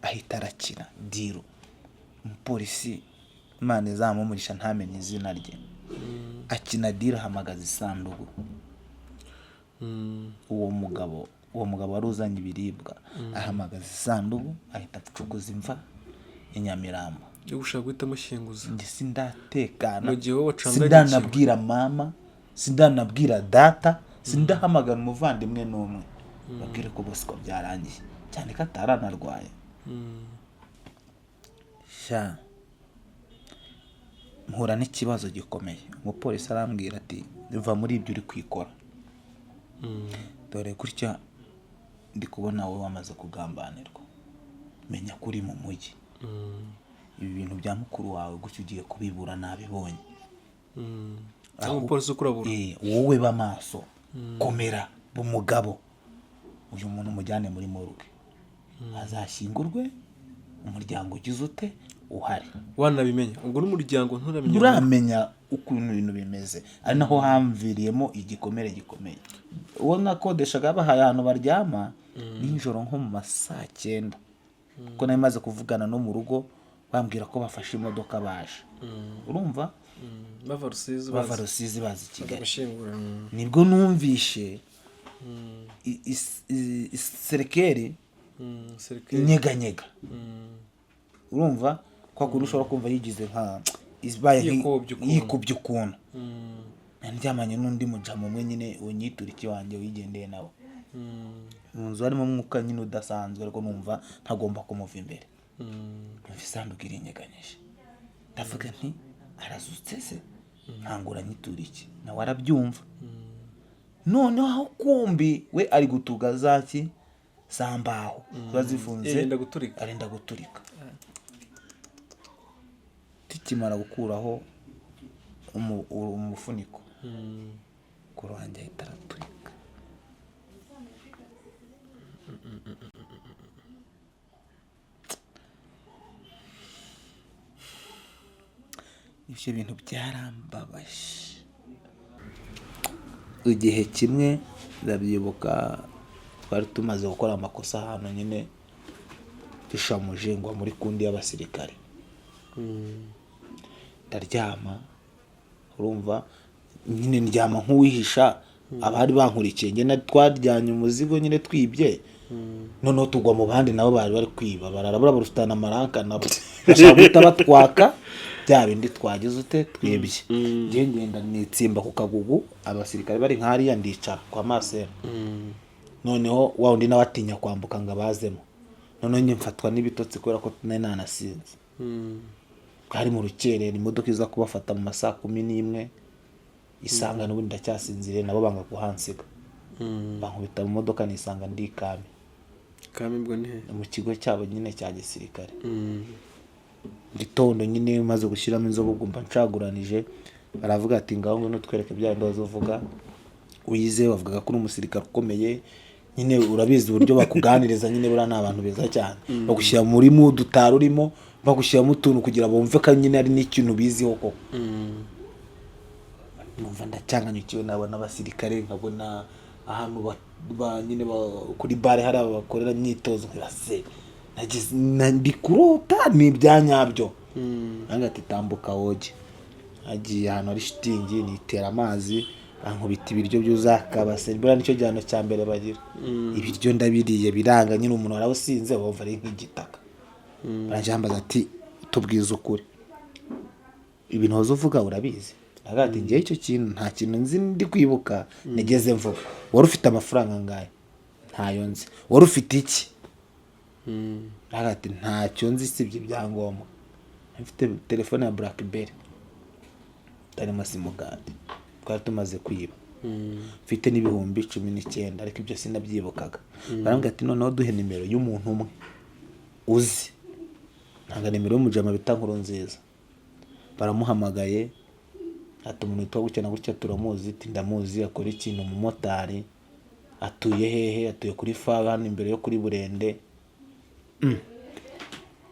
Ahita arakira deal. Umupolisi, Imana izamumurisha, ntamenye izina rye, akina deal, ahamagaza isanduku. Uwo mugabo wari uzanye ibiribwa ahamagaza isanduku, ahita acukuza imva i Nyamirambo. Yo gushaka guhita amushyinguza. Njye sindatekana. Mu gihe wowe wacanganyikiwe. Sindanabwira mama, sindanabwira data, sindahamagara umuvandimwe n'umwe babwire ko bose ko byarangiye, cyane ko ataranarwaye. Sha, mpura n'ikibazo gikomeye. Umupolisi arambwira ati: "Va muri ibyo uri kwikora. Dore gutya ndi kubona wowe wamaze kugambanirwa. Menya ko uri mu mujyi. Ibi bintu bya mukuru wawe gutya ugiye kubibura, nabibonye." Cyangwa umupolisi ukurabura. Wowe ba maso, komera, b'umugabo. Uyu muntu umujyane muri morgue, azashyingurwe umuryango ugize ute uhari. Wanabimenya ubwo n'umuryango nturamenya. Nturamenya ukuntu ibintu bimeze. Ari naho hamviriyemo igikomere gikomeye. Uwo nakodeshaga bahaye ahantu baryama nijoro nko mu ma saa 9, kuko nari maze kuvugana no mu rugo, bambwira ko bafashe imodoka baje, urumva? Bava Rusizi. Bava Baza Rusizi baza i Kigali. Gushyingura. Nibwo numvishe icercueil Cercueil. inyeganyega. Urumva kwa kuntu ushobora kumva yigize nka ibaye Yikubye ukuntu. Yikubye ukuntu. Nari ndyamanye n'undi mujama umwe nyine, unyituriki wanjye wigendeye nawe. Mu nzu harimo umwuka nyine udasanzwe, ariko numva ntagomba kumuva imbere. Numva isanduku irinyeganyije, ndavuga nti: "Arazutse se?" Nkangura nyituriki, nawe arabyumva. Noneho aho kumbi we ari gutuga zaki za mbaho ziba zifunze. Arenda guturika. Arenda guturika. Tukimara gukuraho umufuniko, ku ruhande ahita araturika. Ibyo bintu byarambabaje. Igihe kimwe ndabyibuka, twari tumaze gukora amakosa ahantu nyine, dushamuje ngo muri kundi y'abasirikare. Ndaryama, urumva nyine, ndyama nk'uwihisha abari bankurikiye. Njye twaryanye umuzigo nyine twibye, noneho tugwa mu bandi nabo bari bari kwiba, bararabura, barufitana amaranka, nabo bashaka guhita batwaka bya bindi twagize ute, twibye. Njye ngenda nitsimba ku kagugu, abasirikare bari nk'hariya, ndicara kwa masera. Noneho wa wundi nawe atinya kwambuka ngo abazemo. Noneho njye mfatwa n'ibitotsi kubera ko nari nanasinze. Bwari mu rukerera, imodoka iza kubafata mu ma saa 11, isanga n'ubundi ndacyasinziriye, nabo banga kuhansiga, bankubita mu modoka, nisanga ndi i Kami. Kami ubwo ni he? Mu kigo cyabo nyine cya gisirikare. Gitondo nyine maze gushyiramo inzoga, ubwo mba ncaguranije, baravuga ati: "Ngaho ngwino twereke bya bindi waza uvuga wize, bavugaga ko uri umusirikare ukomeye." Nyine urabizi uburyo bakuganiriza nyine, buriya ni abantu beza cyane, bagushyira muri mood utari urimo, bagushyiramo utuntu kugira bumve ko nyine ari n'ikintu biziho koko. Numva ndacyanganyukiwe, nabona abasirikare, nkabona ahantu nyine kuri bare hari aba bakorera imyitozo, nkibase ndi kurota, ni ibya nyabyo? Nange ati: "Tambuka woge." Agiye ahantu hari shitingi, nitera amazi, bankubita ibiryo byuzuye akabase. Buriya nicyo gihano cya mbere bagira. Ibiryo ndabiriye, biranga nyine, umuntu warawusinze wumva ari nk'igitaka. Barangije bambaza ati: "Tubwize ukuri, ibintu waza uvuga urabizi?" Aravuga ati: "Ngewe icyo kintu nta kintu nzi, ndi kwibuka nigeze mvuga." "Wari ufite amafaranga angahe?" "Ntayo nzi." "Wari ufite iki?" Aravuga ati: "Ntacyo nzi usibye ibyangombwa. Mfite telefone ya BlackBerry itarimo simukadi, twari tumaze kwiba, mfite n'19,000, ariko ibyo sinabyibukaga." Barambwira ati: "Noneho duhe nimero y'umuntu umwe uzi." Ntanga nimero y'umujama bita Nkuru Nziza. Baramuhamagaye ati: "Umuntu witwa gutya na gutya turamuzi?" Ati: "Ndamuzi." "Akora ikintu?" "Umumotari." "Atuye hehe?" "Atuye kuri fa hano imbere yo kuri Burende."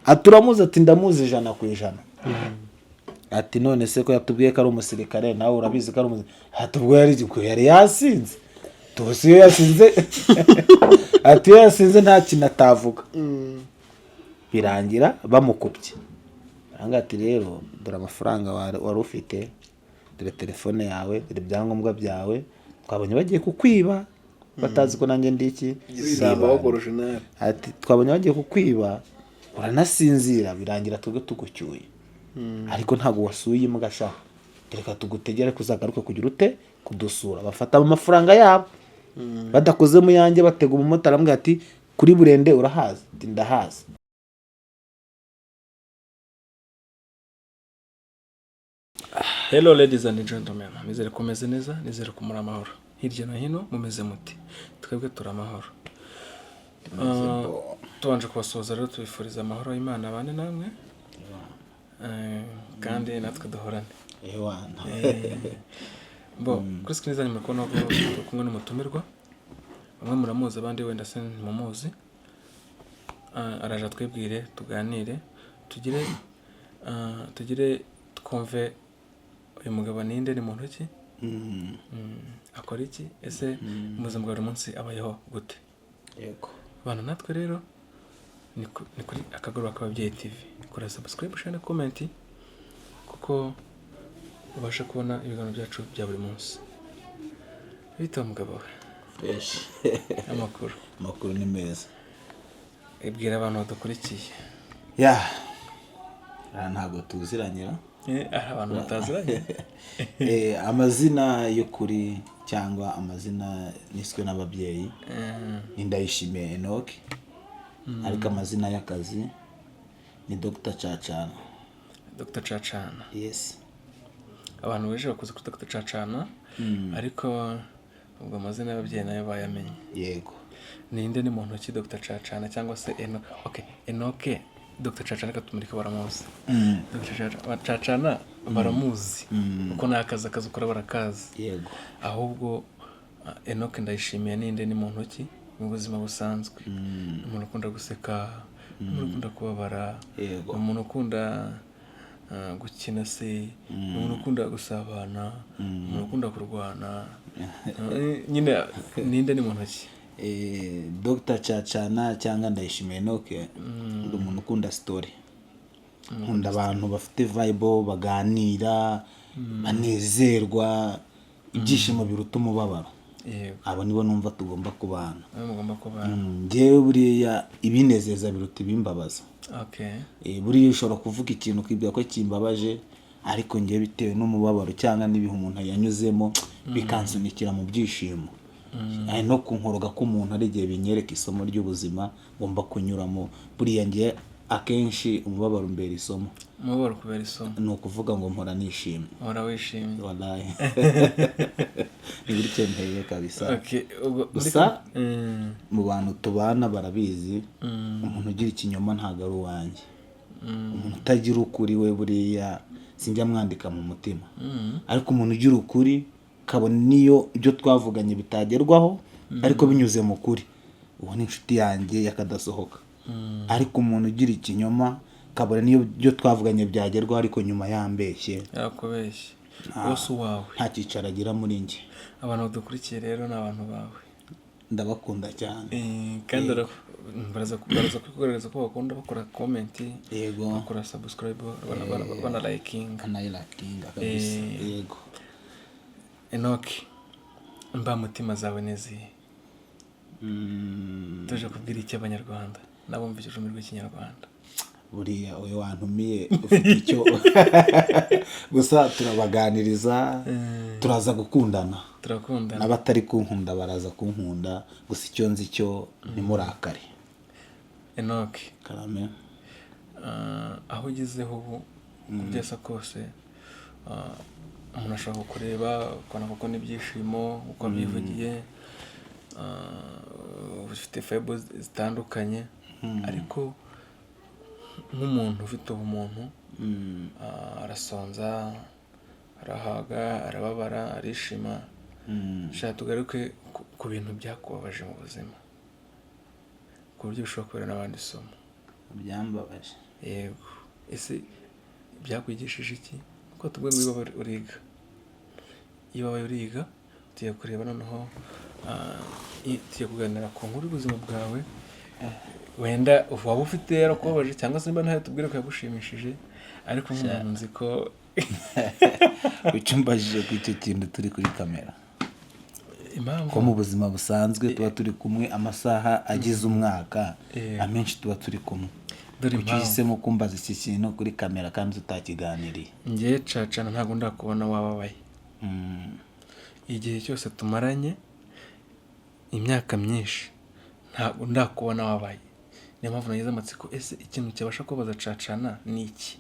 Ati: "Uramuzi?" Ati: "Ndamuzi 100%." Ati: "None se ko yatubwiye ko ari umusirikare, nawe urabizi ko ari umusirikare?" Ati: "Ubwo yari yasinze tuzi, iyo yasinze." Ati: "Iyo yasinze nta kintu atavuga." Birangira bamukubye. Arambwira ati: "Rero dore amafaranga wari ufite, dore telefone yawe, dore ibyangombwa byawe, twabonye bagiye kukwiba," batazi ko nanjye ndi iki. Igisambo Ndibana. original. Ati: "Twabonye bagiye kukwiba, uranasinzira, birangira twebwe tugucyuye, ariko ntabwo wasuye imbwa sha. Reka tugutegere kuzagaruke kugira ute kudusura." Bafata amafaranga yabo badakoze mu yanjye, batega umumotari, aramubwira ati: "Kuri Burende urahazi?" Ati: "Ndahazi." Hello ladies and gentlemen, nizere ko mumeze neza, nizere ko muri amahoro. Hirya no hino mumeze muti? Twebwe turi amahoro. Tubanje kubasuhuza rero, tubifuriza amahoro y'Imana abane namwe. Kandi natwe duhorane. Ewana. Bo kuri screen zanyu muri kubona ko turi kumwe n'umutumirwa. Bamwe muramuzi, abandi wenda se ntimumuzi. Araje atwibwire, tuganire, tugire twumve uyu mugabo ninde, ni muntu ki? Akora iki? Ese mu buzima bwa buri munsi abayeho gute? Yego. Bana natwe rero ni kuri Akagoroba k'Ababyeyi TV. Kora subscribe, share na comment, kuko ubashe kubona ibiganiro byacu bya buri munsi. Bita mugabo we. Fresh. Amakuru? Amakuru ni meza. Ibwira abantu badukurikiye. Ya, aha ntabwo tuziranyira. Hari abantu bataziranye. Amazina y'ukuri cyangwa amazina niswe n'ababyeyi ni Ndayishimiye Enoch, ariko amazina y'akazi ni Dr Cacana. Dr Cacana. Yes. Abantu benshi bakuze kuri Dr Cacana, ariko ubwo amazina y'ababyeyi nayo bayamenye. Yego. Ninde, ni muntu ki Dr Cacana cyangwa se Eno? Okay, Enoke Dr Cacana reka tumureke, baramuzi. Dr Cacana baramuzi kuko ni akazi ukora barakazi. Yego. Ahubwo Enoke Ndayishimiye ninde, ni muntu ki mu buzima busanzwe? Ni umuntu ukunda guseka, ni umuntu ukunda kubabara, Yego. ni umuntu ukunda gukina se, ni umuntu ukunda gusabana, ni umuntu ukunda kurwana? Nyine ninde, ni muntu ki? Dr Cacana cyangwa Ndayishimiye Enoch, ndi umuntu ukunda story, nkunda abantu bafite vibe, baganira, banezerwa, ibyishimo biruta umubabaro. Abo nibo numva tugomba kubana. Nawe mugomba kubana. Njyewe buriya ibinezeza biruta ibimbabaza. Buriya ushobora kuvuga ikintu ukibwira ko kimbabaje, ariko njyewe bitewe n'umubabaro cyangwa n'ibihe umuntu yanyuzemo bikansunikira mu byishimo. Ari no kunkoroga k'umuntu, ari igihe binyereka isomo ry'ubuzima ngomba kunyuramo. Buriya njye akenshi umubabaro umbera isomo. Umubabaro kubera isomo. Ni ukuvuga ngo mpora nishimye. Uhora wishimye. Wallahi ni bityo nteye kabisa. Okay, ubwo Gusa mu bantu tubana barabizi, umuntu ugira ikinyoma ntabwo ari uwanjye. Umuntu utagira ukuri we buriya sinjya mwandika mu mutima, ariko umuntu ugira ukuri, kabone niyo ibyo twavuganye bitagerwaho, ariko binyuze mu kuri, uwo ni inshuti yanjye yakadasohoka. Ariko umuntu ugira ikinyoma, kabone niyo ibyo twavuganye byagerwaho ariko nyuma yambeshye, Yarakubeshye, wose uwawe. nta cyicaro agira muri njye. Abantu badukurikiye rero ni abantu bawe. Ndabakunda cyane. Kandi baraza kugaragaza ko bakunda, bakora comment, bakora subscribe, banalikinga. Anayirakinga kabisa. Yego. Enoki, imbamutima zawe nizihe? Tuje kubwira iki Abanyarwanda n'abumva ururimi rw'Ikinyarwanda? Buriya uyu wantumiye ufite icyo gusa, turabaganiriza, turaza gukundana. Turakundana. N'abatari kunkunda baraza kunkunda. Gusa icyo nzi cyo, ntimurakare. Enoki. Karame. Aho ugezeho ubu, uko byasa kose, umuntu ashobora kukureba ukabona koko n'ibyishimo uko wabyivugiye, ufite vibe zitandukanye, ariko nk'umuntu ufite ubumuntu, arasonza, arahaga, arababara, arishima. Shaka tugaruke ku bintu byakubabaje mu buzima ku buryo bishobora kubera n'abandi isomo. Byambabaje? Yego. Ese byakwigishije iki? Kuko tubwo ngo iyo ubabaye uriga, iyo ubabaye uriga. Tugiye kureba noneho, tugiye kuganira ku nkuru y'ubuzima bwawe. Wenda waba ufite yarakubabaje, cyangwa se niba ntayo tubwire ko yagushimishije, ariko nk'umuntu nzi ko Kuki umbajije ku icyo kintu turi kuri kamera? Impamvu Ko mu buzima busanzwe tuba turi kumwe amasaha agize umwaka, amenshi tuba turi kumwe. Dore Kuki impamvu. uhisemo kumbaza iki kintu kuri kamera kandi tutakiganiriye? Ngewe Cacana ntabwo ndakubona wababaye. Igihe cyose tumaranye, imyaka myinshi, ntabwo ndakubona wabaye. Niyo mpamvu nagize amatsiko: ese ikintu cyabasha kubabaza Cacana ni iki?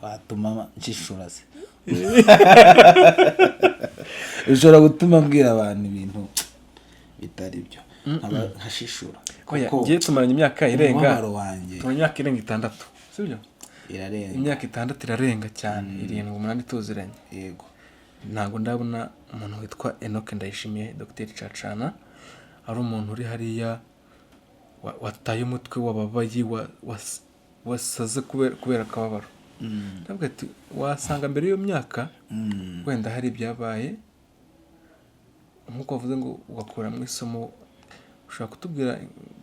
Watuma nshishura se? Ushobora gutuma mbwira abantu ibintu bitari byo, nkashishura. Oya, Kuko ngewe tumaranye imyaka irenga umubabaro wanjye tumaranye imyaka irenga 6, sibyo? Irarenga. Imyaka 6 irarenga cyane, 7, 8 tuziranye. Yego. Ntabwo ndabona umuntu witwa Enoch Ndayishimiye, Dogiteri Cacana, ari umuntu uri hariya wataye umutwe, wababaye, wasaze kubera akababaro. Ndavuga ati wasanga mbere y'iyo myaka wenda hari ibyabaye, nk'uko wavuze ngo ugakuramo isomo. Ushobora kutubwira,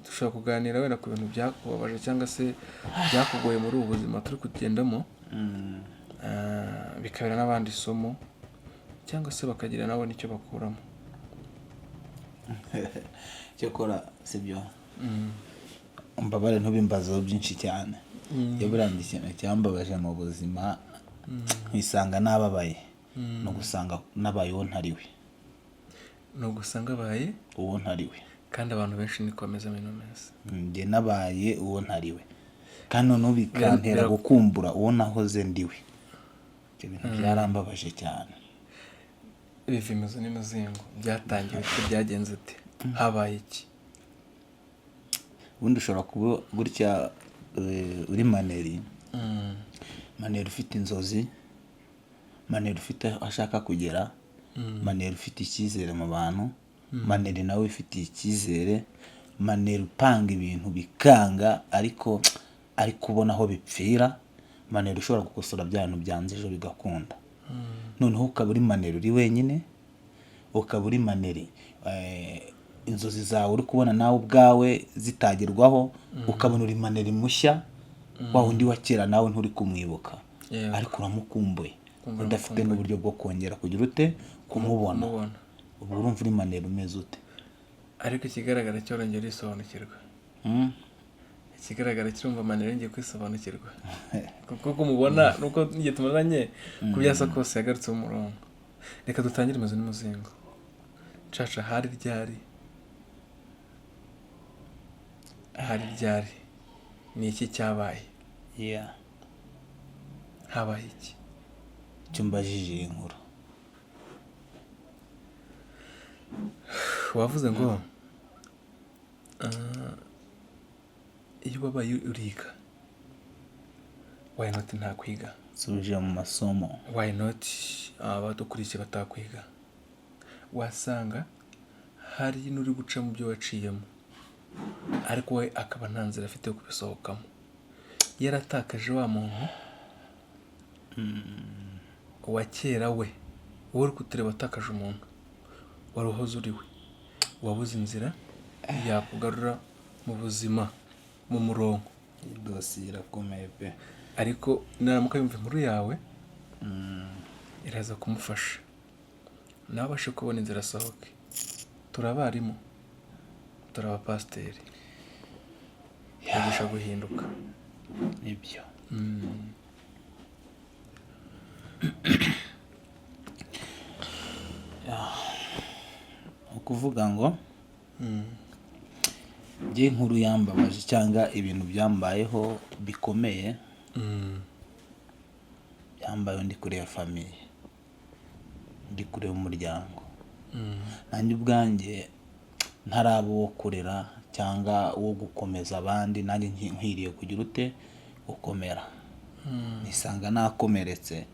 dushobora kuganira wenda ku bintu byakubabaje cyangwa se byakugoye muri ubu buzima turi kugendamo, bikabera n'abandi isomo, cyangwa se bakagira nabo n'icyo bakuramo. Cyakora sibyo, umbabare ntubimbazeho byinshi cyane. Iyo buriya ikintu cyambabaje mu buzima nkisanga nababaye, ni ugusanga nabaye uwo ntariwe. Ni ugusanga abaye Uwo ntariwe. Kandi abantu benshi niko bameze muri ino minsi. Njye nabaye uwo ntariwe, kandi noneho bikantera gukumbura uwo nahoze ndiwe. Ibyo bintu byarambabaje cyane. Biva imizi n'imizingo, byatangiwe ute? Byagenze ute? Habaye iki? Ubundi ushobora kuba gutya, uri maneri, maneri ufite inzozi, maneri ufite aho ashaka kugera, maneri ufite icyizere mu bantu, maneri nawe ufitiye icyizere, maneri upanga ibintu bikanga ariko ari kubona aho bipfira, maneri ushobora gukosora bya bintu byanze ejo bigakunda. Noneho ukaba uri maneri uri wenyine, ukaba uri maneri, inzozi zawe uri kubona nawe ubwawe zitagerwaho, ukabona uri maneri mushya, wa wundi wa kera nawe nturi kumwibuka, ariko uramukumbuye, Kumva. udafite n'uburyo bwo kongera kugira ute? Kumubona. Kumubona. Ubu urumva uri maneri umeze ute? Ariko ikigaragara cyo urongera urisobanukirwa. Ikigaragara kirumva maneri yongeye kwisobanukirwa, kuko uko umubona nuko n'igihe tumaranye, ku byasa kose yagarutse mu murongo. Reka dutangire imizi n'umuzingo. Caca, hari ryari? Hari ryari? Ni iki cyabaye? Habaye iki? Icyo mbajije iyi nkuru. Wavuze ngo iyo ubabaye uriga. Why not ntakwiga? Nsubije mu masomo. Why not abadukurikiye batakwiga? Wasanga hari n'uri guca mu byo waciyemo, ariko we akaba nta nzira afite yo kubisohokamo, yaratakaje wa muntu wa kera. We wowe uri kutureba, watakaje umuntu wari uhoze uri we, wabuze inzira yakugarura mu buzima, mu murongo. Iyi dosiye irakomeye pe. Ariko naramuka yumva inkuru yawe, iraza kumufasha nawe abashe kubona inzira asohoke. Turi abarimu, turi abapasiteri, twigisha guhinduka. Nibyo. Ni ukuvuga ngo njye inkuru yambabaje cyangwa ibintu byambayeho bikomeye, byambayeho ndi kureba famille, ndi kureba umuryango. Nanjye ubwanjye ntaraba uwo kurera cyangwa uwo gukomeza abandi, nanjye nkwiriye kugira ute? Gukomera. Nisanga nakomeretse,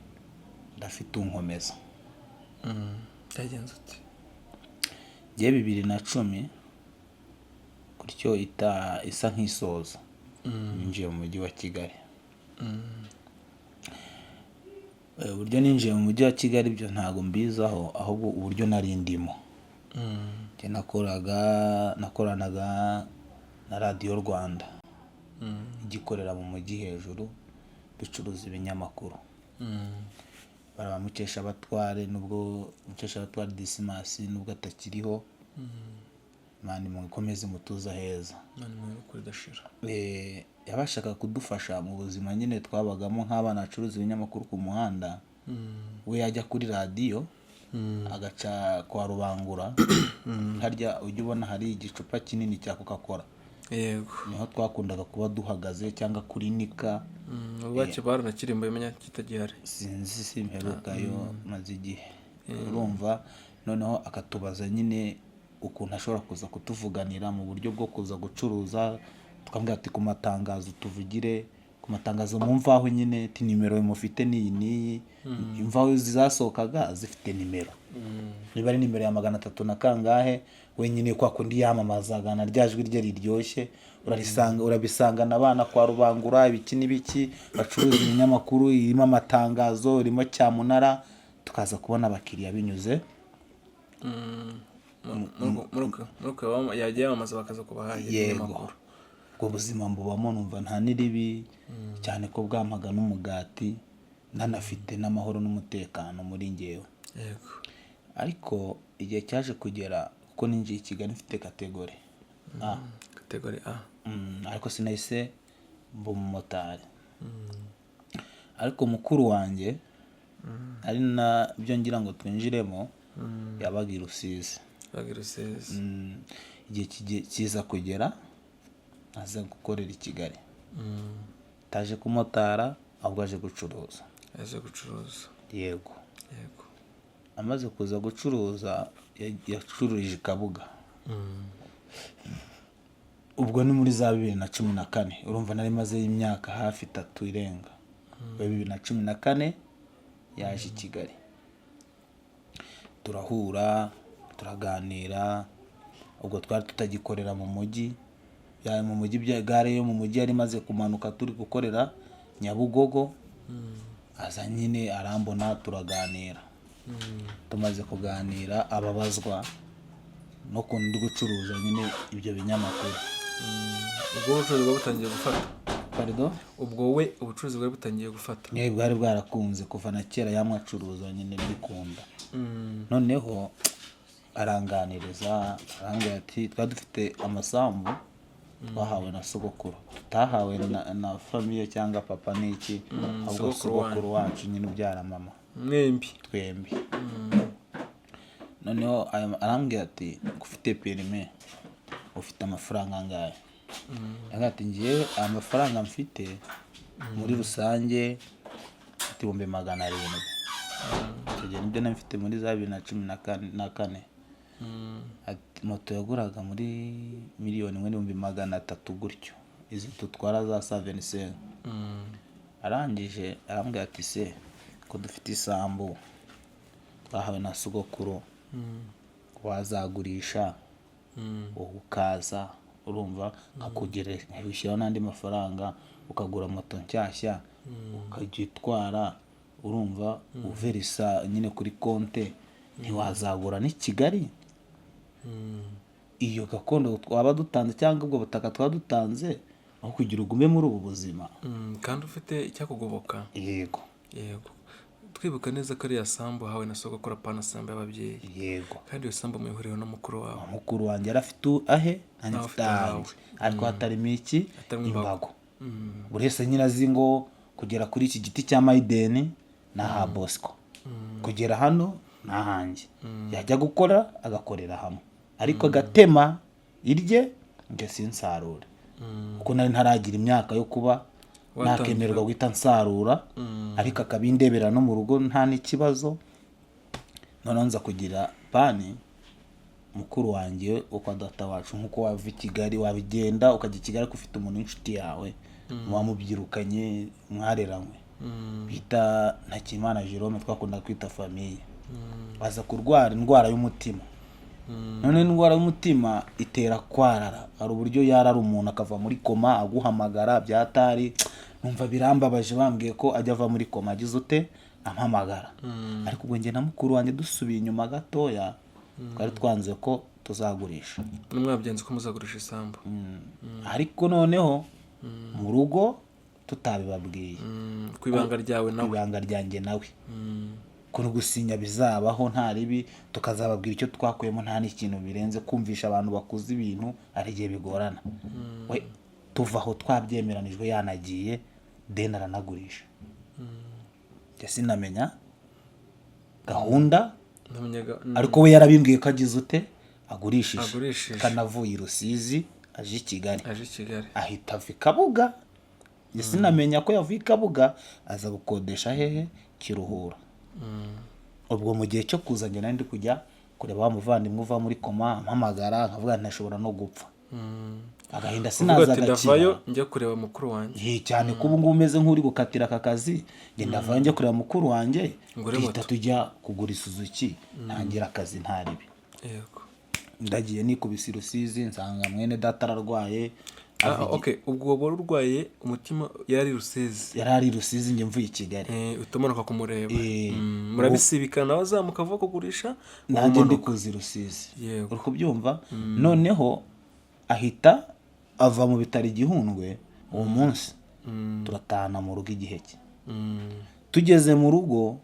ndafite unkomeza. Byagenze ute? Njye 2010 gutyo, ita isa nk'isoza, ninjiye mu mujyi wa Kigali. Uburyo ninjiye mu mujyi wa Kigali ibyo ntabwo mbizaho, ahubwo uburyo nari ndimo. Njye nakoraga, nakoranaga na Radiyo Rwanda igikorera mu mujyi hejuru, ducuruza ibinyamakuru. Baraba Mukeshabatware, nubwo Mukeshabatware Disimasi nubwo atakiriho, Imana imukomeze mutuza heza. Imana imuhe kudashira. Yabashaga kudufasha mu buzima nyine twabagamo nk'abana bacuruza ibinyamakuru ku muhanda. We yajya kuri radiyo agaca kwa Rubangura, harya ujya ubona hari igicupa kinini cya Coca Cola. Yego. Niho twakundaga kuba duhagaze, cyangwa kuri Nika. Ubu bacyo baranakirimbuye, menya kitagihari. Sinzi, simperukayo, maze igihe. Urumva, noneho akatubaza nyine ukuntu ashobora kuza kutuvuganira mu buryo bwo kuza gucuruza. Tukamubwira ati ku matangazo, tuvugire ku matangazo mu mvaho nyine, ati nimero mufite n'iyi n'iyi. Imvaho zasohokaga zifite nimero, niba ari nimero ya 300 na kangahe. Wenyine kwa kundi yamamazaga na rya jwi rye riryoshye, urarisanga, urabisangana abana kwa Rubangura, ibiki n'ibiki, bacuruza ibinyamakuru, irimo amatangazo, irimo cyamunara, tukaza kubona abakiriya binyuze Muri uko yagiye yamamaza, bakaza kubahahira ibinyamakuru. Ubwo buzima mbubamo, numva nta n'iribi cyane ko bwampaga n'umugati, nanafite n'amahoro n'umutekano muri ngewe. Ariko igihe cyaje kugera, kuko ninjiye i Kigali mfite catégorie A. Catégorie A. Ariko sinahise mba umumotari. Ariko mukuru wanjye, ari nabyo ngira ngo twinjiremo, yabaga i Rusizi. Baga i Rusizi. Igihe kiza kugera aza gukorera i Kigali, ataje kumotara, ahubwo aje gucuruza. Aje gucuruza. Yego. Yego. Amaze kuza gucuruza, yacururije i Kabuga. Ubwo ni muri za 2014. Urumva nari mazeyo imyaka hafi 3 irenga. Muri 2014 yaje i Kigali, turahura, turaganira. Ubwo twari tutagikorera mu mujyi, ya mu mujyi gare yo mu mujyi yari imaze kumanuka, turi gukorera Nyabugogo. Aza nyine arambona, turaganira. Tumaze kuganira, ababazwa n'ukuntu ndi gucuruza nyine ibyo binyamakuru. Ubwo ubucuruzi bwari butangiye gufata? Pardon? Ubwo we ubucuruzi bwari butangiye gufata? Niyo bwari bwarakunze kuva na kera, yamwe acuruza nyine mbikunda. Noneho aranganiriza, arambwira ati twari dufite amasambu twahawe na sogokuru, tutahawe na famille cyangwa papa n'iki, ahubwo Sogokuru. Sogokuru wacu nyine ubyara mama. Mwembi. Twembi. Noneho arambwira ati ufite permis, ufite amafaranga angahe? Arambwira ati ngewe aya mafaranga mfite muri rusange mfite 700,000. Icyo gihe nibyo nari mfite muri za 2014. Ati moto yaguraga muri 1,300,000 gutyo, izi dutwara za 75. Arangije arambwira ati se ko dufite isambu twahawe na sogokuru, wazagurisha wowe ukaza, urumva, nkagushyiraho n'andi mafaranga, ukagura moto nshyashya, ukajya utwara, urumva, uverisa nyine kuri konte, ntiwazagura n'i Kigali? Iyo gakondo twaba dutanze cyangwa ubwo butaka twaba dutanze, aho kugira ugume muri ubu buzima. Kandi ufite icyakugoboka. Yego. Yego, twibuka neza ko ariya sambu hawe na sogokuru, apana sambu y'ababyeyi. Yego. Kandi iyo sambu muyihuriyeho na mukuru wawe. Mukuru wanjye yari afite ahe, nanjye Nawe mfite ufite ahawe. ahanjye, ariko hatarimo iki? Hatarimo imbago. Imbago. Buri wese nyine azi ngo kugera kuri iki giti cya mayideni ni aha Bosco, kugera hano ni ahanjye. Yajya gukora agakorera hamwe, ariko agatema irye, njye sinsarure, kuko nari ntaragira imyaka yo kuba Watangira. nakemererwa guhita nsarura, ariko akabindebera no mu rugo nta n'ikibazo. Noneho nza kugira pani mukuru wanjye wo kwa data wacu, nk'uko wava i Kigali, wabigenda ukajya i Kigali ariko ufite umuntu w'inshuti yawe muba mubyirukanye, mwareranywe, bita Ntakimana Jerome, twakunda kwita famille, aza kurwara indwara y'umutima. None indwara y'umutima itera kwarara, hari uburyo yarara umuntu akava muri koma aguhamagara byatari. Numva birambabaje, bambwiye ko ajya ava muri koma agize ute, ampamagara. Ariko ubwo njye na mukuru wanjye dusubiye inyuma gatoya, twari twanze ko tuzagurisha. N'umwabyenzi ko muzagurisha isambu. Ariko noneho mu rugo tutabibabwiye. Ku ibanga ryawe nawe. Ibanga ryanjye nawe, ko gusinya bizabaho nta ribi, tukazababwira icyo twakuyemo, nta n'ikintu birenze. Kumvisha abantu bakuze ibintu ari igihe bigorana. We tuva aho twabyemeranijwe, yanagiye, deni aranagurisha. Njye sinamenya gahunda. Namenyaga. Ariko we yarabimbwiye ko agize ute, agurishije. Agurishije. Kanavuye i Rusizi aje i Kigali. Aje i Kigali. Ahita ava i Kabuga. Njye sinamenya ko yavuye i Kabuga aza gukodesha hehe? Kiruhura. Ubwo mu gihe cyo kuza, njye nari ndi kujya kureba wa muvandimwe uva muri koma, ampamagara nkavuga nti ntashobora no gupfa agahinda, uvuga sinaza ati agakira. Ndavayo njya kureba mukuru wanjye. Ye, cyane ko ubu ngubu umeze nk'uri gukatira aka kazi, njye ndavayo njya kureba mukuru wanjye. Ngure Duhita moto. tujya kugura Isuzuki, ntangira akazi nta ribi. Ndagiye nikubise i Rusizi, nsanga mwene data ararwaye. Ah, okay, ubwo wari urwaye umutima, yari i Rusizi? Yari ari i Rusizi, njye mvuye i Kigali. Utamanuka kumureba. Eh. Murabisibikana, nawe azamuka ava kugurisha. Nanjye ndi umanuka. kuza i Rusizi. Yego. Uri kubyumva? Noneho ahita ava mu bitaro i Gihundwe uwo munsi, turatahana mu rugo igihe cye. Tugeze mu rugo,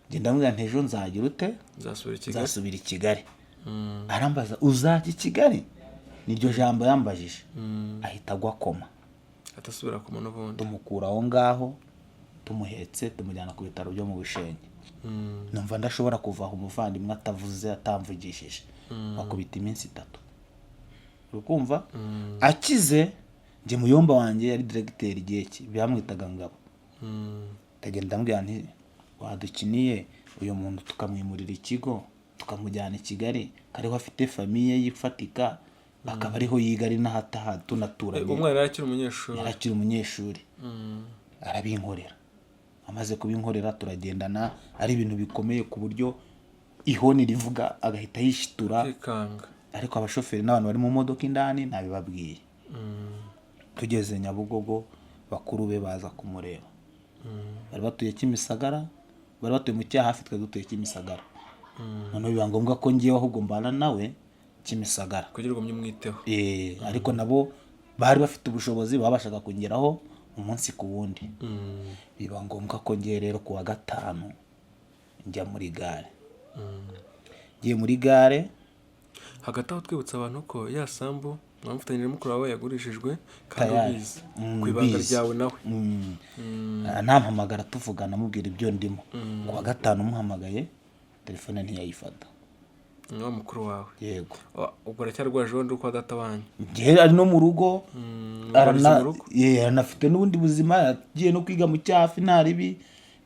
ngenda ndamubwira nti ejo nzagira ute? Nzasubira i Kigali. Nzasubira i Kigali. Arambaza: "Uzajya i Kigali?" Niryo jambo yambajije, ahita agwa koma. Atasubira kuma n'ubundi. Tumukura aho ngaho tumuhetse, tumujyana ku bitaro byo mu Bushenyi. Numva ndashobora kuva aho umuvandimwe atavuze, atamvugishije. Bakubita iminsi 3, uri kumva akize. Njye muyomba wanjye yari diregiteri igihe cye, bamwitaga Ngabo. Ndagenda ndamubwira nti wadukiniye uyu muntu tukamwimurira ikigo, tukamujyana i Kigali, kariho afite famille yifatika, akaba ariho yiga, ari n'ahataha tunaturanye. Umwana yari akiri umunyeshuri. Yari akiri umunyeshuri. Arabinkorera. Amaze kubinkorera turagendana, ari ibintu bikomeye ku buryo ihoni rivuga agahita yishitura. Kwikanga. Ariko abashoferi n'abantu bari mu modoka indani ntabibabwiye. Tugeze Nyabugogo, bakuru be baza kumureba. Bari batuye Kimisagara, bari batuye mu Cyahafi, twari dutuye Kimisagara. Noneho biba ngombwa ko ngewe ahubwo mbana nawe Kimisagara. Kugira ngo mwiteho. Ariko nabo bari bafite ubushobozi, babashaga kongeraho umunsi ku wundi. Biba ngombwa ko ngewe rero ku wa gatanu njya muri gare. Ngiye muri gare. Hagati aho twibutsa abantu ko ya sambu mwamufatanyije mukuru wawe yagurishijwe kandi Tayari. ubizi, ku ibanga Mbizi. ryawe nawe. Nampamagara tuvugana, amubwira ibyo ndimo. Ku wa gatanu muhamagaye, telefone ntiyayifata. Ni wa mukuru wawe? Yego. Ubwo aracyarwaje undi kwa data wanyu? Njye ari no mu rugo. Arwariza mu rugo? Ye, aranafite n'ubundi buzima, yagiye no kwiga mu Cyahafi nta ribi.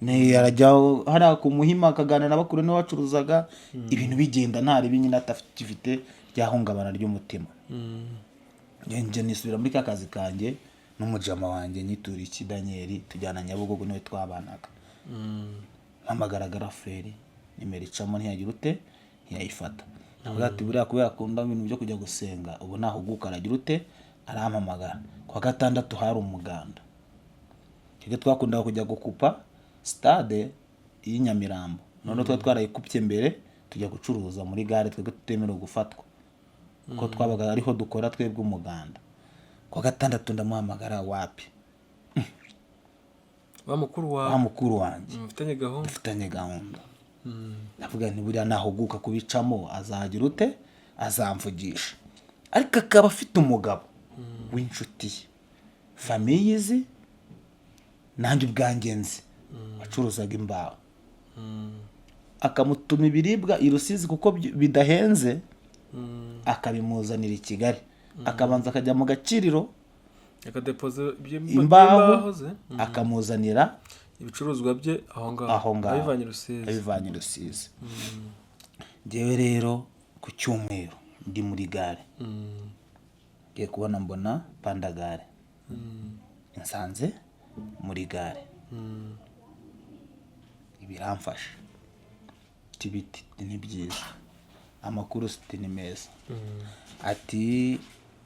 Arajya hariya ku Muhima akaganira na bakuru, niwe wacuruzaga, ibintu bigenda nta ribi nyine, atagifite rya hungabana ry'umutima. Njye nisubira muri ka kazi kanjye n'umujama wanjye nyitura iki Daniel, tujyana Nyabugogo, niwe twabanaga. Mpamagara garaferi, nimero icamo, ntiyagira ute, ntiyayifata. Ndavuga ati buriya kubera akunda ibintu byo kujya gusenga, ubu nahuguka aragira ute, arampamagara. Ku wa gatandatu hari umuganda, twebwe twakundaga kujya gukupa sitade y'i Nyamirambo. Noneho twari twarayikupye mbere, tujya gucuruza muri gare, twebwe tutemerewe gufatwa kuko twabaga ariho dukora twebwe umuganda. Ku wa gatandatu ndamuhamagara, wapi. Wa mukuru Wa wawe? mukuru wanjye. Mufitanye gahunda. Dufitanye gahunda. Ndavuga nti buriya nahuguka kubicamo azagira ute, azamvugisha. Ariko akaba afite umugabo w'inshuti ye, famille izi, nanjye ubwanjye nzi, wacuruzaga imbaho, akamutuma ibiribwa i Rusizi kuko bidahenze, akabimuzanira i Kigali, akabanza akajya mu gakiriro akadepoza imbaho, imbaho ze. Akamuzanira ibicuruzwa bye aho ngaho. Aho ngaho. Abivanye i Rusizi. Abivanye i Rusizi. Njyewe rero ku cyumweru ndi muri gare, ngiye kubona mbona pandagare nsanze muri gare. Biramfasha tibiti, ni byiza, amakuru siti ni meza. Ati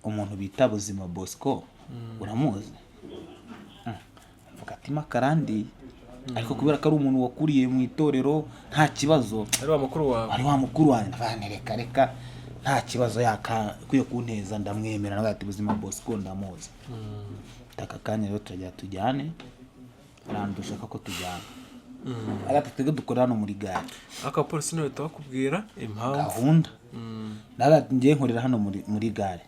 umuntu bita Buzima Bosco uramuzi? Mvuga ati makarandi, ariko kubera ko ari umuntu wakuriye mu itorero nta kibazo. Ari wa mukuru wawe. Ari wa mukuru wanjye. Ndavuga nti reka reka. Nta kibazo yakakwiye kunteza, ndamwemera nawe ati Buzima Bosco ndamuzi. Aka kanya rero turajya tujyane hari ahantu dushaka ko tujyana. Ati twebwe dukorera hano muri gare. Ariko abapolisi nibo bahita bakubwira impamvu. Gahunda nawe ati ngiye nkorera hano muri gare,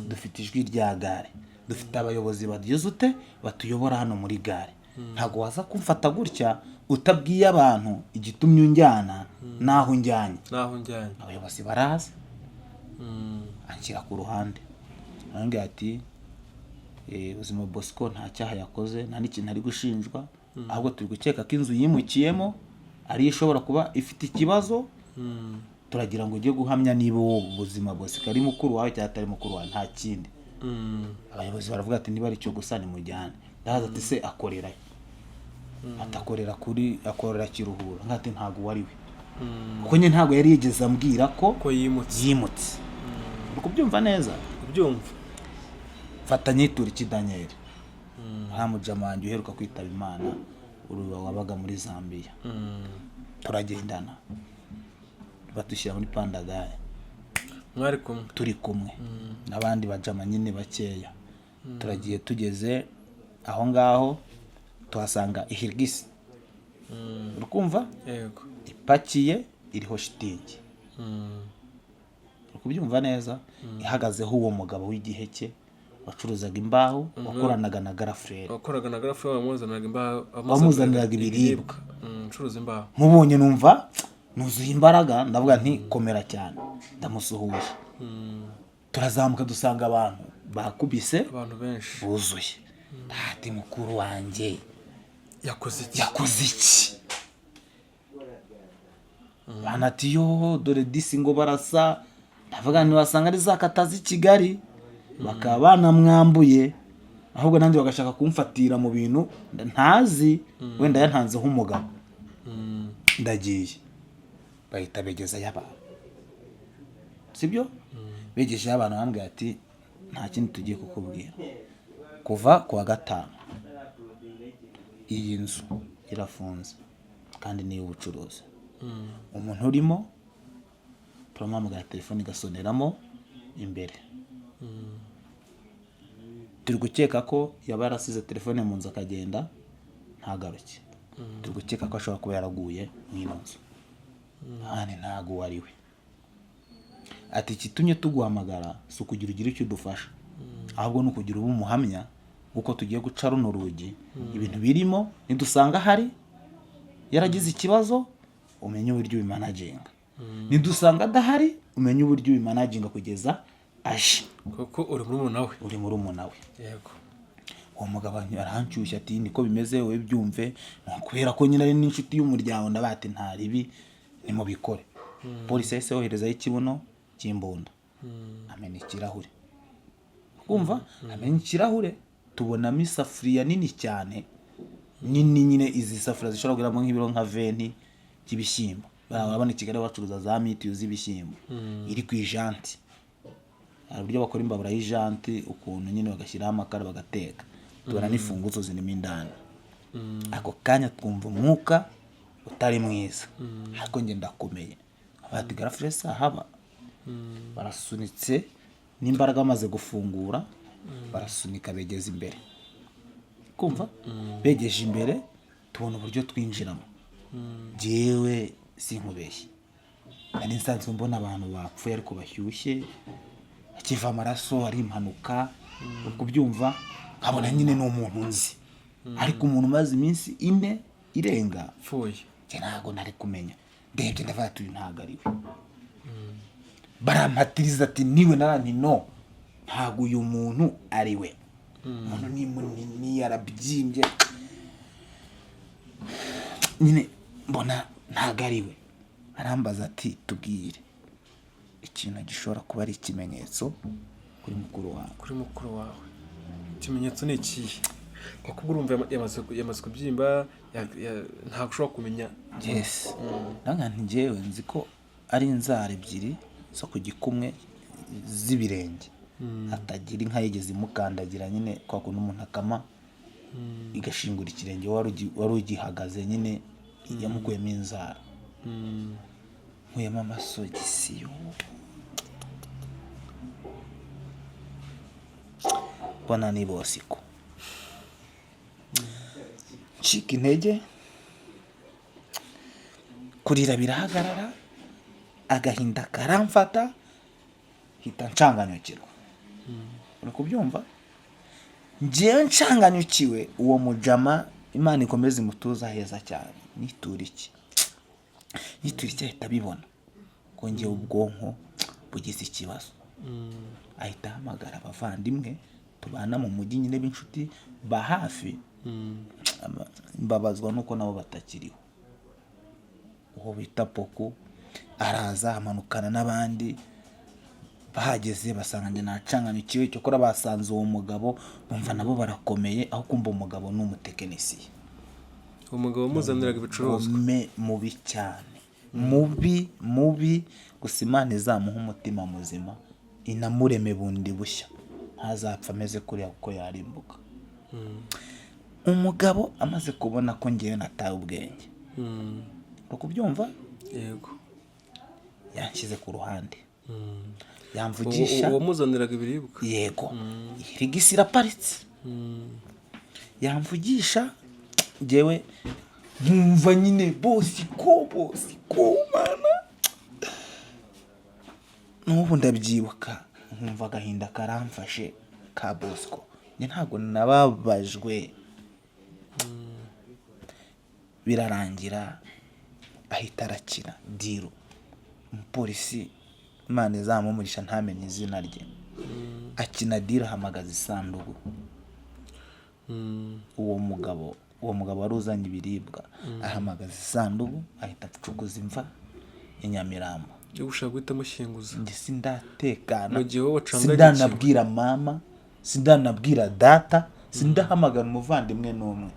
dufite ijwi rya gare, dufite abayobozi bagize ute batuyobora hano muri gare. Ntabwo waza kumfata gutya utabwiye abantu igitumye unjyana n'aho unjyanye. N'aho njyanye. Abayobozi baraza, anshyira ku ruhande, arambwira ati "Buzima Bosco nta cyaha yakoze, nta n'ikintu ari gushinjwa, ahubwo turi gukeka ko inzu yimukiyemo ariyo ishobora kuba ifite ikibazo. Turagira ngo ujye guhamya niba uwo Buzima Bosco ari mukuru wawe cyangwa atari mukuru wawe, nta kindi." Abayobozi baravuga ati niba ari icyo gusa nimujyane. Ndahaza ati se akorera he? Atakorera kuri, akorera Kiruhura. Nkati ntabwo uwo ari we, kuko nyine ntabwo yari yigeze ambwira ko ko yimutse. Yimutse. Uri kubyumva neza? Ubyumva. Fata nyitura iki Daniel, nta mujama wanjye uheruka kwitaba Imana, uru wabaga muri Zambia. Turagendana, badushyira muri pandagare. Mwari kumwe? Turi kumwe n'abandi bajama nyine bakeya. Turagiye, tugeze aho ngaho tuhasanga ihirigisi, uri kumva? Yego. Ipakiye, iriho shitingi. Uri kubyumva neza? Ihagazeho uwo mugabo w'igiheke wacuruzaga imbaho, wakoranaga na garafureri. Wakoraga na garafu, wamuzaniraga imbaho. Wamuzaniraga ibiribwa. Ucuruza imbaho. Mubonye numva nuzuye imbaraga, ndavuga nti komera cyane, ndamusuhuje. Turazamuka, dusanga abantu bakubise abantu benshi buzuye. Ati mukuru wanjye yakoze iki? Yakoze iki? Bana ati yo dore disi ngo barasa. Ndavuga ntiwasanga ari za kata z'i Kigali, bakaba banamwambuye, ahubwo nanjye bagashaka kumfatira mu bintu ntazi, wenda yantanzeho umugabo. Ndagiye, bahita begezayo abantu, sibyo? Begejeyo abantu, bambwira ati nta kindi tugiye kukubwira, kuva ku wa gatanu iyi nzu irafunze kandi ni iy'ubucuruzi. Umuntu urimo turamuhamagara, telefone igasoneramo imbere. Turi gukeka ko yaba yarasize telefone mu nzu akagenda ntagaruke. Turi gukeka ko ashobora kuba yaraguye mu ino nzu hano, ntago uwo ari we. Ati ikitumye tuguhamagara si ukugira ugire icyo udufasha, ahubwo ni ukugira ube umuhamya w'uko tugiye guca runo rugi, ibintu birimo nidusanga hari yaragize ikibazo umenye uburyo ubimanaginga, nidusanga adahari umenye uburyo ubimanaginga kugeza aje. Kuko uri murumuna we. Uri murumuna we. Yego. Uwo mugabo aranshyushya ati niko bimeze, wowe byumve. Ni ukubera ko nyine ari n'inshuti y'umuryango. Ndabaye ati nta ribi, nimubikore. Polisi yahise yoherezayo ikibuno cy'imbunda, amena ikirahure. Kumva amena ikirahure, tubonamo isafuriya nini cyane, nini nyine, izi safuriya zishobora kugeramo nk'ibiro nka 20 by'ibishyimbo. Urabona i Kigali bacuruza za mitiyu z'ibishyimbo, iri ku ijanti. Hari uburyo bakora imbabura y'ijanti ukuntu nyine, bagashyiraho amakara bagateka. Tubona n'imfunguzo zirimo indani. Ako kanya twumva umwuka utari mwiza, ariko njye ndakomeye. Bati garafuresi ahaba barasunitse n'imbaraga, bamaze gufungura barasunika begeza imbere. Kumva begeje imbere, tubona uburyo twinjiramo. Jyewe sinkubeshye, nari nsanzwe mbona abantu bapfuye ariko bashyushye, akiva amaraso, ari impanuka, uri kubyumva? Nkabona nyine ni umuntu nzi, ariko umuntu umaze iminsi 4 irenga pfuye, njye ntabwo nari kumenya. Ndebye ndavuga ati uyu ntabwo ari we. Barampatiriza ati niwe. Nti no, ntabwo uyu muntu ari we. Umuntu ni munini, yarabyimbye nyine, mbona ntabwo ari we. Arambaza ati tubwire ikintu gishobora kuba ari ikimenyetso kuri mukuru wawe. Kuri mukuru wawe ikimenyetso ni ikihe? Kuko ubwo urumva yamaze kubyimba, ntabwo ushobora kumenya. Yes, nange nti njyewe nzi ko ari inzara ebyiri zo ku gikumwe z'ibirenge, atagira inka yigeze imukandagira nyine, kwa kuntu umuntu akama igashingura ikirenge, wari ugihagaze nyine, yamukuyemo inzara. Nkuyemo amasogisi yo. Mbona ni Bosiko, ncika intege, kurira birahagarara, agahinda karamfata, hita ncanganyukirwa. Uri kubyumva? Njyewe ncanganyukiwe. Uwo mujama, Imana ikomeze imutuza heza cyane, nitura iki, nitura iki, ahita abibona ko njyewe ubwonko bugize ikibazo. Ahita ahamagara abavandimwe tubana mu mujyi nyine b'inshuti ba hafi. Mbabazwa nuko nabo batakiriho. Uwo bita Poku araza, amanukana n'abandi. Bahageze basanga njye nacanganyukiwe. Cyokora basanze uwo mugabo, bumva nabo barakomeye, aho kumva umugabo ni umutekinisiye. Umugabo wamuzaniraga ibicuruzwa. Mume mubi cyane, mubi mubi. Gusa Imana izamuha umutima muzima, inamureme bundi bushya, ntazapfa ameze kuriya kuko yarimbuka. Umugabo amaze kubona ko ngewe nataye ubwenge, uri kubyumva? Yego. Yanshyize ku ruhande, yamvugisha. Uwamuzaniraga ibiribwa? Yego. Rigisi iraparitse. Yamvugisha, ngewe nkumva nyine Bosiko, Bosiko, mana. N'ubu ndabyibuka, nkumva agahinda karamfashe ka Bosco. Njye ntabwo nababajwe. Birarangira ahita arakira deal. Umupolisi, Imana izamumurisha, ntamenye izina rye, akina deal, ahamagaza isanduku. Uwo mugabo wari uzanye ibiribwa ahamagaza isanduku, ahita acukuza imva i Nyamirambo. Yo gushaka guhita amushyinguza. Njye sindatekana. Mu gihe wowe wacanganyikiwe. Sindanabwira mama, sindanabwira data, sindahamagara umuvandimwe n'umwe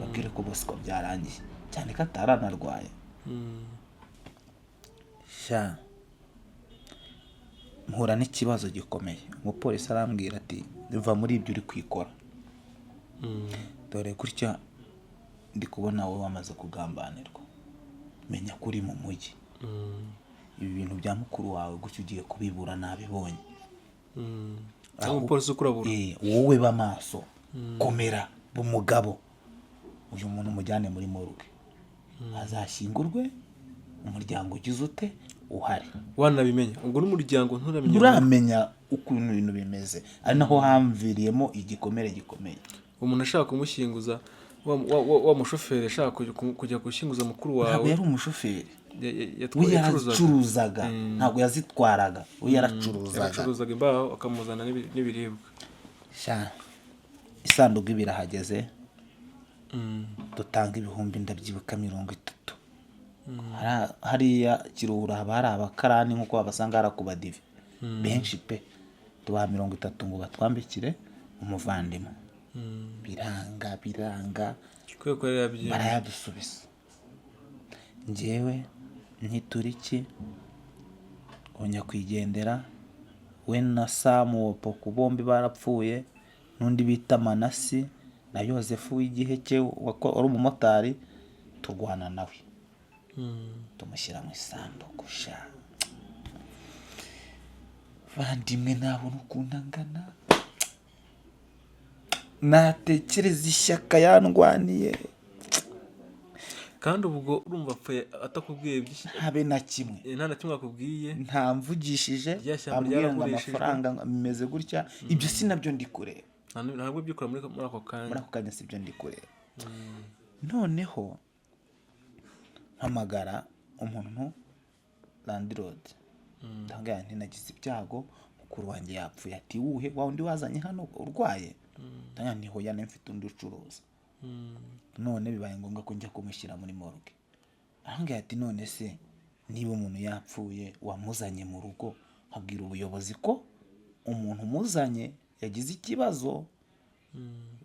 babwire ko Bosco byarangiye, cyane ko ataranarwaye. Sha, mpura n'ikibazo gikomeye. Umupolisi arambwira ati: "Va muri ibyo uri kwikora. Dore gutya ndi kubona wowe wamaze kugambanirwa. Menya ko uri mu mujyi. Ibi bintu bya mukuru wawe gutya ugiye kubibura, nabibonye." Cyangwa umupolisi ukurabura. Wowe ba maso, komera b'umugabo, uyu muntu umujyane muri morgue, azashyingurwe umuryango ugize ute uhari. Wanabimenya ubwo n'umuryango nturamenya. Nturamenya ukuntu ibintu bimeze, ari naho hamviriyemo igikomere gikomeye. Umuntu ashaka kumushyinguza, wa mushoferi ashaka kujya gushyinguza mukuru Ntabwo wawe. yari umushoferi. We Yacuruzaga. yaracuruzaga, ntabwo yazitwaraga, we yaracuruzaga. Yaracuruzaga imbaho, akamuzana n'ibiribwa. Sha, isanduku birahageze, dutanga ibihumbi, ndabyibuka, 30. Hariya Kiruhura haba hari abakarani nk'uko babasanga hariya ku badive benshi pe. Tubaha 30 ngo batwambikire umuvandimwe. Biranga, biranga. Kubera ko yari yabyemeye. Barayadusubiza. Njyewe ntituriki nyakwigendera, we na Samu Wopoku bombi barapfuye, n'undi bita Manasi na Yosefu w'Igiheke wari umumotari, turwana nawe, tumushyira mu isanduku. Sha vandimwe, nabona ukuntu angana, natekereza ishyaka yandwaniye. Kandi ubwo urumva apfuye atakubwiye byinshi. Habe na kimwe. Nta na kimwe akubwiye. Ntamvugishije. Rya shyamba Ambwira ngo ryaragurishijwe. amafaranga bimeze gutya, ibyo si nabyo ndi kureba. Ntabwo byikora muri ako kanya. Muri ako kanya si byo ndi kureba. Noneho mpamagara umuntu, landlord, ndabwira nti: "Nagize ibyago, mukuru wanjye yapfuye." Ati: "Wuhe? Wa wundi wazanye hano urwaye?" Ndabwira nti: "Hoya, nari mfite undi ucuruza, none bibaye ngombwa ko njya kumushyira muri morgue." Arambwira ati: "None se niba umuntu yapfuye, wamuzanye mu rugo, nkabwira ubuyobozi ko umuntu umuzanye yagize ikibazo?"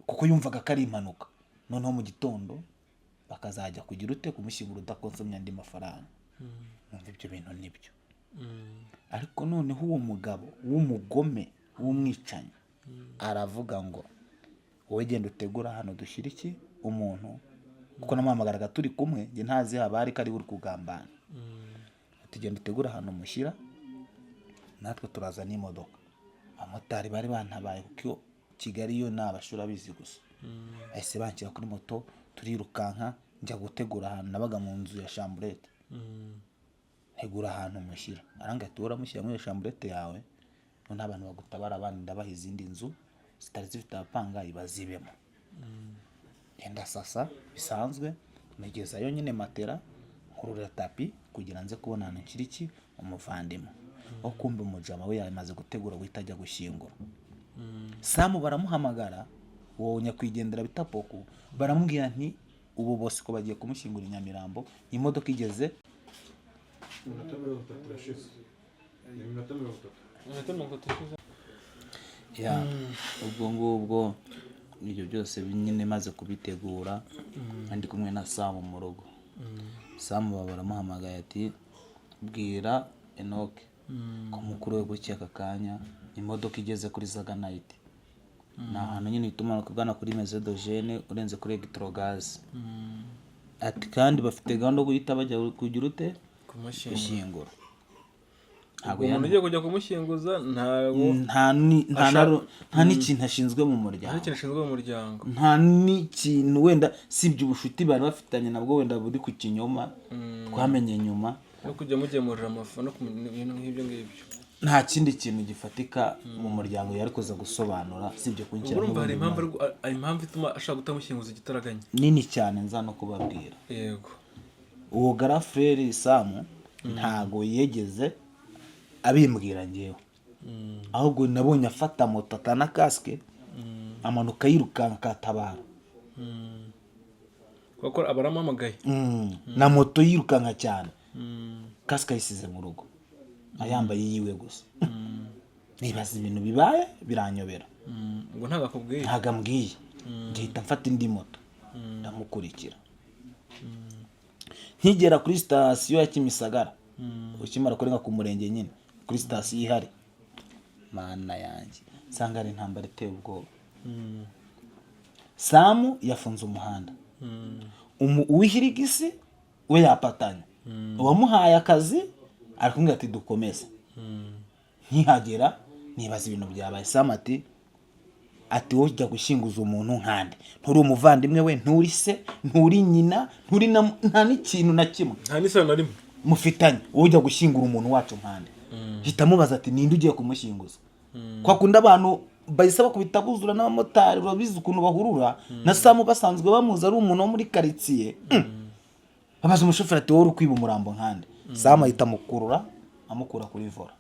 Kuko yumvaga ko ari impanuka, noneho mu gitondo bakazajya kugira ute, kumushyingura, udakonsomye andi mafaranga. Numva ibyo bintu nibyo. Ariko noneho uwo mugabo w'umugome w'umwicanyi aravuga ngo: "Wowe genda utegura hano dushyira iki umuntu," kuko namuhamagaraga turi kumwe, njye ntazi haba hari ko ari we uri kugambana. Ati: "Genda utegure ahantu mushyira, natwe turaza n'imodoka." Abamotari bari bantabaye kuko iyo Kigali yo ni abashuri abizi gusa. Bahise banshyira kuri moto, turirukanka, njya gutegura ahantu nabaga mu nzu ya chambrette, ntegura ahantu mushyira. Arambwira ati: "Uramushyira muri iyo chambrette yawe, noneho abantu bagutabara abandi ndabaha izindi nzu zitari zifite abapangayi bazibemo." Ngenda sasa bisanzwe, negezayo nyine matera, nkurura tapi kugira nze kubona ahantu nshyira iki umuvandimwe. Aho kumva umujama we yamaze gutegura guhita ajya gushyingura. Samu baramuhamagara, uwo nyakwigendera bita Poku, baramubwira nti: "Ubu Bosco bagiye kumushyingura i Nyamirambo, imodoka igeze." Iminota 30 irashize, ni iminota 30. Iminota 30 ishize. Ya, ubwo ngubwo ibyo byose nyine maze kubitegura, ndi kumwe na Samu mu rugo. Samu baba baramuhamagaye ati: "Bwira Enoke ko mukuru we bucye aka kanya imodoka igeze kuri Zaga Night." Ni ahantu nyine uhita umanuka ugana kuri Maison de Jeunes, urenze kuri Egitorogaz. Ati: "Kandi bafite gahunda yo guhita bajya kugira ute?" Kumushyingura. Gushyingura. Ntabwo Ubwo umuntu ugiye kujya kumushyinguza ntabwo nta n'ikintu ashinzwe mu nta muryango. N'ikintu ashinzwe mu muryango. Nta n'ikintu, wenda sibye ubushuti bari bafitanye, nabwo wenda buri ku kinyoma twamenye nyuma. No kujya mugemurira amafu no ibintu nk'ibyo ngibyo. Nta kindi kintu gifatika mu muryango yari kuza gusobanura sibye kunshyira. Urumva hari impamvu hari impamvu ituma ashaka kutamushyinguza igitaraganya. Nini cyane, nza no kubabwira. Yego. Uwo garafureri Samu ntago yegeze abimbwira ngewe, ahubwo nabonye afata moto atana kasike, amanuka yirukanka akatabara. Kuko aba aramuhamagaye. Na moto yirukanka cyane, kasike ayisize mu rugo, ayambaye yiwe gusa. Nibaza ibintu bibaye, biranyobera. Ubwo ntabwo akubwiye? Ntabwo ambwiye. Ngihita mfata indi moto, ndamukurikira. Nkigera kuri sitasiyo ya Kimisagara, ukimara kurenga ku murenge nyine kuri sitasiyo ihari, mana yanjye, nsanga ari intambara iteye ubwoba. Samu yafunze umuhanda. Uwihirigisi we yapatanye, uwamuhaye akazi ari kumubwira ati: "Dukomeze." Nkihagera nibaza ibintu byabaye. Samu ati: "Wowe ujya gushyinguza umuntu nkande? Nturi umuvandimwe we, nturi se, nturi nyina, nturi nta n'ikintu na kimwe Nta n'isano na rimwe mufitanye. Wowe ujya gushyingura umuntu wacu nkande?" Hita amubaza ati: "Ninde ugiye kumushyinguza?" Kwa kundi abantu bahise bakubita buzura n'abamotari, urabizi ukuntu bahurura na Samu, basanzwe bamuzi ari umuntu wo muri karitsiye. Babaza umushoferi ati: "Wowe uri kwiba umurambo nkande?" Samu ahita amukurura, amukura kuri volant,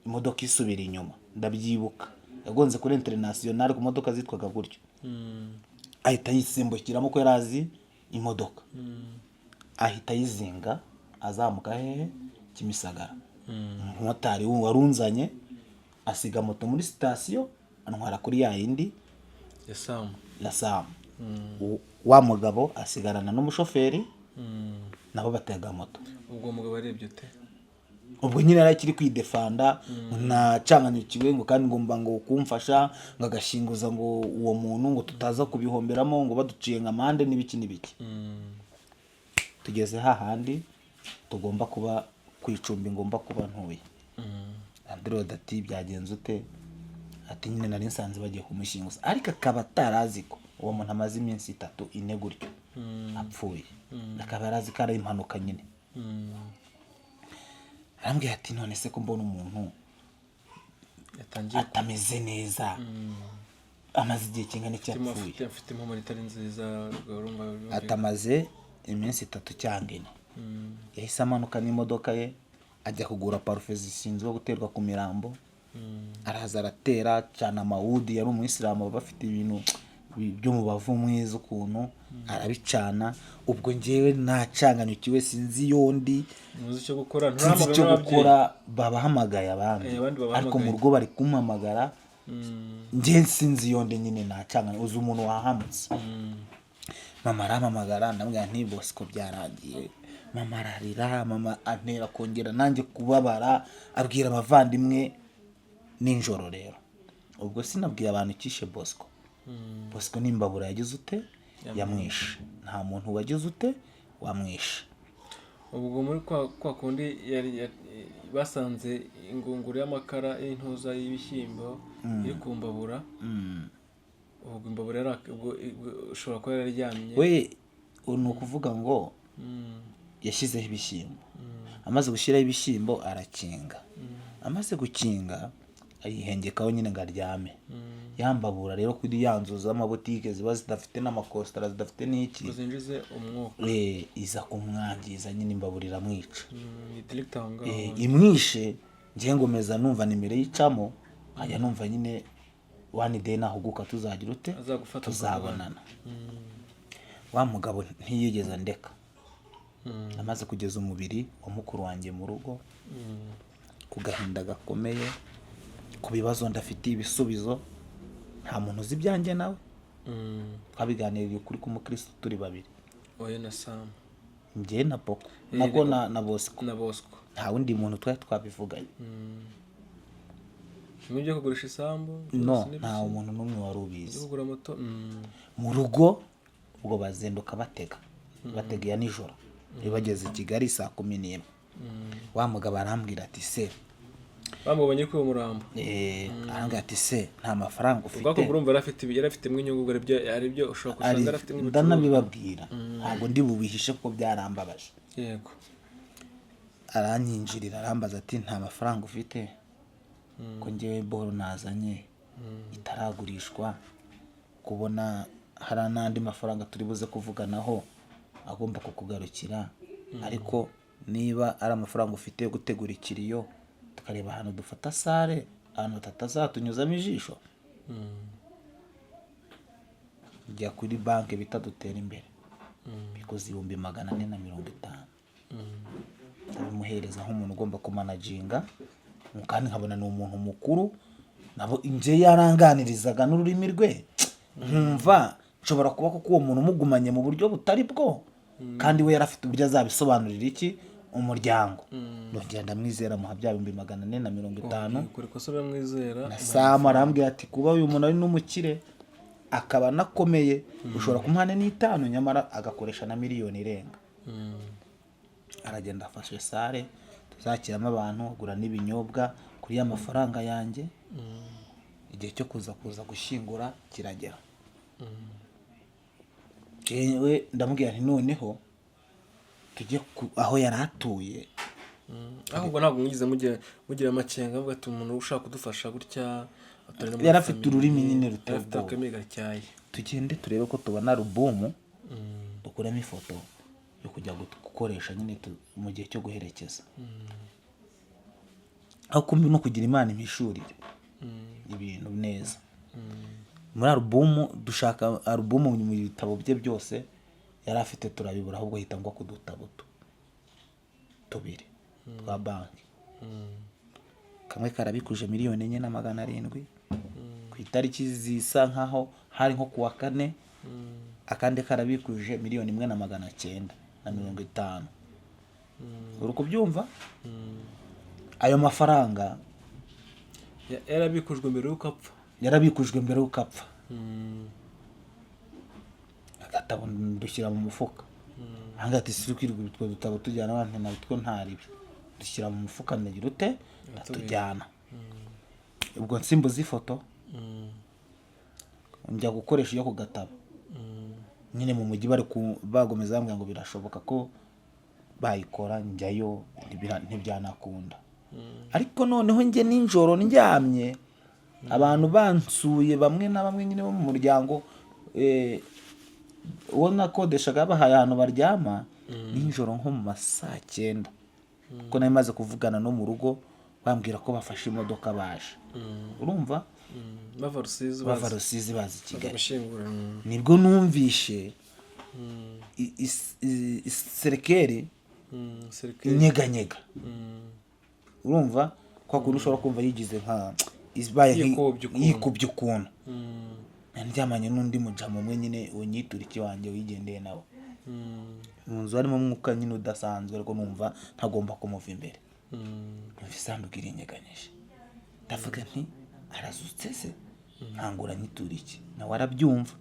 imodoka isubira inyuma. Ndabyibuka yagonze kuri International, ku modoka zitwaga gutyo, ahita yisimbukiramo ko yari azi imodoka, ahita ayizinga, azamuka hehe? Kimisagara. Umumotari warunzanye asiga moto muri sitasiyo, antwara kuri ya yindi Ya Samu. Ya Samu. Wa mugabo asigarana n'umushoferi, nabo batega moto. Ubwo mugabo arebye ute? Ubwo nyine yari akiri kwidefanda, nacanganyukiwe, ngo kandi ngomba ngo kumfasha ngo agashinguza ngo uwo muntu, ngo tutaza kubihomberamo, ngo baduciye ngo amande n'ibiki n'ibiki. Tugeze hahandi tugomba kuba ku icumbi, ngomba kuba ntuye, Andrew ati: "Byagenze ute?" Ati: "Nyine nari nsanze bagiye kumushyinguza." Ariko akaba atarazi ko uwo muntu amaze iminsi 3, 4 gutyo apfuye, akaba yarazi ko ari impanuka nyine. Arambwira ati: "None se ko mbona umuntu Yatangiye atameze neza, amaze igihe kingana iki Afite apfuye?" Afite impumuro itari nziza, ubwo urumva Atamaze iminsi 3 cyangwa 4. Yahise amanuka n'imodoka ye, ajya kugura parufe zishinzwe guterwa ku mirambo, araza aratera, acana amawudi. Yari umuyisilamu, baba bafite ibintu by'umubavu mwiza ukuntu, arabicana. Ubwo njyewe nacanganyukiwe, sinzi iyo ndi. Ntuzi icyo gukora. Sinzi icyo Nturahamagara n'ababyeyi. gukora. Babahamagaye abandi. Eh, abandi babahamagaye. Ariko mu rugo bari kumpamagara, njye sinzi iyo ndi nyine, nacanganye. Uzi umuntu wahamutse? Mama arampamagara, ndamubwira nti: "Bosco byarangiye." Mama ararira, mama antera kongera nanjye kubabara, abwira abavandimwe nijoro. Rero ubwo sinabwiye abantu icyishe Bosco. Bosco n'imbabura yagize ute? Yamwishe. Nta muntu wagize ute? Wamwishe. Ubwo muri kwa kundi yari basanze ingunguru y'amakara y'intuza y'ibishyimbo iri ku mbabura. Ubwo imbabura ubwo ushobora kuba yararyamye. We ni ukuvuga ngo yashyizeho ibishyimbo, amaze gushyiraho ibishyimbo arakinga, amaze gukinga ayihengekaho nyine ngo aryame. Yambabura rero kuri ya nzu z'amabutike ziba zidafite n'amakositara, zidafite n'iki, ngo zinjize umwuka. Iza kumwangiza nyine, imbabura iramwica. Ni direct aho ngaho. Imwishe, njye ngomeza numva nimero yicamo, nkajya numva nyine one day nahuguka tuzagira ute, Azagufata. tuzabonana. Wa mugabo ntiyigeze andeka. Amaze kugeza umubiri wa mukuru wanjye mu rugo, ku gahinda gakomeye, ku bibazo ndafitiye ibisubizo, nta muntu uzi ibyanjye nawe. Twabiganiriye ukuri k'umukristo turi babiri. Oya, na Sam. Njye na Poko, nako na Bosco. Na Bosco. Nta wundi muntu twari twabivuganye. Bimwe byo kugurisha isambu No. byose n'ibiki? Nta muntu n'umwe wari ubizi. Byo kugura moto. Mu rugo ubwo bazinduka batega, batega iya nijoro. Iyo bageze i Kigali saa 11, wa mugabo arambwira ati: "Se..." Bamubonye kuri uwo murambo. Arambwira ati: "Se nta mafaranga ufite?" Ubwo urumva yari afitemo inyungu, ubwo aribyo ushobora gusanga yari afitemo ubucuruzi. Ndanabibabwira, ntabwo ndi bubihishe kuko byarambabaje. Aranyinjirira, arambaza ati: "Nta mafaranga ufite, ko ngewe boro nazanye itaragurishwa, kubona hari n'andi mafaranga turi buze kuvuganaho agomba kukugarukira, ariko niba ari amafaranga ufite yo gutegura ikiriyo, tukareba ahantu dufata salle, ahantu tutazatunyuzamo ijisho." Njya kuri banki bita Dutera Imbere, bikoze 450,000, ndabimuhereza nk'umuntu ugomba kumanaginga, kandi nkabona ni umuntu mukuru. Nabo njye yaranganirizaga n'ururimi rwe, nkumva nshobora kuba kuko uwo muntu umugumanye mu buryo butari bwo, kandi we yari afite uburyo azabisobanurira iki umuryango. Ndongera ndamwizera, muha bya 450,000. Ukora ikosa, uramwizera. Na Samu arambwira ati: "Kuba uyu muntu ari n'umukire akaba anakomeye, ushobora kumuha ane n'itanu, nyamara agakoresha na miliyoni irenga." Aragenda, afashe salle tuzakiramo abantu, agura n'ibinyobwa kuri ya mafaranga yanjye. Igihe cyo kuza gushyingura kiragera. Jewe ndamubwira nti: "Noneho tujye aho yari atuye." Ahubwo ntabwo mwigeze mugira amakenga, avuga ati: "Umuntu ushaka kudufasha gutya atari no muri Yari afite famille." ururimi nyine ruteye Yari afite ubwoba. akarimi gatyaye. Tugende turebe ko tubona alubumu, dukuremo ifoto yo kujya gukoresha nyine mu gihe cyo guherekeza. Aho kumbi no kugira Imana impishurire ibintu neza muri alubumu, dushaka alubumu mu bitabo bye byose yari afite turabibura, ahubwo ahita ngwa ku dutabo tubiri twa banki. Kamwe karabikuje 4,700,000 ku itariki zisa nkaho hari nko kuwa kane, akandi karabikuje 1,950,000. Uri kubyumva? Ayo mafaranga Yarabikujwe mbere y'uko apfa. Yarabikujwe mbere y'uko apfa. Agatabo dushyira mu mufuka. Ahangaha ati: "Si kwirirwa utwo dutabo tujyana abantu natwo ntaribi." Dushyira mu mufuka, ndagira ute, ndatujyana. Ubwo nsimbuza ifoto, njya gukoresha iyo ku gatabo nyine mu mujyi. Bari bagomeza bambwira ngo birashoboka ko bayikora. Njyayo, ntibyanakunda. Ariko noneho njye nijoro ndyamye, abantu bansuye bamwe na bamwe nyine bo mu muryango, uwo nakodeshaga bahaye ahantu baryama, nijoro nko mu ma saa cyenda, kuko nari maze kuvugana no mu rugo bambwira ko bafashe imodoka baje, urumva? Bava Rusizi. Bava Baza Rusizi baza i Kigali. Gushyingura. Nibwo numvishe icercueil Cercueil. inyeganyega. Urumva kwa kuntu ushobora kumva yigize nka ibaye Yikubye ukuntu. Yikubye ukuntu. Ndyamanye n'undi mujama umwe nyine unyitura iki wanjye wigendeye nawe. Mu nzu harimo umwuka nyine udasanzwe, ariko numva ntagomba kumuva imbere. Numva isanduku irinyeganyije, ndavuga nti: "Arazutse se?" Nkangura nyitura iki, nawe arabyumva.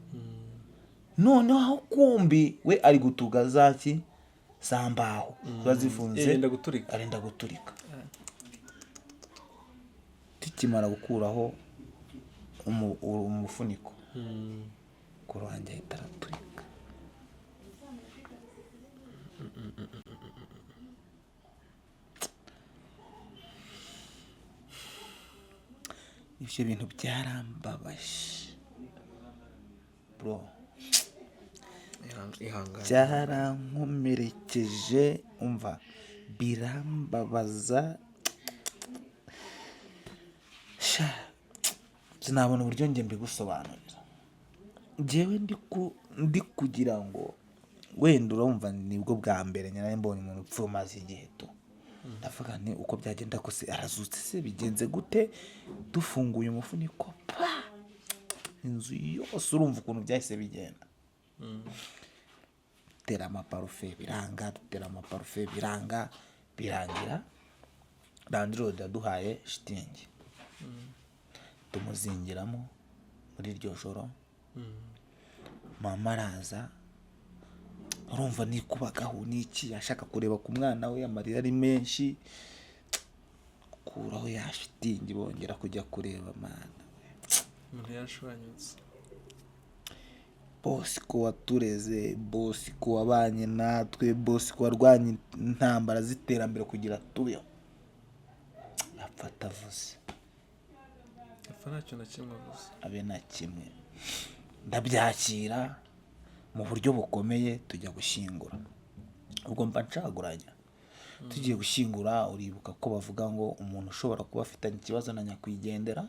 Noneho aho kumbi we ari gutuga zaki za mbaho ziba zifunze, Yenda guturika. Arenda guturika. Tukimara gukuraho umufuniko, mukuru wanjye ahita araturika. Ibyo bintu byarambabaje, bro. Ihangane. Byarankomerekeje, umva, birambabaza sha, sinabona uburyo njye mbigusobanurira. Njyewe ndi kugira ngo wenda urumva, nibwo bwa mbere nyine mbonye umuntu upfa umaze igihe tu. Ndavuga nti uko byagenda kose arazutse se, bigenze gute? Dufunguye umufuniko, pa, inzu yose, urumva ukuntu byahise bigenda. Dutera amaparufe biranga, dutera amaparufe biranga, birangira landlord yaduhaye shitingi, tumuzingiramo muri iryo joro. Mama araza, urumva nikubagaho n'iki, ashaka kureba ku mwana we, amarira ari menshi. Kuraho ya shitingi, bongera kujya kureba, mana. Umuntu yarashwanyutse. Bosco watureze, Bosco wabanye natwe, Bosco warwanye intambara z'iterambere kugira tubeho, apfa atavuze. Apfa nta kintu na kimwe avuze. Abe na kimwe. Ndabyakira mu buryo bukomeye, tujya gushyingura. Ubwo mba ncaguranya, tugiye gushyingura, uribuka ko bavuga ngo umuntu ushobora kuba afitanye ikibazo na nyakwigendera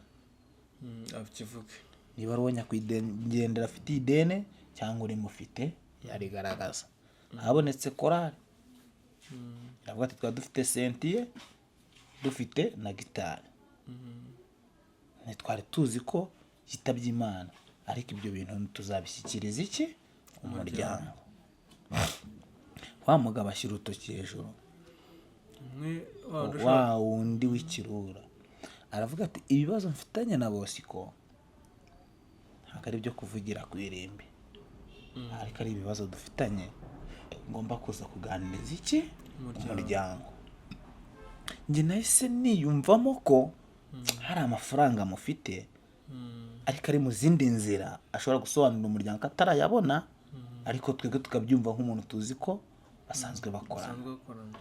Akivuge. niba ari uwo nyakwigendera afite ideni cyangwa urimufite yarigaragaza. Habonetse korari iravuga ati twaba dufite sentiye, dufite na gitari, ntitwari tuzi ko yitabye Imana, ariko ibyo bintu tuzabishyikiriza iki? Umuryango. Wa mugabo ashyira urutoki hejuru. Umwe wa wundi ushobora Wa wundi w'ikirura aravuga ati ibibazo mfitanye na Bosco ntabwo ari ibyo kuvugira ku irimbi, ariko ari ibibazo dufitanye ngomba kuza kuganiriza iki? Umuryango. Njye nahise niyumvamo ko hari amafaranga mufite, ariko ari mu zindi nzira ashobora gusobanurira umuryango ko atarayabona, ariko twebwe tukabyumva nk'umuntu tuzi ko basanzwe bakorana. Basanzwe bakorana.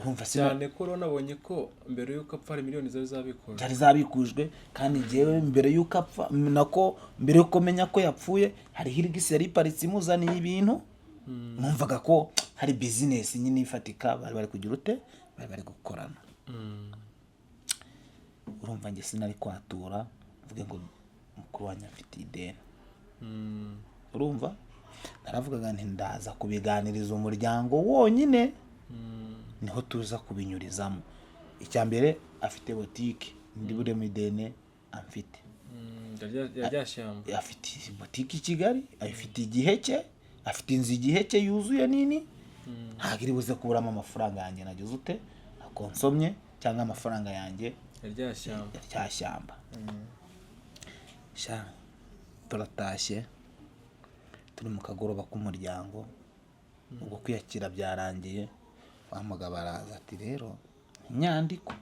Urumva sina Cyane ko rero nabonye ko mbere y'uko apfa hari miliyoni zari zabikora. Zari zabikujwe, kandi njyewe mbere y'uko apfa, nako mbere y'uko menya ko yapfuye, hari Hilux yari iparitse imuzaniye ibintu. Numvaga ko hari business nyine ifatika bari bari kugira ute, bari bari gukorana. Urumva njye sinari kwatura mvuge ngo mukuru wanjye afite ideni. Urumva naravugaga nti ndaza kubiganiriza umuryango wonyine, niho tuza kubinyurizamo. Icya mbere, afite botike, ndi buremo ideni amfite. Rya shyamba. Afite botike i Kigali, afite igihe cye, afite inzu igihe cye yuzuye nini, ntabwo iri buze kuburamo amafaranga yanjye nagize ute, nakonsomye, cyangwa amafaranga yanjye Rya shyamba. Rya shyamba. Sha, turatashye, turi mu kagoroba k'umuryango, ubwo kwiyakira byarangiye, wa mugabo araza ati rero inyandiko.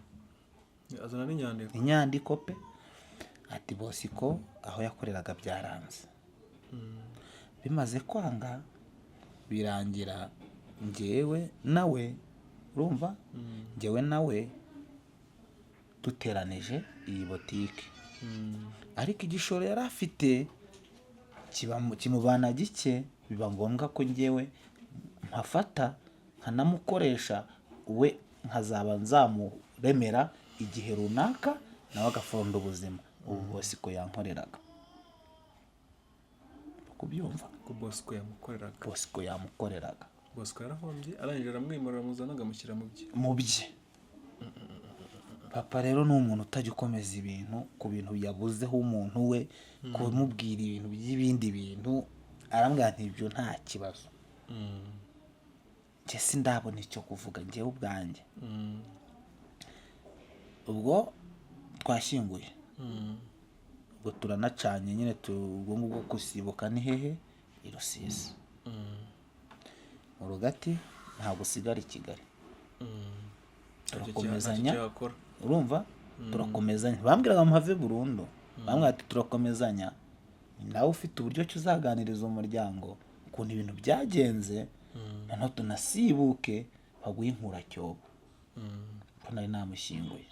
Azana n'inyandiko. Inyandiko pe. Ati Bosco aho yakoreraga byaranze, bimaze kwanga birangira njyewe nawe, urumva, njyewe nawe duteranije iyi botike, ariko igishoro yari afite kimubana gike, biba ngombwa ko njyewe mpafata nkanamukoresha, we nkazaba nzamuremera igihe runaka, nawe agafonda ubuzima. Ubu Bosco yankoreraga, kubyumva. Ko Bosco yamukoreraga. Bosco yamukoreraga. Bosco yarahombye, arangije aramwimura, aramuzana, amushyira mu bye. Mu bye. Papa rero ni umuntu utajya ukomeza ibintu ku bintu yabuzeho umuntu we, kumubwira ibintu by'ibindi bintu. Arambwira nti ibyo nta kibazo, njye sindabona icyo kuvuga njyewe ubwanjye. Ubwo twashyinguye, ubwo turanacanye nyine, ubwo ngubwo gusibuka ni hehe? I Rusizi, mu rugati. Ntabwo usigara i Kigali. Ntacyo Turakomezanya. Cyakora. Urumva, turakomezanya. Bambwiraga mpave burundu, bambwira ati turakomezanya, nawe ufite uburyo ki uzaganiriza umuryango ukuntu ibintu byagenze, noneho tunasibuke baguhe inkuracyobo, ko nari namushyinguye.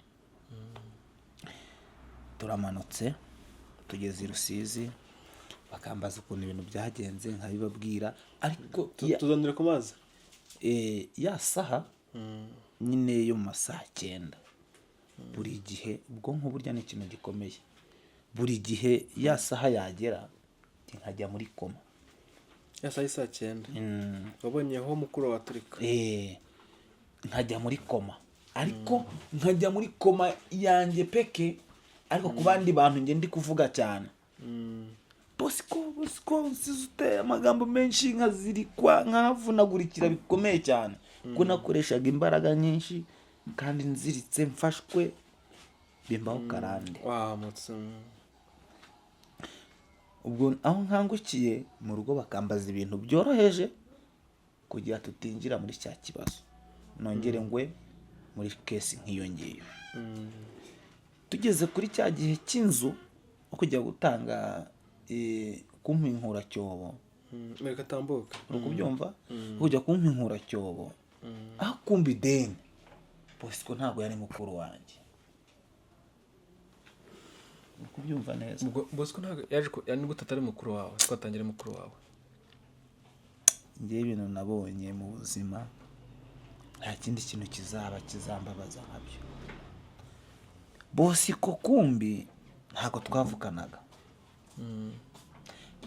Turamanutse tugeze i Rusizi, bakambaza ukuntu ibintu byagenze, nkabibabwira, ariko Tuzanire ku mazi. Ya saha nyine yo mu masaha 9, buri gihe ubwonko burya ni ikintu gikomeye, buri gihe ya saha yagera nkajya muri koma. Ya saa y'i 9 wabonyeho mukuru wa Aturika? Nkajya muri koma, ariko nkajya muri koma yanjye peke, ariko ku bandi bantu njye ndi kuvuga cyane: "Bosco, Bosco, nsize uteye amagambo menshi", nkazirikwa, nkavunagurikira bikomeye cyane, kuko nakoreshaga imbaraga nyinshi kandi nziritse, mfashwe, bimbaho karande. Wahamutse. Ubwo aho nkangukiye mu rugo, bakambaza ibintu byoroheje kugira tutinjira muri cya kibazo, nongere ngwe muri case nk'iyo ngiyo. Tugeze kuri cya gihe cy'inzu, aho kujya gutanga, kumpa inkuracyobo. Reka atambuke. Uri kubyumva? Kujya kumpa inkuracyobo, aho kumva ideni, Bosco ntabwo yari mukuru wanjye. Uri kubyumva neza? Ubwo Bosco ntabwo yaje yani gute atari mukuru wawe, twatangira mukuru wawe? Ngewe ibintu nabonye mu buzima, nta kindi kintu kizaba kizambabaza nkabyo. Bosco kumbi ntabwo twavuganaga.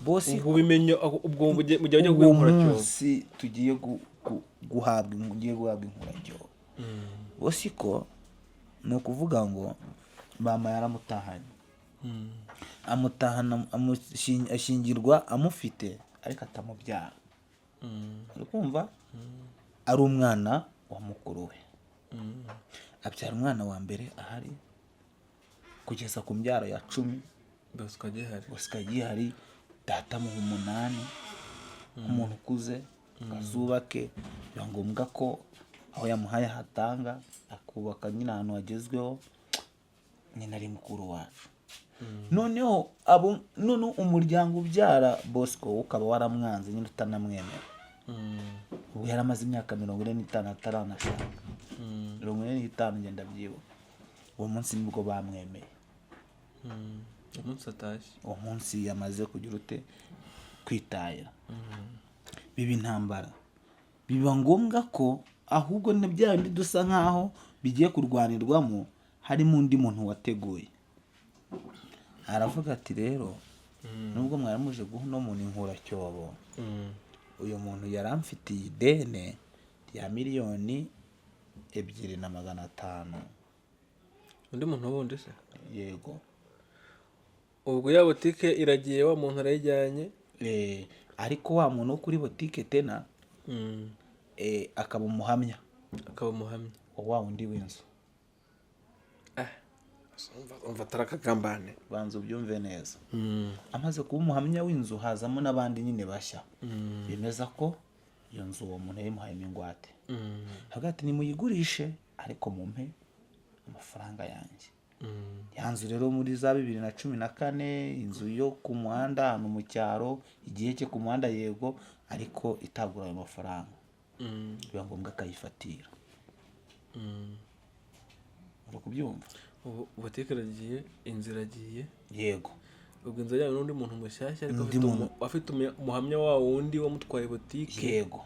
Bosco Ubwo ubimenye ubwo mu gihe ujya uwo guha inkuracyobo? munsi tugiye guhabwa ugiye guhabwa inkuracyobo, Bosco ni ukuvuga ngo mama yaramutahanye, amutahana, ashyingirwa amufite ariko atamubyara. Uri kumva, ari umwana wa mukuru we, abyara umwana wa mbere ahari kugeza ku mbyaro ya 10. Bosco agihari? Bosco agihari. Data amuha 8 nk'umuntu ukuze azubake, biba ngombwa ko aho yamuhaye hatanga, akubaka nyine ahantu hagezweho, nyine ari mukuru wacu. Noneho abo, noneho umuryango ubyara Bosco ukaba waramwanze nyine, utanamwemera. Ubu yari amaze imyaka 45 ataranashaka, 45, ngenda byibuka. Uwo munsi nibwo bamwemeye. Umunsi atashye? Uwo munsi yamaze kugira ute, kwitahira, biba intambara, biba ngombwa ko ahubwo na bya bindi dusa nkaho bigiye kurwanirwamo, harimo undi muntu wateguye, aravuga ati: "Rero nubwo mwari muje guha uno muntu inkuracyobo, uyu muntu yari amfitiye idene rya 2,500,000." Undi muntu wundi se? Yego. Ubwo ya botike iragiye, wa muntu arayijyanye? Ariko wa muntu wo kuri botike tena, akaba umuhamya. Akaba umuhamya. Wa wa wundi w'inzu. Umva, atari akagambane. Banza ubyumve neza. Amaze kuba umuhamya w'inzu, hazamo n'abandi nyine bashya bemeza ko iyo nzu uwo muntu yayimuhayemo ingwate. Hagati nimuyigurishe, ariko mumpe amafaranga yanjye. Ya nzu rero muri za 2014, inzu yo ku muhanda ahantu mu cyaro, igihe cye ku muhanda yego, ariko itagura ayo mafaranga, biba ngombwa akayifatira. Uri kubyumva? Ubu botike iragiye, inzu iragiye. Yego. Ubwo inzu yajyanye n'undi muntu mushyashya, ariko Undi afite muntu. Afite umuhamya wa wundi wamutwaye botike. Yego.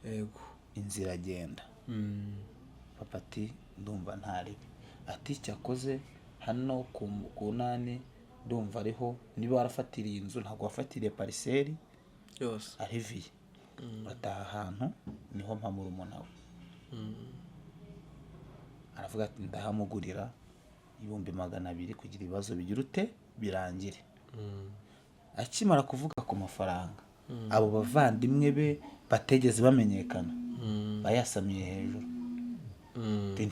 Yego. Inzu iragenda. Papa ati: "Ndumva ntaribi", ati: "Cyakoze hano ku nani, ndumva ariho niba warafatiriye inzu, ntabwo wafatiriye parcelle yose." Ariviye bataha ahantu niho mpa murumuna we. Aravuga ati: "Ndahamugurira 200,000 kugira ibibazo bigira ute, birangire." Akimara kuvuga ku mafaranga, abo bavandimwe be bategeze bamenyekana bayasamiye hejuru.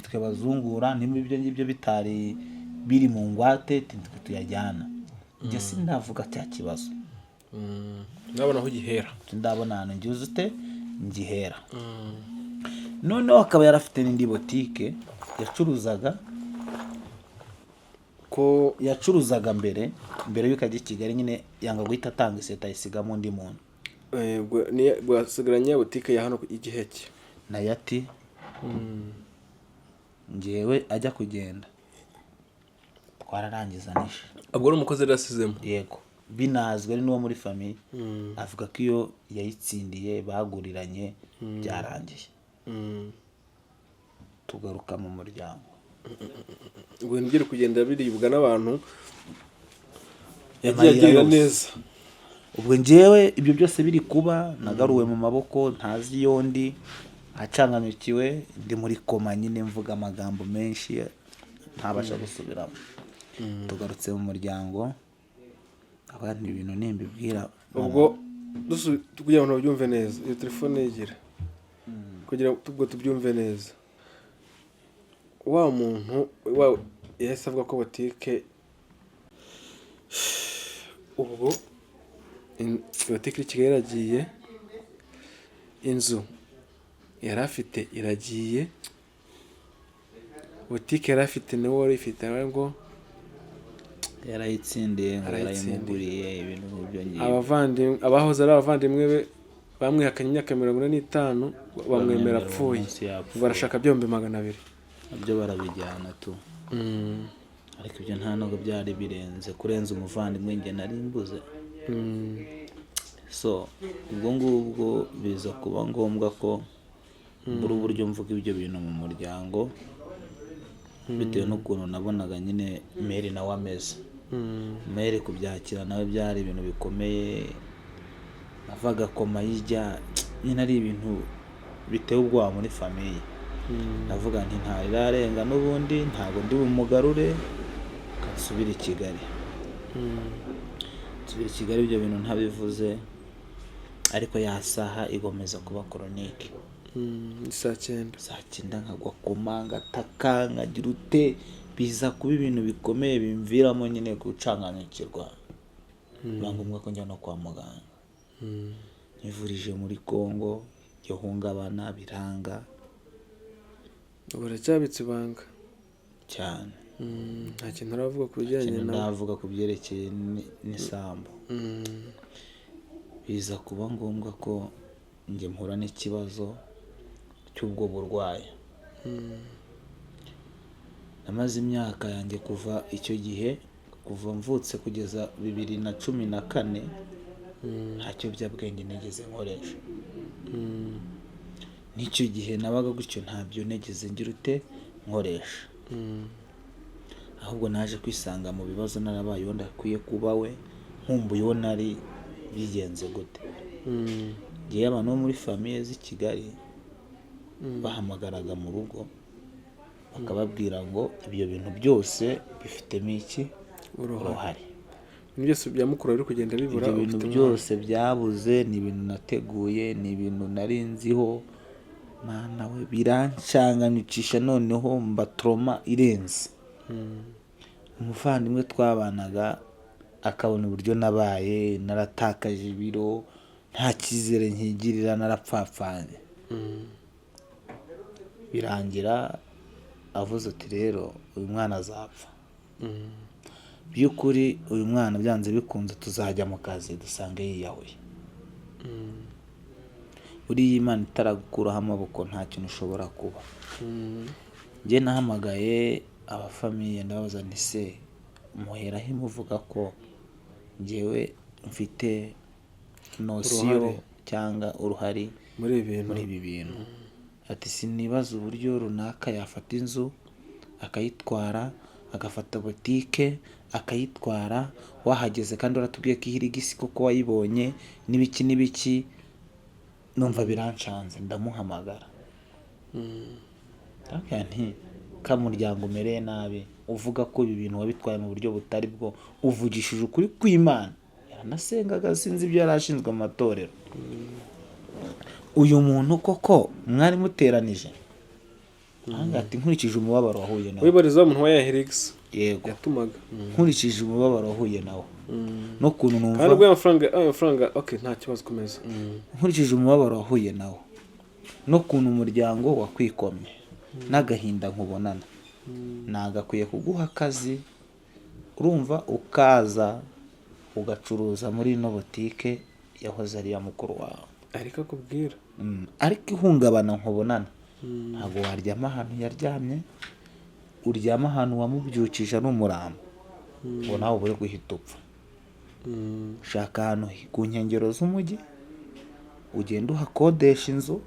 Twe bazungura, niba ibyo ngibyo bitari biri mu ngwate, twe tuyajyana. Njye sindavuga cya kibazo. Ndabona aho ugihera. Ndabona ahantu ngize ute, ngihera. Noneho akaba yarafite n'indi botike yacuruzaga, Ko yacuruzaga mbere y'uko ajya i Kigali nyine, yanga guhita atanga iseta, ayisigamo undi muntu. Ubwo yasigaranye butike ya hano i Giheke. Nayo ati ngewe ajya kugenda twararangizanije. Ubwo ari umukozi yari asizemo? Yego, binazwi ari n'uwo muri famille. Avuga ko iyo yayitsindiye baguriranye, byarangiye. Tugaruka mu muryango. Ubwo ibintu biri kugenda biribwa n'abantu, yagiye Amayira agirira yose. neza. Ubwo njyewe ibyo byose biri kuba, nagaruwe mu maboko ntazi iyo ndi, acanganyukiwe, ndi muri koma nyine, mvuga amagambo menshi ntabasha gusubiramo. Tugarutse mu muryango, abandi ibintu nimbibwira mama. Ubwo kugira ngo babyumve neza, iyo telefone yigira kugira ubwo tubyumve neza, wa muntu wa yahise avuga ko botike, ubwo botike iri i Kigali iragiye, inzu yari afite iragiye, botike yari afite niwe wari uyifite nawe ngo Yarayitsindiye ngo Arayitsindiye. Yarayimuguriye, ibintu nk'ibyo ngibyo. Abavandimwe, abahoze ari abavandimwe be bamwihakanye imyaka 45, bamwemera Bamwemera apfuye. umunsi yapfuye. Barashaka byombi 200. Nabyo barabijyana tu. Ariko ibyo nta nubwo byari birenze kurenza umuvandimwe njye nari mbuze. So ubwo ngubwo biza kuba ngombwa ko mbura uburyo mvuga ibyo bintu mu muryango, bitewe n'ukuntu nabonaga nyine mère nawe ameze. Mère kubyakira nawe byari ibintu bikomeye, navaga koma yijya nyine, ari ibintu biteye ubwoba muri famille. Ndavuga nti ntarirarenga n'ubundi ntabwo ndi bumugarure, nsubire i Kigali. Nsubira i Kigali ibyo bintu ntabivuze, ariko ya saha igomeza kuba chronique. Ni saa cyenda. Saa cyenda nkagwa koma, ngataka, nkagira ute, biza kuba ibintu bikomeye bimviramo nyine gucanganyukirwa, biba ngombwa ko njya no kwa muganga. Nivurije muri Congo iryo hungabana biranga. Ubu uracyabitse ibanga? Cyane. Nta kintu uravuga ku bijyanye Ikintu nawe? Ndavuga ku byerekeye n'isambu. Biza kuba ngombwa ko njye mpura n'ikibazo cy'ubwo burwayi. Namaze imyaka yanjye kuva icyo gihe, kuva mvutse kugeza 2014, nta kiyobyabwenge nigeze nkoresha. N'icyo gihe nabaga gutyo, ntabyo nigeze ngira ute nkoresha. Ahubwo naje kwisanga mu bibazo narabaye uwo ndakwiye kuba we, nkumbuye uwo nari. Bigenze gute? Ngewe abantu bo muri famille z'i Kigali bahamagaraga mu rugo bakababwira ngo ibyo bintu byose bifitemo iki? Uruhare. Uruhare. Ibintu byose bya mukuru biri kugenda bibura. Ibyo bintu Ufitemo byose byabuze ni ibintu nateguye, ni ibintu nari nziho. Mana we, biranshanganicisha, noneho mba trauma irenze. Umuvandimwe twabanaga akabona uburyo nabaye, naratakaje ibiro, nta cyizere nkigirira, narapfapfanye. Birangira avuze ati: "Rero uyu mwana azapfa by'ukuri, uyu mwana byanze bikunze tuzajya mu kazi dusange yiyahuye." Buriya Imana itaragukuraho amaboko nta kintu ushobora kuba. Njye nahamagaye abafamille, ndababaza nti: "Se muheraho muvuga ko njyewe mfite notion Uruhare. cyangwa uruhare Muri ibi bintu?" Muri ibi bintu. Ati: "Sinibaza uburyo runaka yafata inzu akayitwara, agafata botike akayitwara, wahageze kandi waratubwiye ko ihirigisi koko wayibonye n'ibiki n'ibiki." Numva birancanze, ndamuhamagara, ndamubwira nti: "Kamuryango umereye nabi, uvuga ko ibi bintu wabitwaye mu buryo butari bwo, uvugishije ukuri kw'Imana?" Yaranasengaga, sinzi ibyo yari ashinzwe mu matorero. "Uyu muntu koko mwari muteranije?" Ahangaha ati: "Nkurikije umubabaro wahuye nawe." Wibariza wa muntu wa yahirigisi? Yego. Yatumaga. "Nkurikije umubabaro wahuye nawe n'ukuntu Kandi numva ubwo ayo mafaranga, okay, nta kibazo, komeza. Nkurikije umubabaro wahuye nawo." N'ukuntu umuryango wakwikomye n'agahinda nkubonana, nagakwiye kuguha akazi, urumva, ukaza ugacuruza muri ino botike yahoze ari iya mukuru wawe. Ariko akubwira. Ariko ihungabana nkubonana, ntabwo waryama ahantu yaryamye, uryama ahantu wamubyukije ari umurambo, ngo nawe ubure guhita upfa. Shaka ahantu ku nkengero z'umujyi, ugende uhakodesha inzu,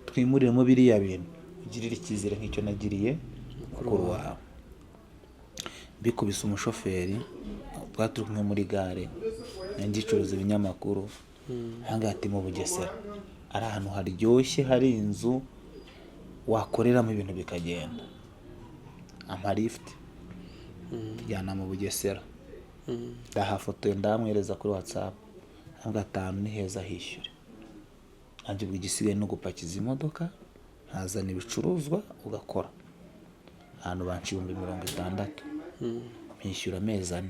twimuriremo biriya bintu, ugirire icyizere nk'icyo nagiriye mukuru wawe. Mbikubise umushoferi twari turi kumwe muri gare, ngicuruza ibinyamakuru, ahangaha, ati mu Bugesera ari ahantu haryoshye, hari inzu wakoreramo ibintu bikagenda. Ampa lifuti, tujyana mu Bugesera, ndahafotoye, ndamwereza kuri WhatsApp, arambwira ati ahantu ni heza, hishyure, nanjye ubwo igisigaye ni ugupakiza imodoka nkazana ibicuruzwa ugakora. Ahantu banca 60,000, mpishyura amezi 4,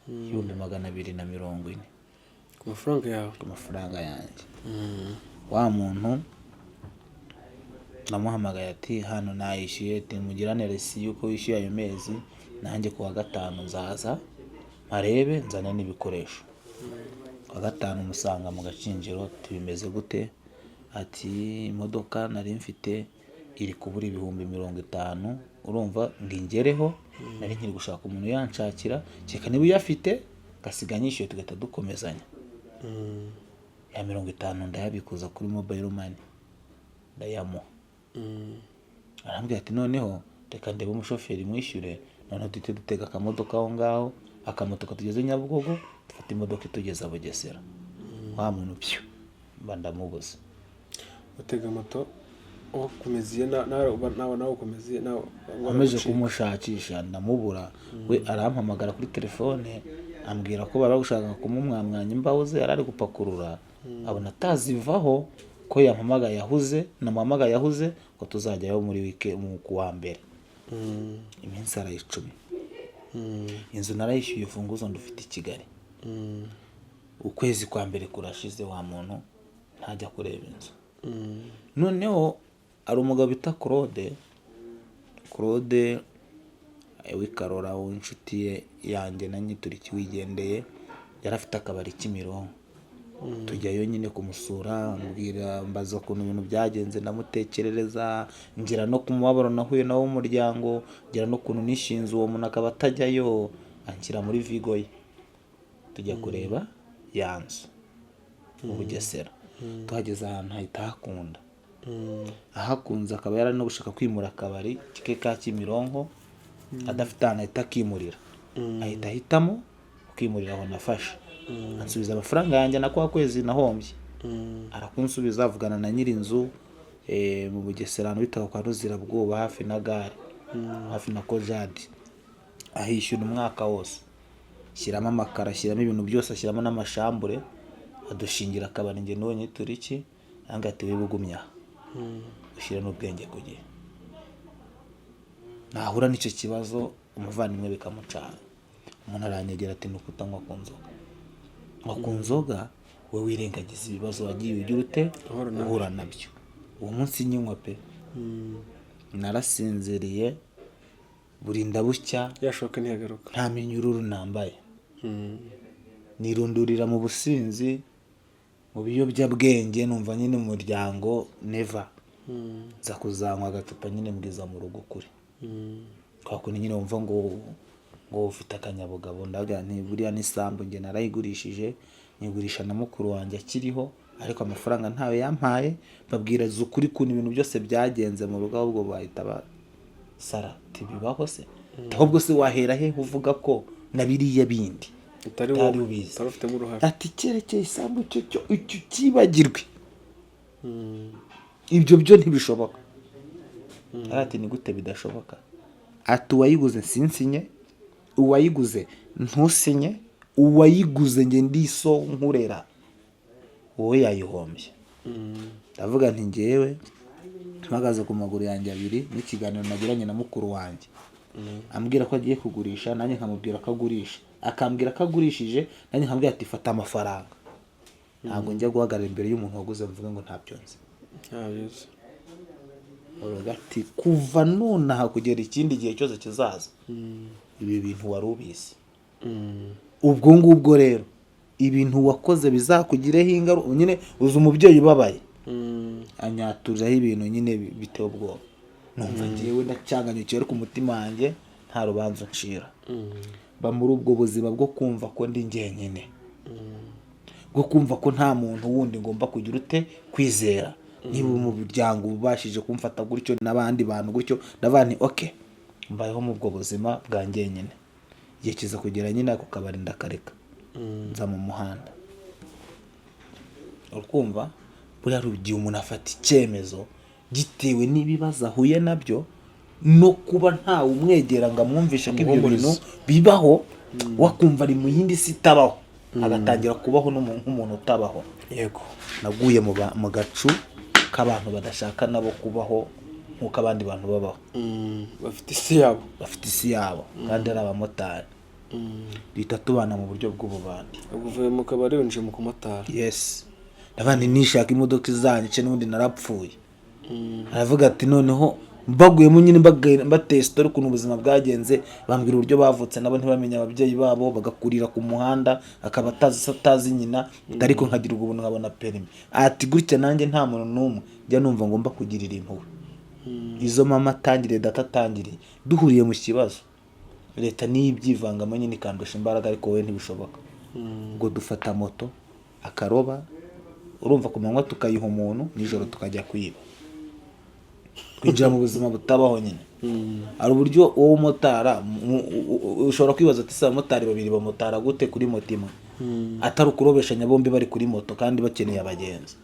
240,000. Ku mafaranga yawe? Ku mafaranga yanjye. Wa muntu namuhamagaye ati hano nayishyuye, ati mugirane resi y'uko wishyuye ayo mezi, nanjye ku wa gatanu nzaza mparebe, nzane n'ibikoresho. Ku wa gatanu musanga mu Gakinjiro, tubimeze gute? Ati imodoka nari mfite iri kubura 50,000, urumva, ngo ingereho, nari nkiri gushaka umuntu yanshakira, kereka niba uyafite ngasiga nyishyuye tugahita dukomezanya. Ya 50 ndayabikuza kuri mobile money, ndayamuha. Arambwira ati noneho reka ndebe umushoferi mwishyure, noneho duhite dutega akamodoka aho ngaho, akamoto katugeze Nyabugogo, dufate imodoka itugeza Bugesera. Wa muntu pyu, mba ndamubuze. Utega moto wakomeziye nawe ukomeziye nawe? Nkomeje kumushakisha ndamubura. We arampamagara kuri telefone, ambwira ko bari gushaka kumumwamwanya imbaho ze yari ari gupakurura, abona atazivaho, ko yampamagaye yahuze, namuhamagaye yahuze, ko tuzajyayo muri wike mu kuwa mbere. Iminsi arayicumi. Inzu narayishyuye, imfunguzo ndufite i Kigali. Ukwezi kwa mbere kurashize, wa muntu ntajya kureba inzu. Noneho hari umugabo bita Claude, Claude w'ikarora, w'inshuti ye yanjye na nyituriki wigendeye, yari afite akabari Kimironko. Tujyayo nyine kumusura, ambwira, mbaza ukuntu ibintu byagenze, ndamutekerereza, ngira no ku mubabaro nahuye nawo w'umuryango, ngira n'ukuntu nishinze uwo muntu akaba atajyayo, anshyira muri vigo ye. Tujya kureba ya nzu mu Bugesera, tuhageze ahantu hahita hakunda. Ahakunze akaba yari ari no gushaka kwimura akabari ke ka Kimironko, adafite ahantu ahita akimurira, ahita ahitamo kwimurira aho nafashe. Ansubiza amafaranga yanjye na kwa kwezi nahombye arakunsubiza, avugana na nyir'inzu mu Bugesera, ahantu bitaga kwa Ruzirabwoba, hafi na gare, hafi na Kojadi, ahishyura umwaka wose, ashyiramo amakaro, ashyiramo ibintu byose, ashyiramo n'amashambure, adushingira akabari njye n'uwo nyituriki. Arambwira ati wiba ugumye aha, ushyire n'ubwenge ku gihe. Nahura n'icyo kibazo umuvandimwe bikamucana, umuntu aranyegera ati ni uko utanywa ku nzoga, nywa ku nzoga wowe wirengagiza ibibazo wagiye ugira ute Uhura nabyo. uhura nabyo. Uwo munsi nyinywa pe, narasinziriye burinda bucya. Yashoka ntiyagaruka. Nta minyururu nambaye. Nirundurira mu businzi, mu biyobyabwenge, numva nyine umuryango neva. Nza kuzanywa agacupa nyine, mbwiza mu rugo kure, kwa kundi nyine wumva ngo ufite akanyabugabo. Ndavuga nti buriya n'isambu njye narayigurishije, nyigurisha na mukuru wanjye akiriho, ariko amafaranga ntayo yampaye. Mbabwira ukuri ukuntu ibintu byose byagenze mu rugo, ahubwo bahita basara, tibibaho se, ahubwo se wahera he uvuga ko na biriya bindi utari utari wowe ubizi? Utari ufitemo uruhare. Ati cyerekeye isambu icyo cyo icyo cyibagirwe, ibyo byo ntibishoboka. Ati ni gute bidashoboka? Ati uwayiguze sinsinye, uwayiguze ntusinye, uwayiguze njye ndiso nkurera, wowe yayihombye. Ndavuga nti njyewe mpagaze ku maguru yanjye abiri, n'ikiganiro nagiranye na mukuru wanjye ambwira ko agiye kugurisha, nanjye nkamubwira ko agurisha, akambwira ko agurishije, nanjye nkamubwira ati fata amafaranga, ntabwo njya guhagarara imbere y'umuntu waguze mvuge ngo ntabyo nzi. Ntabyo uzi. Uravuga ati kuva nonaha kugera ikindi gihe cyose kizaza, ibi bintu wari ubizi. Ubwo ngubwo rero ibintu wakoze bizakugireho ingaruka. Nyine uzi umubyeyi ubabaye, anyaturiraho ibintu nyine biteye ubwoba. Numva ngewe ndacyanganyukiwe, ariko umutima wanjye nta rubanza uncira. Mba muri ubwo buzima bwo kumva ko ndi njyenyine, bwo kumva ko nta muntu wundi ngomba kugira ute kwizera. Niba umuryango ubashije kumfata gutyo n'abandi bantu gutyo, ndavuga nti okay, mbayeho mu ubwo buzima bwa njyenyine. Igihe kiza kugera nyine ako kabari ndakareka, nza mu muhanda. Urukumva buriya hari igihe umuntu afata icyemezo gitewe n'ibibazo ahuye nabyo no kuba ntawe umwegera ngo amwumvishe ko ibyo bintu Amuhumurize. bibaho, wakumva ari mu yindi si itabaho, agatangira kubaho nk'umuntu utabaho. Naguye mu gacu k'abantu badashaka nabo kubaho nk'uko abandi bantu babaho. Bafite isi yabo. Bafite isi yabo kandi ari abamotari. Duhita tubana mu buryo bw'ububandi. Ubwo uvuye mu kabari winjiye mu kumotari. Yes, ndavuga nti nishaka imodoka izanyice, n'ubundi narapfuye. Aravuga ati noneho mbaguyemo nyine, mbateye story ukuntu ubuzima bwagenze, bambwira uburyo bavutse nabo ntibamenye ababyeyi babo, bagakurira ku muhanda, akaba atazi se atazi nyina, ariko nkagira ubuntu nkabona permis. Ati gutya nanjye nta muntu n'umwe njya numva ngomba kugirira impuhwe. Izo mama atangiriye, data atangiriye, duhuriye mu kibazo, leta niyo ibyivangamo nyine ikandusha imbaraga, ariko wowe ntibishoboka. Ubwo dufata moto akaroba, urumva, ku manywa tukayiha umuntu, nijoro tukajya kwiba, twinjira mu buzima butabaho nyine. Hari uburyo wowe umotara ushobora kwibaza ati se abamotari babiri bamotara gute kuri moto imwe, atari ukurobeshanya bombi bari kuri moto kandi bakeneye abagenzi?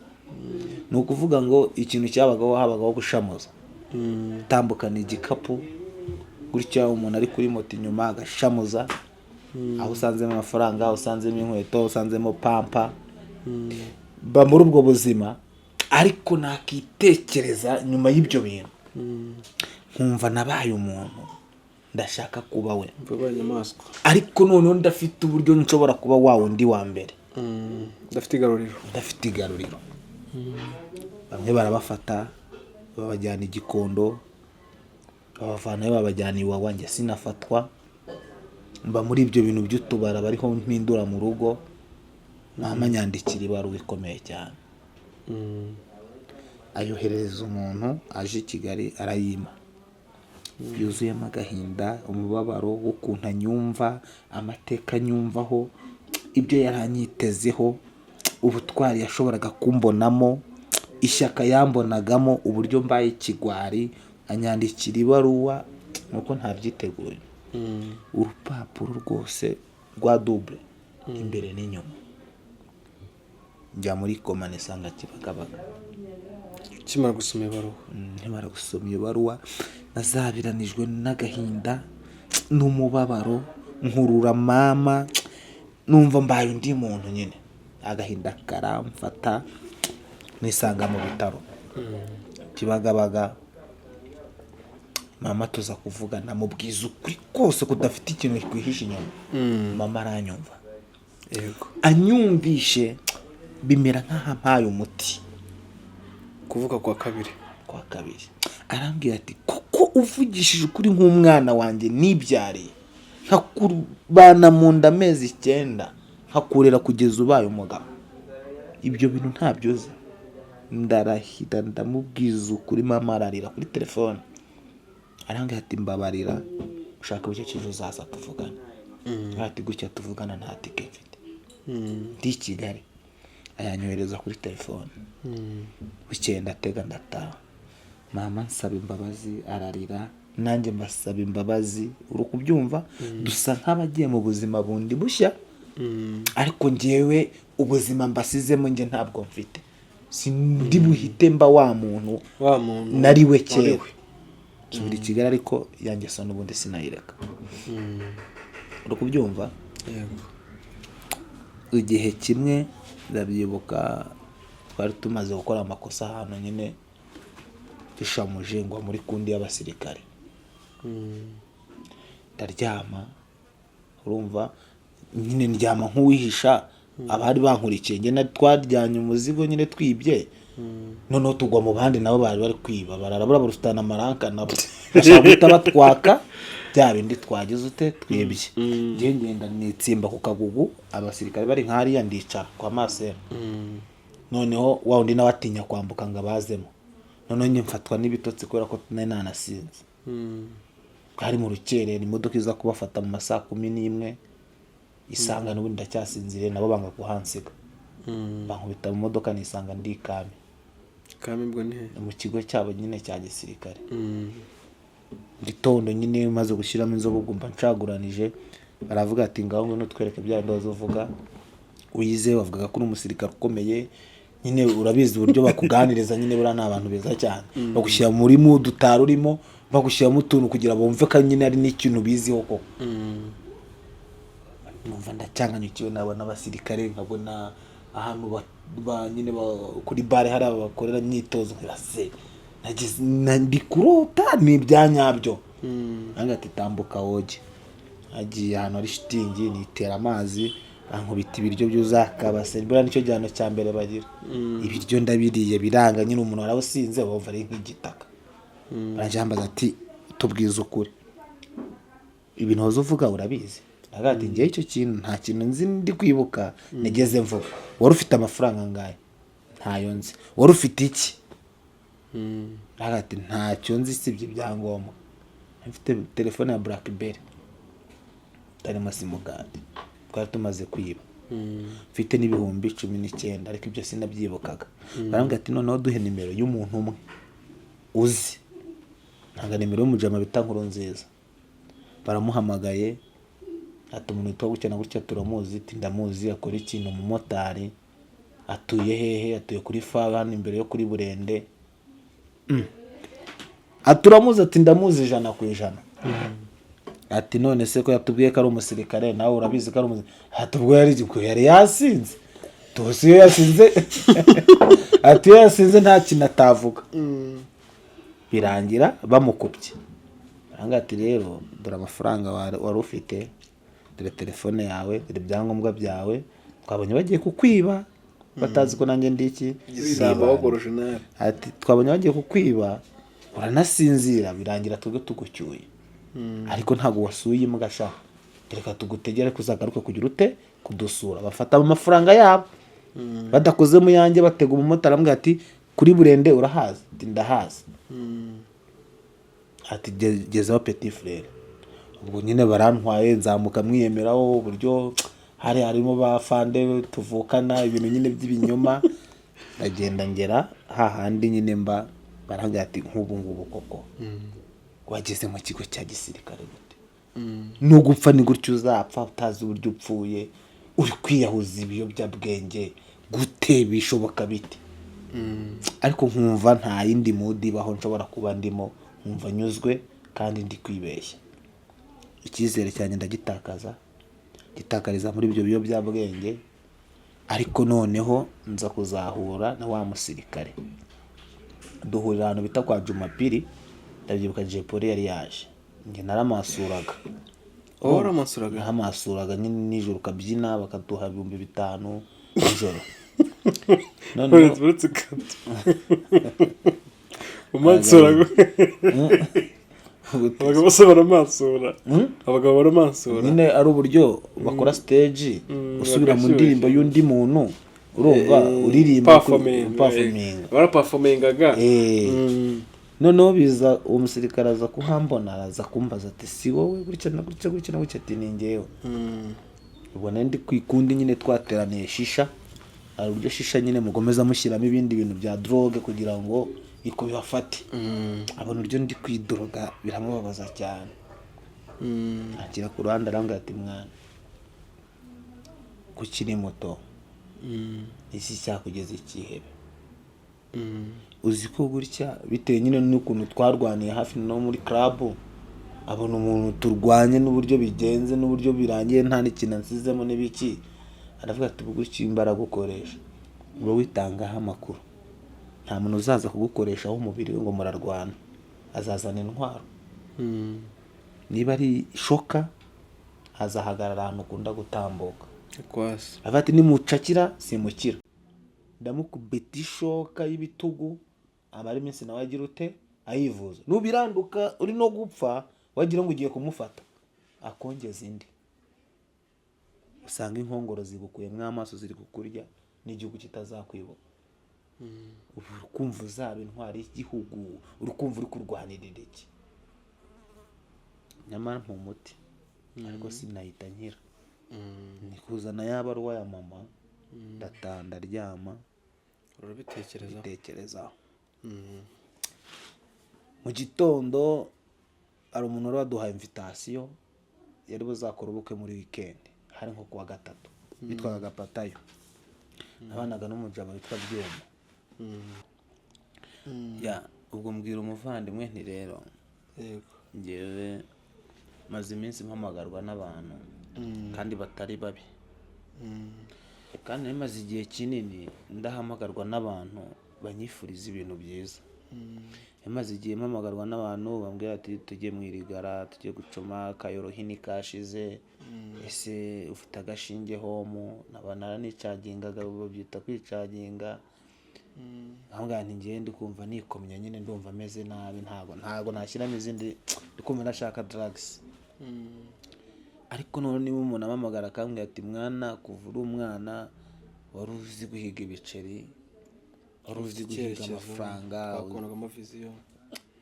Ni ukuvuga ngo ikintu cyabagaho, habagaho gushamuza, tambukana igikapu gutya, umuntu ari kuri moto inyuma agashamuza, aho usanzemo amafaranga, aho usanzemo inkweto, aho usanzemo pampa. Mba muri ubwo buzima, ariko nakitekereza nyuma y'ibyo bintu nkumva nabaye umuntu ndashaka kuba we. Mvuga inyamaswa. Ariko noneho ndafite uburyo nshobora kuba wa wundi wa mbere. Ndafite igaruriro. Ndafite igaruriro. Bamwe barabafata babajyana i Gikondo, babavanayo babajyana Iwawa, njye sinafatwa. Mba muri ibyo bintu by'utubara, bariho mpindura mu rugo. Mama nyandikira ibaruwa ikomeye cyane, ayoherereza umuntu aje i Kigali, arayima, yuzuyemo agahinda, umubabaro w'ukuntu anyumva, amateka anyumvaho, ibyo yari anyitezeho, ubutwari yashoboraga kumbonamo, ishyaka yambonagamo, uburyo mbaye ikigwari. Anyandikira ibaruwa nuko ntabyiteguye, urupapuro rwose rwa double imbere n'inyuma. Njya muri koma, nisanga Kibagabaga. Ukimara gusoma ibaruwa? Nkimara gusoma iyo baruwa nazabiranijwe n'agahinda n'umubabaro, nkurura mama, numva mbaye undi muntu nyine, agahinda karamfata, nisanga mu bitaro Kibagabaga. Mama tuza kuvugana, mubwiza ukuri kose kudafite ikintu kwihishe inyuma. Mama aranyumva. Anyumvishe bimera nk'aho ampaye umuti. Kuvuga kwa kabiri. Kwa kabiri. Arambwira ati kuko uvugishije ukuri nk'umwana wanjye nibyariye, nkakubana mu nda amezi 9, nkakurera kugeza ubaye umugabo, ibyo bintu ntabyo uzi? Ndarahira, ndamubwiza ukuri. Mama ararira kuri telefone, arambwira ati mbabarira, ushaka uburyo ki ejo uzaza tuvugana. Ati gutya tuvugana nta tike mfite, ndi i Kigali. Ayanyohereza kuri telefone. Bukeye ndatega ndataha. Mama nsaba imbabazi, ararira, nanjye mbasaba imbabazi. Uri kubyumva, dusa nk'abagiye mu buzima bundi bushya, ariko njyewe ubuzima mbasizemo njye ntabwo mfite, sindi buhite mba wa muntu Wa muntu nari we wari kera. We. Nsubira i Kigali, ariko yanjye so n'ubundi sinayireka. Uri kubyumva? Yego. Igihe kimwe ndabyibuka, twari tumaze gukora amakosa ahantu nyine, dushamuje ngo muri kundi y'abasirikare. Ndaryama, urumva nyine, ndyama nk'uwihisha. Abari bankurikiye, njye twaryanye umuzigo nyine twibye, noneho tugwa mu bandi nabo bari bari kwiba, bararabura barufitana amaranka, nabo bashaka guhita batwaka bya bindi twagize ute, twibye. Njye ngenda nitsimba ku kagugu, abasirikare bari nk'hariya, ndicara kwa masera. Noneho wa undi nawe atinya kwambuka ngo abazemo. Noneho njye mfatwa n'ibitotsi kubera ko nari nanasinze. Bwari mu rukerera, imodoka iza kubafata mu ma 11:00, isanga n'ubundi ndacyasinziriye, nabo banga kuhansiga, bankubita mu modoka, nisanga ndi Kami. Kami ubwo ni he? Mu kigo cyabo nyine cya gisirikare. Gitondo nyine maze gushyiramo inzoga, ubwo mba ncaguranije, baravuga ati: "Ngaho ngwino twereke bya bindi waza uvuga wize, bavugaga ko uri umusirikare ukomeye." Nyine urabizi uburyo bakuganiriza nyine, buriya ni abantu beza cyane, bagushyira muri mood utari urimo, bagushyiramo utuntu kugira bumve ko nyine ari n'ikintu biziho koko. Numva ndacyanganyukiwe, nabona abasirikare, nkabona ahantu nyine kuri bare hari bakorera imyitozo, nkibaze ndi kurota, ni ibya nyabyo? Nange ati: "Tambuka woge." Agiye ahantu hari shitingi, nitera amazi, bankubita ibiryo byuzuye akabase. Buriya nicyo gihano cya mbere bagira. Ibiryo ndabiriye biranga nyine, umuntu warawusinze wumva ari nk'igitaka. Barangije bambaza ati: "Tubwize ukuri, ibintu waza uvuga urabizi?" Aravuga ati: "Ngewe icyo kintu nta kintu nzi ndi kwibuka nigeze mvuga." "Wari ufite amafaranga angahe?" "Ntayo nzi." "Wari ufite iki?" Aravuga ati: "Ntacyo nzi usibye ibyangombwa, mfite telefone ya BlackBerry itarimo simukadi twari tumaze kwiba, mfite n'19,000, ariko ibyo sinabyibukaga." Barambwira ati: "Noneho duhe nimero y'umuntu umwe uzi." Ntabwo nimero y'umujama bita Nkuru Nziza. Baramuhamagaye ati: "Umuntu witwa gutya na gutya turamuzi?" Ati: "Ndamuzi." "Akora ikintu?" "Umumotari." "Atuye hehe?" "Atuye kuri fa hano imbere yo kuri Burende." Ati: "Uramuzi?" Ati: "Ndamuzi 100%." Ati: "None se ko yatubwiye ko ari umusirikare, nawe urabizi ko ari umusirikare?" Ati: "Ubwo yari yasinze tuzi, iyo yasinze." Ati: "Iyo yasinze nta kintu atavuga." Birangira bamukubye. Aranga ati: "Rero dore amafaranga wari ufite, dore telefone yawe, dore ibyangombwa byawe. Twabonye bagiye kukwiba batazi ko nanjye ndi iki." Igisambo w'original. Ati: "Twabonye bagiye kukwiba uranasinzira, birangira twebwe tugucyuye, ariko ntabwo wasuye imbwa sha. Reka tugutegere kuzagaruke kugira ute, kudusura." Bafata amafaranga yabo badakoze mu yanjye, batega umumotari, aramubwira ati: "Kuri Burende urahazi?" Ati: "Ndahazi." Ati: "Gezaho petit frère." Ubwo nyine barantwaye, nzamuka mwiyemeraho uburyo hari harimo ba fande tuvukana, ibintu nyine by'ibinyoma. Ndagenda ngera hahandi nyine mba, barambwira ati: "Nk'ubu ngubu koko wageze mu kigo cya gisirikare gute? Nugupfa ni gutyo uzapfa utazi uburyo upfuye, uri kwiyahuza ibiyobyabwenge gute? Bishoboka bite?" Ariko nkumva nta yindi mood ibaho nshobora kuba ndimo, nkumva nyuzwe kandi ndi kwibeshya. Icyizere cyanjye ndagitakaza, gitakariza muri ibyo biyobyabwenge. Ariko noneho nza kuzahura na wa musirikare, duhurira ahantu bita kwa Jumapili. Ndabyibuka Jay Polly yari yaje, njye naramasuraga. Wowe waramasuraga? Naramasuraga nyine nijoro, ukabyina bakaduha 5000 nijoro. Noneho Uretse gato, umansura? Abagabo bose baramansura, abagabo baramansura. Nyine ari uburyo bakora stage, usubira mu bagashyushya. ndirimbo y'undi muntu, urumva, uririmba. Performing. Performing. Baraperformingaga. Noneho biza uwo musirikare aza kuhambona, araza kumbaza ati: "Si wowe gutya na gutya, gutya na gutya?" Ati: "Ni njyewe." Ubwo nari ndi ku ikundi nyine, twateraniye shisha. Hari uburyo shisha nyine mugomeza mushyiramo ibindi bintu bya drogue kugira ngo iko bibafate. Abona uburyo ndi kwidoroga, biramubabaza cyane. Anshyira ku ruhande, arambwira ati: "Mwana, ko ukiri muto, isi cyakugeza ikihebe? Uzi ko gutya bitewe nyine n'ukuntu twarwaniye hafi no muri club, abona umuntu turwanye n'uburyo bigenze n'uburyo birangiye nta n'ikintu ansizemo n'ibiki." Aravuga ati: "Ubwo gutya imbaraga ukoresha uba witangaho amakuru, nta muntu uzaza kugukoreshaho umubiri we ngo murarwana, azazana intwaro. Niba ari shoka, azahagarara ahantu ukunda gutambuka." Kwasi. Avuga ati nimucakira simukira, ndamukubita ishoka y'ibitugu, amara iminsi nawe agira ute, ayivuza. Nubiranduka uri no gupfa, wagira ngo ugiye kumufata akongeza indi, usanga inkongoro zigukuyemo amaso, ziri kukurya n'igihugu kitazakwibuka. Ubu uri kumva uzaba intwari y'igihugu, uri kumva uri kurwanirira iki? Nyamara mpa umuti, ariko sinahita nkira. Ni kuzana ya baruwa ya mama, ndataha ndaryama. Urabitekerezaho. Mbitekerezaho. Mu gitondo hari umuntu wari waduhaye invitation, yari buzakora ubukwe muri weekend, hari nko kuwa gatatu, witwaga Gapatayo. Nabanaga n'umujama witwa Byuma. Ya, ubwo mbwira umuvandimwe nti rero, ngewe maze iminsi mpamagarwa n'abantu kandi batari babi, kandi nari maze igihe kinini ndahamagarwa n'abantu banyifuriza ibintu byiza. Maze igihe mpamagarwa n'abantu bambwira ati tujye mu irigara, tujye gucoma kayorohini kashize, ese ufite agashinge homu? Naba naranicagingaga, babyita kwicaginga. Aho ngaho nti ngewe ndi kumva nikomye nyine, ndumva ameze nabi, ntago nashyiramo izindi, ndi kumva ndashaka drugs. Ariko none niba umuntu ampamagara akambwira ati mwana, kuva uri umwana wari uzi guhiga ibiceri, wari uzi guhiga Icyerekezo, amafaranga, twakubonagamo vision.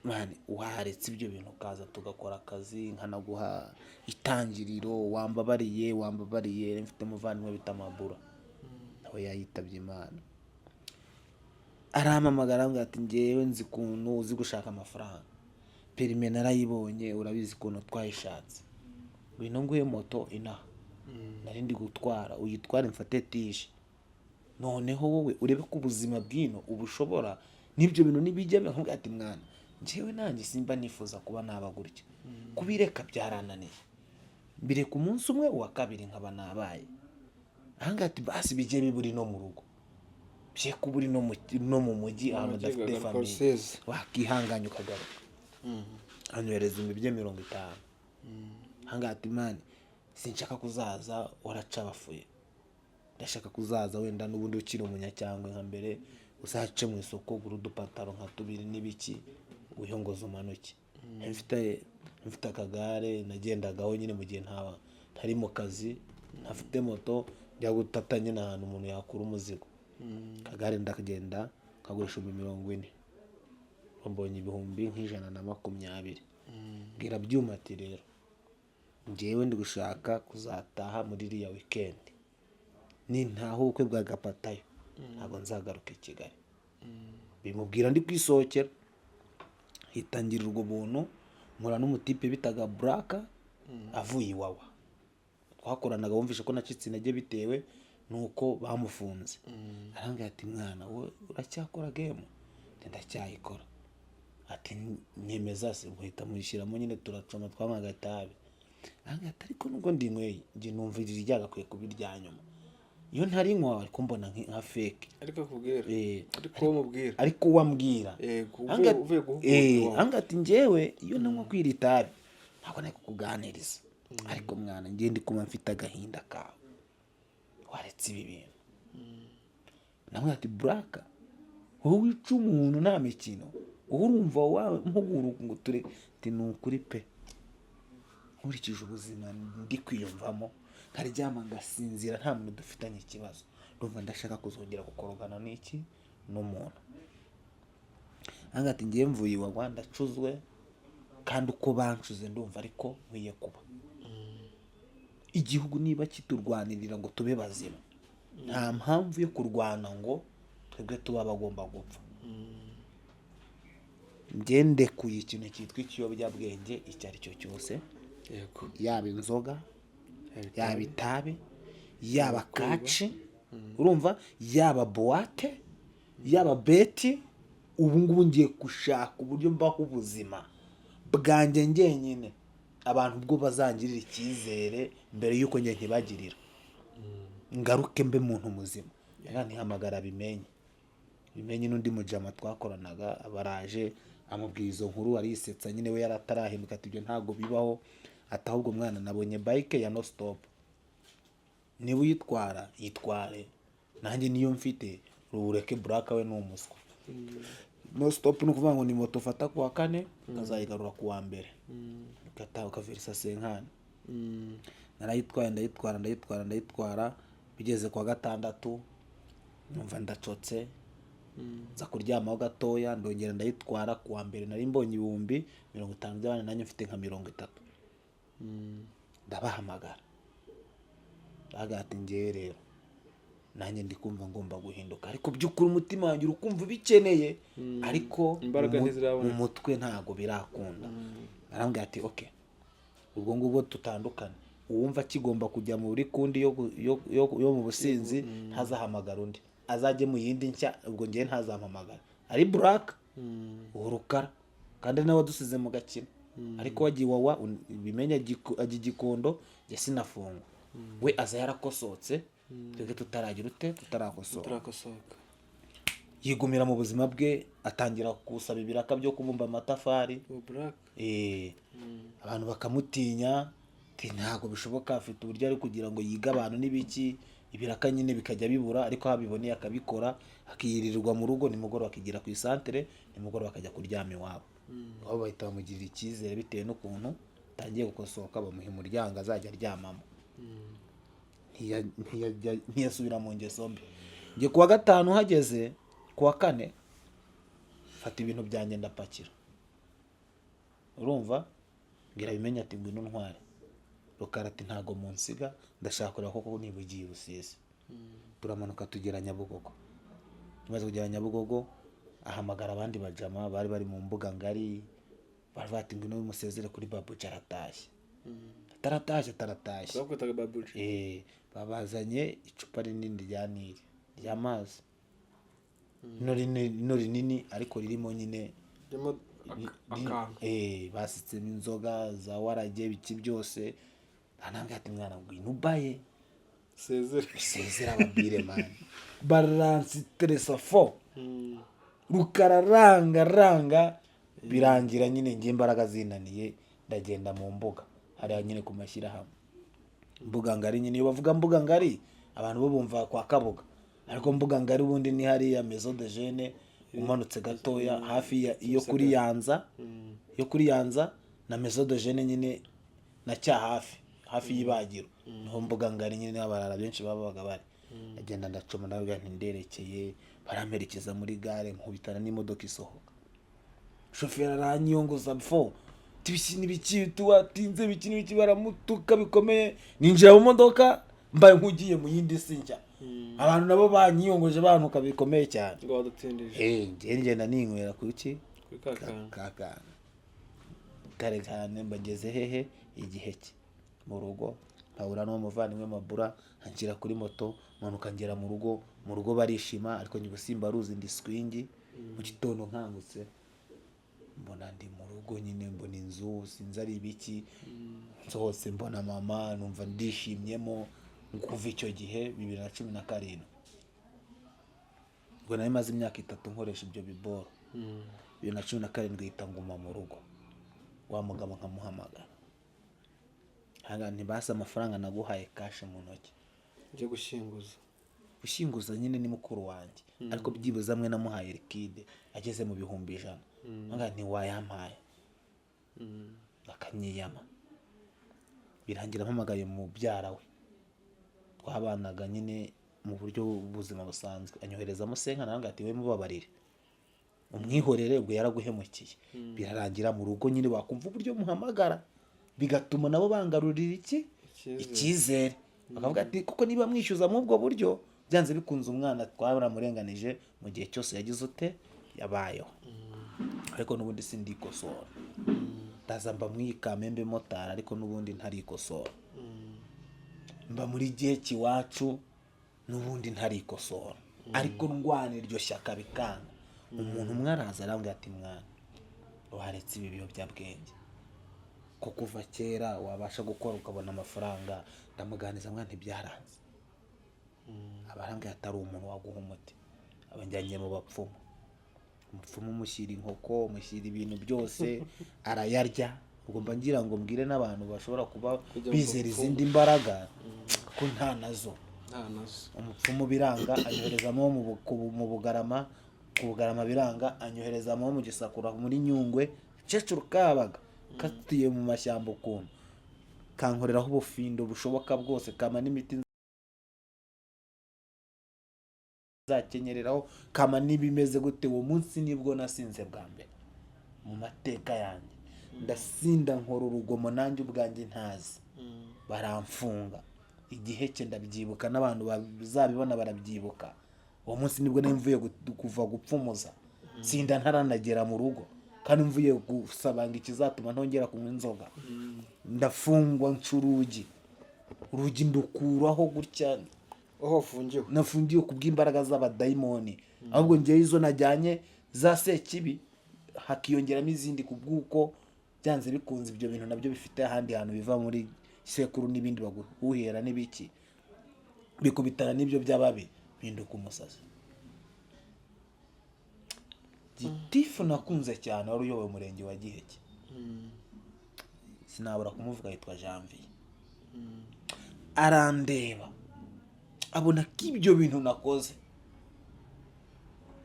Man, waretse ibyo bintu ukaza tugakora akazi, nkanaguha itangiriro, wambabariye, wambabariye. Mfite umuvandimwe bita Mabura, nawe yayitabye Imana. Arampamagara arambwira ati ngewe nzi ukuntu uzi gushaka amafaranga, permis narayibonye, urabizi ukuntu twayishatse, ngwino nguhe moto inaha nari ndi gutwara, uyitware mfate tije, noneho wowe urebe ko ubuzima bw'ino ubushobora n'ibyo bintu nibijya. Nkubwira ati mwana, njyewe nanjye simba nifuza kuba naba gutya, kubireka byarananiye, mbireka umunsi umwe, uwa kabiri nkaba nabaye ahangaha. Ati basi bijye biburi no mu rugo, bye kuba uri no mu mujyi ahantu Mujyi udafite ukagaruka famille. Rusizi. Wakihanganya ukagaruka. Anyohereza 50,000. Ahangaha ati man, sinshaka kuzaza waracabafuye, ndashaka kuzaza wenda n'ubundi ukiri umunyacyangwe nka mbere, uzace mu isoko ugure udupantaro nka tubiri n'ibiki, wihongoze umanuke. Mfite akagare nagendagaho nyine mu gihe ntari mu kazi, ntafite moto, njya gutata nyine ahantu umuntu yakura umuzigo. Akagare ndakagenda nkagurisha 40,000, mbonye 120,000. Mbwira Byuma ati rero njyewe ndi gushaka kuzataha muri iriya weekend, nintaha ubukwe bwa Gapatayo ntabwo nzagaruka i Kigali. Bimubwira ndi kwisohokera, hitangira ubwo buntu, mpura n'umutipe bitaga Buraka avuye Iwawa twakoranaga, wumvishe ko nacitse intege bitewe nuko bamufunze. Arambwira ati mwana, wowe uracyakora game? Ati ndacyayikora. Ati nyemeza se. Guhita muyishyiramo nyine, turacoma, twanywaga itabi. Arambwira ati ariko nubwo ndinyweye, njye numva iri ryagakwiye kuba irya nyuma, iyo ntarinywa bari kumbona nka fake. Ariko akubwira. Eh. Ariko wowe umubwira. Ariko uwambwira. Yego, uvuye guhugurwa iwawe. Arambwira ati njyewe iyo nanywa kwira itabi ntabwo nari kukuganiriza, ariko mwana, njye ndi kuba mfite agahinda kawe, waretse ibi bintu. Namwe ati Buraka, wowe wica umuntu nta mikino, wowe urumva wampugura ngo ture? Ati ni ukuri pe, nkurikije ubuzima ndi kwiyumvamo, nkaryama ngasinzira nta muntu dufitanye ikibazo, ndumva ndashaka kuzongera gukorogana n'iki n'umuntu. Arambwira ati ngiye mvuye Iwawa ndacuzwe, kandi uko bancuze ndumva ariko nkwiye kuba. Igihugu niba kiturwanirira ngo tube bazima, nta mpamvu yo kurwana ngo twebwe tuba bagomba gupfa. Njye ndekuye ikintu cyitwa ikiyobyabwenge icyo ari cyo cyose, yaba inzoga, yaba itabi, yaba kaci, urumva, yaba boîte, yaba beti. Ubu ngubu ngiye gushaka uburyo mbaho ubuzima bwanjye njyenyine, abantu ubwo bazangirira icyizere mbere y'uko njye nkibagirira, ngaruke mbe muntu muzima. Rero ntihamagara Bimenye, Bimenye n'undi mujama twakoranaga, abaraje amubwira izo nkuru, arisetsa nyine, we yari atarahinduka. Ati ibyo ntabwo bibaho. Ati ahubwo mwana, nabonye bike ya no stop. Niba uyitwara yitware, nanjye niyo mfite, ureke Buraka we ni umuswa. No stop ni ukuvuga ngo ni moto ufata ku wa kane, ukazayigarura ku wa mbere, ugataha ukaverisa cinquante. Narayitwaye, ndayitwara, ndayitwara, ndayitwara, bigeze ku wa gatandatu numva ndacotse, nza kuryamaho gatoya, ndongera ndayitwara. Ku wa mbere nari mbonye 50,000 by'abandi, nanjye mfite nka 30. Ndabahamagara, ndavuga ati: "Ngewe rero nanjye ndi kumva ngomba guhinduka, ariko by'ukuri umutima wanjye uri kumva ubikeneye, ariko Imbaraga ntiziraboneka. mu mutwe ntabwo birakunda." Arambwira ati: "Ok, ubwo ngubwo tutandukane, uwumva kigomba kujya muri kundi yo mu businzi ntazahamagara undi, azajye mu yindi nshya, ubwo ngewe ntazampamagara." Ari Buraka uwo Rukara kandi nawe wadusize mu gakino, ariko wagiye Iwawa bimenya ajya i Gikondo, njye sinafungwa, we aza yarakosotse, twebwe tutaragira ute, tutarakosoka. Turakosoka. Yigumira mu buzima bwe, atangira gusaba ibiraka byo kubumba amatafari. Uwo Buraka? Abantu bakamutinya, ati ntabwo bishoboka, afite uburyo ari kugira ngo yige abantu n'ibiki. Ibiraka nyine bikajya bibura, ariko aho abiboneye akabikora, akiyirirwa mu rugo, nimugoroba akigira ku isantere, nimugoroba akajya kuryama iwabo. Iwabo bahita bamugirira icyizere bitewe n'ukuntu atangiye gukosoka, bamuha umuryango azajya aryamamo. Ntiyasubira mu ngeso mbi. Njye kuwa gatanu hageze, kuwa kane mfata ibintu byanjye ndapakira, urumva, mbwira Bimenye ati: "Ngwino ntware." Rukara ati: "Ntago munsiga, ndashaka kureba koko niba ugiye i Rusizi." Turamanuka tugera Nyabugogo. Tumaze kugera Nyabugogo, ahamagara abandi bajama bari bari mu mbuga ngari, baravuga ati: "Ngwino musezere kuri Babuja, aratashye, ataratashye, ataratashye." Bakwitaga Babuji? Eh, babazanye icupa rinini rya Nili ry'amazi, rino rinini ariko ririmo nyine ririmo akantu. Basitsemo inzoga za warage, biki byose. Arambwira ati: "Mwana, ngwino ubaye sezere." Usezera ababwire man, baransiteresa fo. Rukararanga ranga, birangira nyine ngiye imbaraga zinaniye, ndagenda mu mbuga hariya nyine ku mashyirahamwe, mbuga ngari nyine. Iyo bavuga mbuga ngari, abantu bo bumva kwa Kabuga, ariko mbuga ngari ubundi ni hariya Maison de Jeunes, umanutse gatoya hafi ya iyo kuri Yanza, yo kuri Yanza na Maison de Jeunes nyine na cya hafi hafi y'ibagiro, niho mbuga ngari nyine abarara benshi babaga bari. Ndagenda ndacoma, ndavuga nti nderekeye, baramperekeza muri gare, nkubitana n'imodoka isohoka, shoferi aranyiyongoza fo, ibiki n'ibiki, tuwatinze, biki n'ibiki, baramutuka bikomeye. Ninjira mu modoka mbaye nk'ugiye mu yindi si nshya, abantu nabo banyiyongoje, bantuka bikomeye cyane. Ngo wadutindije. Eh, njye ngenda ninywera kuki? Kuri ka kantu. Ka kantu kare cyane. Mbageze hehe? Igihe cye mu rugo, nkahura n'uwo muvandimwe Mabura, anshyira kuri moto, manuka ngera mu rugo. Mu rugo barishima, ariko njye ubusimba ruzi ndi swingi. Mu gitondo nkangutse mbona ndi mu rugo nyine, mbona inzu, sinzi ari ibiki, nsohotse mbona mama, numva ndishimyemo. Kuva icyo gihe 2017, ubwo nari maze imyaka 3 nkoresha ibyo biboro, 2017 ihita nguma mu rugo. Wa mugabo nkamuhamagara hanga, ntibase amafaranga naguhaye cash mu ntoki. Ujya gushyinguza. Gushyinguza nyine ni mukuru wanjye, ariko byibuze amwe namuhaye liquide ageze mu 100,000, nkaga ntiwayampaye, akanyiyama. Birangira mpamagaye mubyara we twabanaga nyine mu buryo bw'ubuzima busanzwe, anyoherezamo cinquante, nawe ati: "We mubabarire, umwihorere, ubwo yaraguhemukiye." Birarangira mu rugo nyine bakumva uburyo muhamagara, bigatuma nabo bangarurira iki? Icyizere. Icyizere, bakavuga ati: "Kuko niba mwishyuza muri ubwo buryo, byanze bikunze umwana twaramurenganije mu gihe cyose yagize ute, yabayeho." Ariko n'ubundi sindikosora, ndaza mba muri Kamembe motari, ariko n'ubundi ntarikosora. Mba muri gihe kiwacu, n'ubundi ntarikosora, ariko ndwana iryo shyaka bikanga. Umuntu umwe araza arambwira ati: "Mwana, waretse ibi biyobyabwenge, ko kuva kera wabasha gukora ukabona amafaranga?" Ndamuganiza, mwana, ntibyaranze. Abarambwira atari umuntu waguha umuti, abanjyanye mu bapfumu. Umupfumu umushyira inkoko, umushyira ibintu byose, arayarya. Ubwo mba ngira ngo mbwire n'abantu bashobora kuba Kujya mu bizera bapfumu. izindi mbaraga. Ko nta nazo. Nta nazo. Umupfumu biranga, anyoherezamo mu Bugarama. Ku Bugarama biranga, anyoherezamo mu Gisakura muri Nyungwe. Kecuru kabaga katuye mu mashyamba ukuntu, kankoreraho ubufindo bushoboka bwose, kama n'imiti nzakenyereraho, kama n'ibimeze gute. Uwo munsi nibwo nasinze bwa mbere mu mateka yanjye. Ndasinda, nkora urugomo nanjye ubwanjye ntazi, baramfunga. Igiheke ndabyibuka, n'abantu bazabibona barabyibuka. Uwo munsi nibwo nari mvuye kuva gupfumuza, sinda ntaranagera mu rugo, kandi mvuye gusabanga ikizatuma ntongera kunywa inzoga. Ndafungwa, nca urugi, urugi ndukuraho gutya. Aho wafungiwe? Nafungiwe ku bw'imbaraga z'abadayimoni. Ahubwo ngewe izo najyanye za sekibi, hakiyongeramo izindi, ku bw'uko byanze bikunze ibyo bintu nabyo bifite ahandi hantu biva muri sekuru n'ibindi baguhera n'ibiki, bikubitana n'ibyo by'ababi, mpinduka umusazi. Gitifu nakunze cyane wari uyoboye umurenge wa Giheke, sinabura kumuvuga, yitwa Janvier, arandeba abona ko ibyo bintu nakoze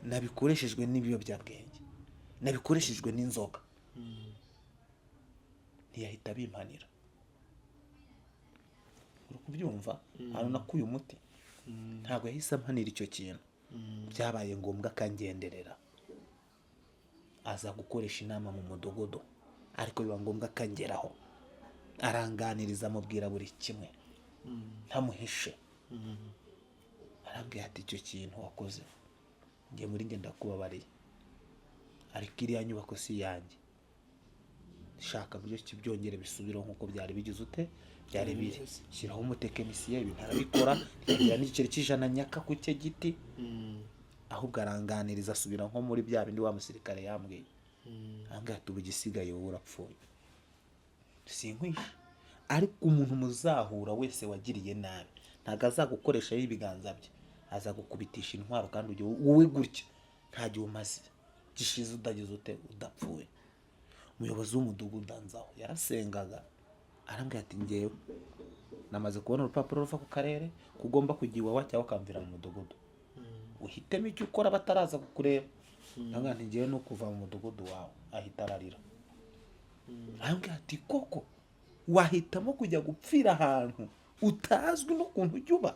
nabikoreshejwe n'ibiyobyabwenge, nabikoreshejwe n'inzoga. Ntiyahita abimpanira. Uri kubyumva ahantu nakuye umuti? Ntabwo yahise ampanira icyo kintu. Byabaye ngombwa akangenderera, aza gukoresha inama mu mudugudu, ariko biba ngombwa akangeraho, aranganiriza, amubwira buri kimwe ntamuhishe. Arambwira ati: "Icyo kintu wakoze, njye muri njye ndakubabariye, ariko iriya nyubako si iyanjye. Shaka buryo ki byongere bisubireho nk'uko byari bigize ute, byari biri. Shyiraho umutekinisiye." Ibintu arabikora, ntiyagira n'igiceri cy'ijana nyaka ku cye giti. Ahubwo aranganiriza, asubira nko muri bya bindi wa musirikare yambwiye. Arambwira ati: "Ubu igisigaye wowe urapfuye, sinkwishe, ariko umuntu muzahura wese wagiriye nabi ntabwo azagukoreshaho ibiganza bye, azagukubitisha intwaro, kandi ujye wowe gutya nta gihe umaze gishize utagize ute, udapfuye." Umuyobozi w'umudugudu anzaho, yarasengaga, arambwira ati: "Ngewe namaze kubona urupapuro ruva ku karere ko ugomba kujya iwawa cyangwa ukamvira mu mudugudu, uhitemo icyo ukora bataraza kukureba." Ndamubwira nti: "Ngewe ni ukuva mu mudugudu wawe." Ahita ararira, arambwira ati: "Koko wahitamo kujya gupfira ahantu utazwi n'ukuntu ujya uba?"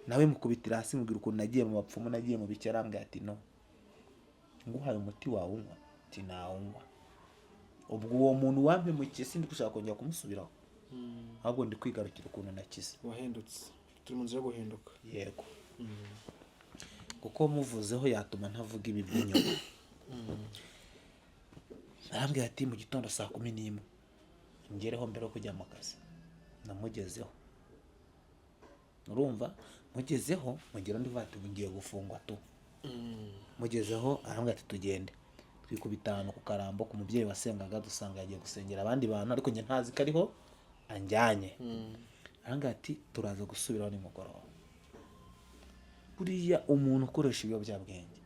Nawe mukubitira hasi, mubwira ukuntu nagiye mu bapfumu, nagiye mu biki. Arambwira ati: "No nguhaye umuti wawunywa?" Ati: "Nawunywa." Ubwo uwo muntu wampemukiye sindi gushaka kongera kumusubiraho, ahubwo ndi kwigarukira ukuntu nakize. Wahindutse, turi mu nzira yo guhinduka. Yego, kuko muvuzeho yatuma ntavuga ibi by'inyuma. Arambwira ati: "Mu gitondo saa 11 ngereho mbere yo kujya mu kazi." Namugezeho, urumva, mugezeho mugera ndi ati: "Ngiye gufungwa tu." Mugezeho arambwira ati: "Tugende." Twikubita ahantu ku Karambo ku mubyeyi wasengaga, dusanga yagiye gusengera abandi bantu, ariko njye ntazi ko ariho anjyanye. Arambwira ati: "Turaza gusubiraho nimugoroba." Buriya umuntu ukoresha ibiyobyabwenge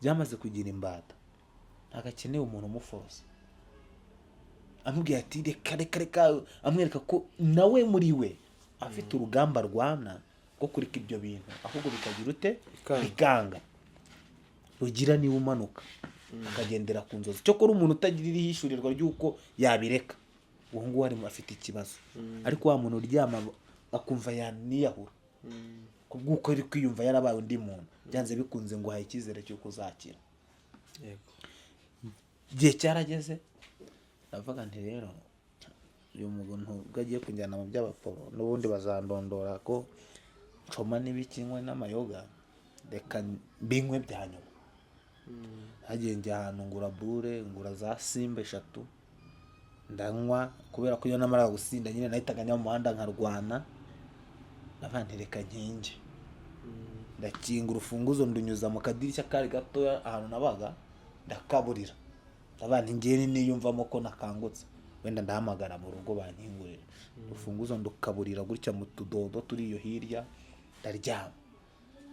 byamaze kugira imbata ntabwo akeneye umuntu umuforosa, amubwira ati: "Reka, reka, reka," amwereka ko nawe muri we afite urugamba arwana rwo kureka ibyo bintu, ahubwo bikagira ute? Bikanga. Bikanga. Rugira niwe umanuka akagendera ku nzozi. Cyokora umuntu utagira irihishurirwa ry'uko yabireka, uwo nguwo arimo afite ikibazo. Ariko wa muntu uryama akumva yaniyahura kubw'uko ari kwiyumva yarabaye undi muntu, byanze bikunze ngo uhaye icyizere cy'uko uzakira. Yego. Igihe cyarageze, ndavuga nti: "Rero uyu muntu ubwo agiye kunjyana mu by'abaporo, n'ubundi bazandondora ko ncoma n'ibikinywe n'amayoga, reka mbinywe bya nyuma." Hagiye njya ahantu ngura bure, ngura za Simba eshatu, ndanywa. Kubera ko iyo namaraga gusinda nyine nahitaga njya mu muhanda nkarwana. Ndavuga nti: "Reka nkinge." Ndakinga, urufunguzo ndunyuza mu kadirishya kari gatoya ahantu nabaga, ndakaburira. Ndavuga nti: "Ngewe niyumvamo ko nakangutse, wenda ndahamagara mu rugo bankingurira." Urufunguzo ndukaburira gutya mu tudodo turi iyo hirya, ndaryama.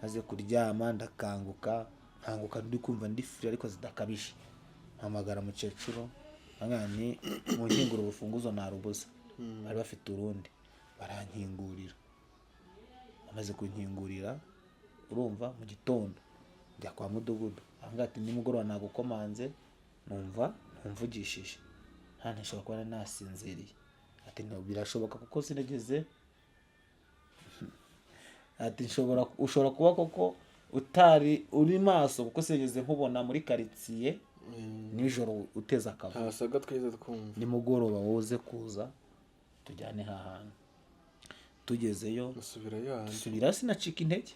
Maze kuryama ndakanguka, nkanguka ndi kumva ndi free ariko zidakabije. Mpamagara mukecuru, nti: "Munkingure, urufunguzo narubuze." Bari bafite urundi. Barankingurira. Bamaze kunkingurira, urumva, mu gitondo njya kwa mudugudu. Ahangaha ati: "Nimugoroba nagukomanze, numva ntumvugishije." Nta, ntishobora kuba nari nasinziriye. Ati: "No, birashoboka kuko sinageze." Ati: "Nshobora, ushobora kuba koko utari uri maso kuko sinigeze nkubona muri karitsiye nijoro uteze akavuyo." Ntasaga twigeze twumva. "Nimugoroba wowe uze kuza tujyane hantu." Tugezeyo, musubirayo handi. Dusubira, sinacika intege.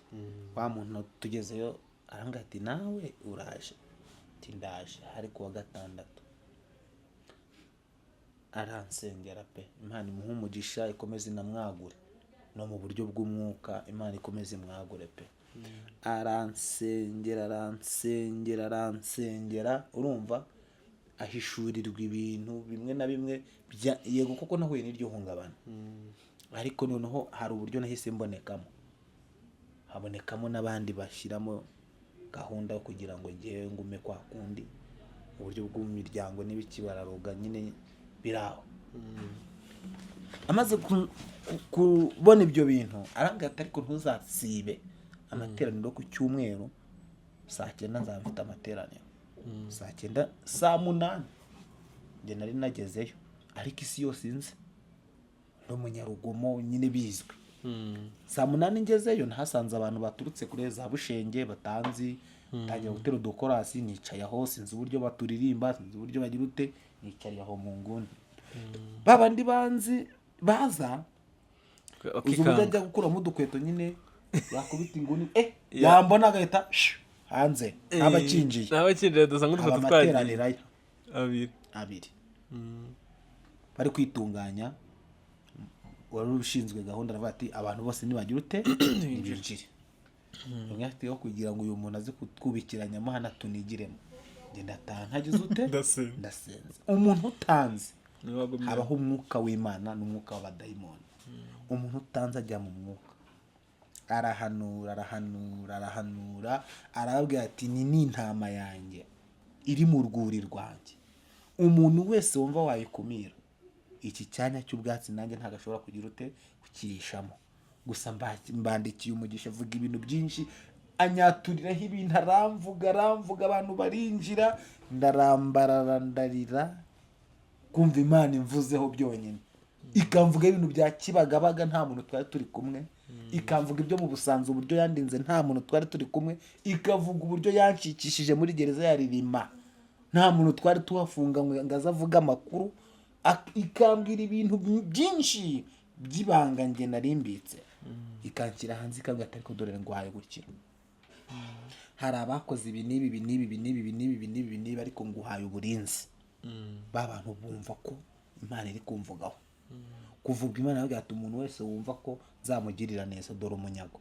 Wa muntu tugezeyo arambwira ati: "Nawe uraje?" Ati: "Ndaje." Hari kuwa gatandatu. Aransengera pe, Imana imuhe umugisha, ikomeze inamwagure no mu buryo bw'umwuka, Imana ikomeze imwagure pe. Aransengera, aransengera, aransengera. Urumva, ahishurirwa ibintu bimwe na bimwe yego koko nahuye n'iryo hungabana, ariko noneho hari uburyo nahise mbonekamo, habonekamo n'abandi bashyiramo gahunda yo kugira ngo ngewe ngume kwa kundi mu buryo bw'imiryango n'ibiki, bararoga nyine biri aho. Amaze kubona ibyo bintu arambwira ati: "Ariko ntuzasibe amateraniro ku cyumweru saa 9, nzaba mfite amateraniro saa 9." Saa 8 njye nari nagezeyo, ariko isi yose inzi n'umunyarugomo nyine bizwi. Saa 8 ngezeyo, nahasanze abantu baturutse kure za Bushenge batanzi, tangira gutera udukorasi. Nicaye aho, sinzi uburyo baturirimba, sinzi uburyo bagira ute, nicariye aho mu nguni. Babandi banzi baza, uzi uburyo ajya gukuramo udukweto nyine, yakubita inguni, yambona agahita shh, hanze ntaba akinjiye. Ntaba akinjiye, dusanga Aba udukweto twagiye. Amateraniro aya abiri. Abiri bari kwitunganya. Wari ushinzwe gahunda aravuga ati: "Abantu bose nibagira ute, ntibinjire." Umwe ati: "Aho kugira ngo uyu muntu aze kutwubikiranyamo hano tunigiremo, njye ndataha ntagize ute." Ndasenze. Ndasenze. Umuntu utanze, Niwe wagumye. habaho umwuka w'Imana n'umwuka w'abadayimoni. Umuntu utanze ajya mu mwuka, arahanura, arahanura, arahanura, arababwira ati: "Ni n'intama yanjye iri mu rwuri rwanjye, umuntu wese wumva wayikumira iki cyanya cy'ubwatsi nanjye ntabwo ashobora kugira ute, kukirishamo. Gusa mbandikiye umugisha." Avuga ibintu byinshi, anyaturiraho ibintu, aramvuga, aramvuga, abantu barinjira, ndarambarara, ndarira. Kumva Imana imvuzeho byonyine, ikamvuga ibintu bya Kibagabaga nta muntu twari turi kumwe, ikamvuga ibyo mu Busanza, uburyo yandinze nta muntu twari turi kumwe, ikavuga uburyo yanshikishije muri gereza ya Ririma nta muntu twari tuhafunga ngo aze avuge amakuru, ikambwira ibintu byinshi by'ibanga njye narimbitse, ikanshyira hanze, ikambwira ati: "Ariko dore ndwaye gukira, hari abakoze ibi n'ibi, ibi n'ibi, ibi n'ibi, ibi n'ibi, ibi n'ibi, ibi n'ibi, ariko nguhaye uburinzi." Ba bantu bumva ko Imana iri kumvugaho. Kuvuga Imana yavuga ati: "Umuntu wese wumva ko nzamugirira neza, dore umunyago.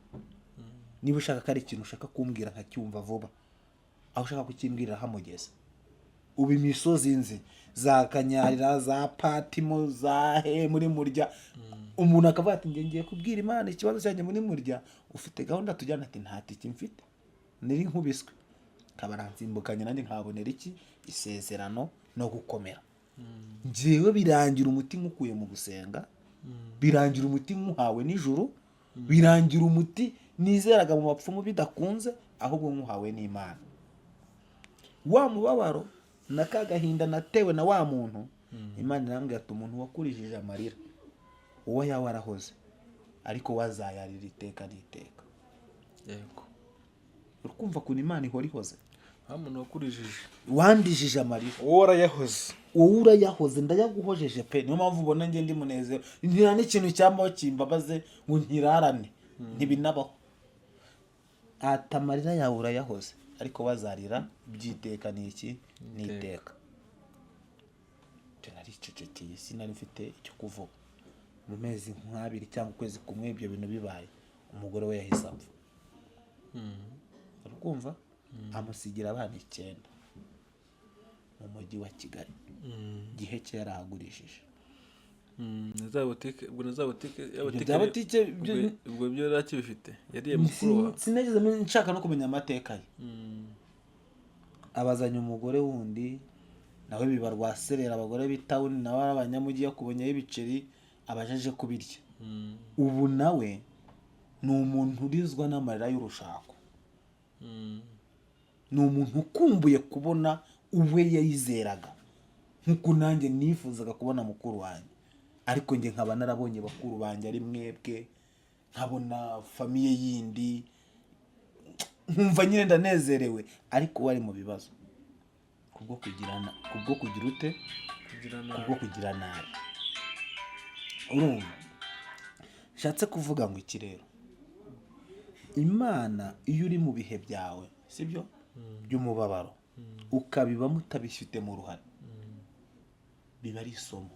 Niba ushaka ko ari ikintu ushaka kumbwira nkacyumva vuba, aho ushaka kukimbwirira hamugeze." Ubu imisozi nzi, za Kanyarira, za Patimo, za he muri Murya, umuntu akavuga ati: "Njye ngiye kubwira Imana ikibazo cyanjye muri Murya, ufite gahunda tujyana?" Ati: "Nta tike mfite, niri nkubiswe." Akaba aransimbukanye, nanjye nkabonera iki isezerano no gukomera. Njyewe birangira umuti nkukuye mu gusenga, birangira umuti nkuhawe nijoro, birangira umuti nizeraga mu bapfumu bidakunze, ahubwo nkuhawe n'Imana. Wa mubabaro na ka gahinda natewe na wa muntu, Imana irambwira ati: "Umuntu wakurijije amarira, uwo yawe arahoze, ariko wazayarira iteka n'iteka." Uri kumva ukuntu Imana ihora ihoze. Nta muntu wakurijije. Wandijije amarira. Wowe warayahoze. Wowe urayahoze, ndayaguhojeje pe. Niyo mpamvu ubona njye ndi munezero, nta n'ikintu cyambaho kimbabaze ngo nkirarane, ntibinabaho. Ati: "Amarira yawe urayahoze, ariko wazarira by'iteka ni iki, ni iteka." Ibyo naricecekeye, sinari mfite icyo kuvuga. Mu mezi nk'abiri cyangwa ukwezi kumwe ibyo bintu bibaye, umugore we yahise apfa. Uri kumva, amusigira abana 9 mu mujyi wa Kigali. Giheke yarahagurishije. Na za butike, ubwo na za butike ya Ibyo butike. Bya butike Ubwo byo yari akibifite, yariye mukuru wawe. Sinageze nshaka no kumenya amateka ye. Abazanye umugore wundi, nawe biba rwaserera. Abagore b'itawuni nawe ari abanyamujyi, yakubonyeho ibiceri abajeje kubirya. Ubu nawe ni umuntu urizwa n'amarira y'urushako, ni umuntu ukumbuye kubona uwe yayizeraga, nk'uko nanjye nifuzaga kubona mukuru wanjye, ariko njye nkaba narabonye bakuru banjye ari mwebwe, nkabona famille yindi, nkumva nyine ndanezerewe, ariko we ari mu bibazo kubwo kugira ute? Kugira nabi. Kubwo kugira nabi. Urumva nshatse kuvuga ngo iki rero? Imana, iyo uri mu bihe byawe, sibyo, by'umubabaro, ukabibamo utabifitemo uruhare, biba ari isomo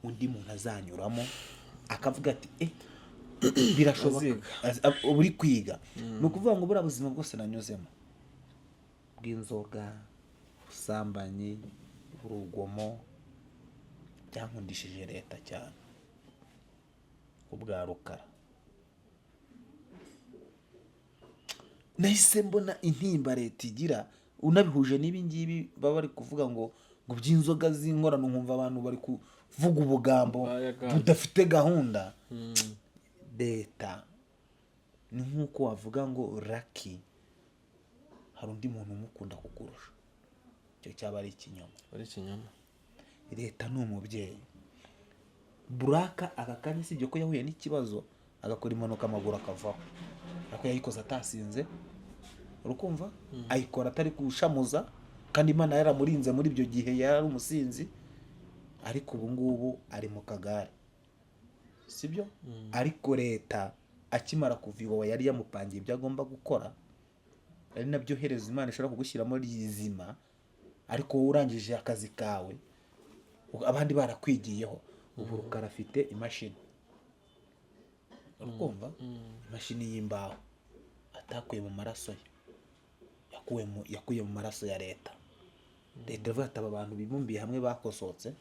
undi muntu azanyuramo akavuga ati: "Eh, birashoboka." Aziga. Uba uri kwiga. Ni ukuvuga ngo buriya buzima bwose nanyuzemo bw'inzoga, ubusambanyi, urugomo, byankundishije leta cyane ubwa Rukara. Nahise mbona intimba leta igira, unabihuje n'ibi ngibi baba bari kuvuga ngo by'inzoga z'inkorano, nkumva abantu bari kuvuga ubugambo Bayaganje. budafite gahunda. Leta ni nk'uko wavuga ngo Raki hari undi muntu umukunda kukurusha, icyo cyaba ari ikinyoma. Ari ikinyoma. Leta ni umubyeyi. Buraka aka kanya, sibyo ko yahuye n'ikibazo agakora impanuka amaguru akavaho, ariko yayikoze atasinze, urukumva, ayikora atari kushamuza, kandi Imana yaramurinze. Muri ibyo gihe yari umusinzi, ariko ubu ngubu ari mu kagare, sibyo? Ariko leta akimara kuva iwawa yari yamupangiye ibyo agomba gukora, ari nabyo herezo Imana ishobora kugushyiramo rizima, ariko wowe urangije akazi kawe, abandi barakwigiyeho. Ubu Rukara afite imashini, urikumva, imashini y'imbaho atakuye mu maraso ye, yakuye mu maraso ya leta. Leta iravuga ati: "Aba bantu bibumbiye hamwe bakosotse,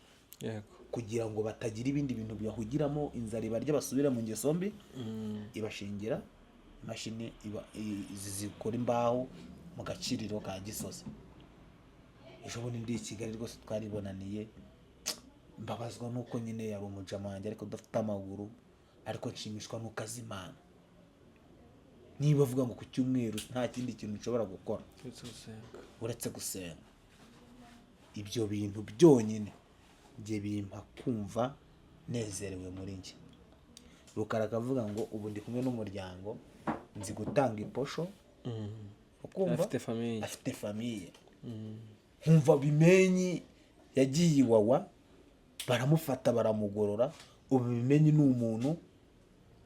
kugira ngo batagira ibindi bintu bibahugiramo, inzara ibarya, basubire mu ngeso mbi." Ibashingira imashini izi zikora imbaho mu gaciriro ka Gisozi. Ejo bundi ndi i Kigali rwose twaribonaniye, mbabazwa nuko nyine yari umujama wanjye ariko udafite amaguru, ariko nshimishwa nuko azi Imana. Niba avuga ngo ku cyumweru nta kindi kintu nshobora gukora Uretse gusenga. uretse gusenga, ibyo bintu byonyine njye bimpa kumva nezerewe muri njye. Rukara akavuga ngo ubu ndi kumwe n'umuryango, nzi gutanga iposho, ukumva. Afite famille. Afite famille. Nkumva Bimenyi yagiye Iwawa, baramufata baramugorora. Ubu Bimenyi ni umuntu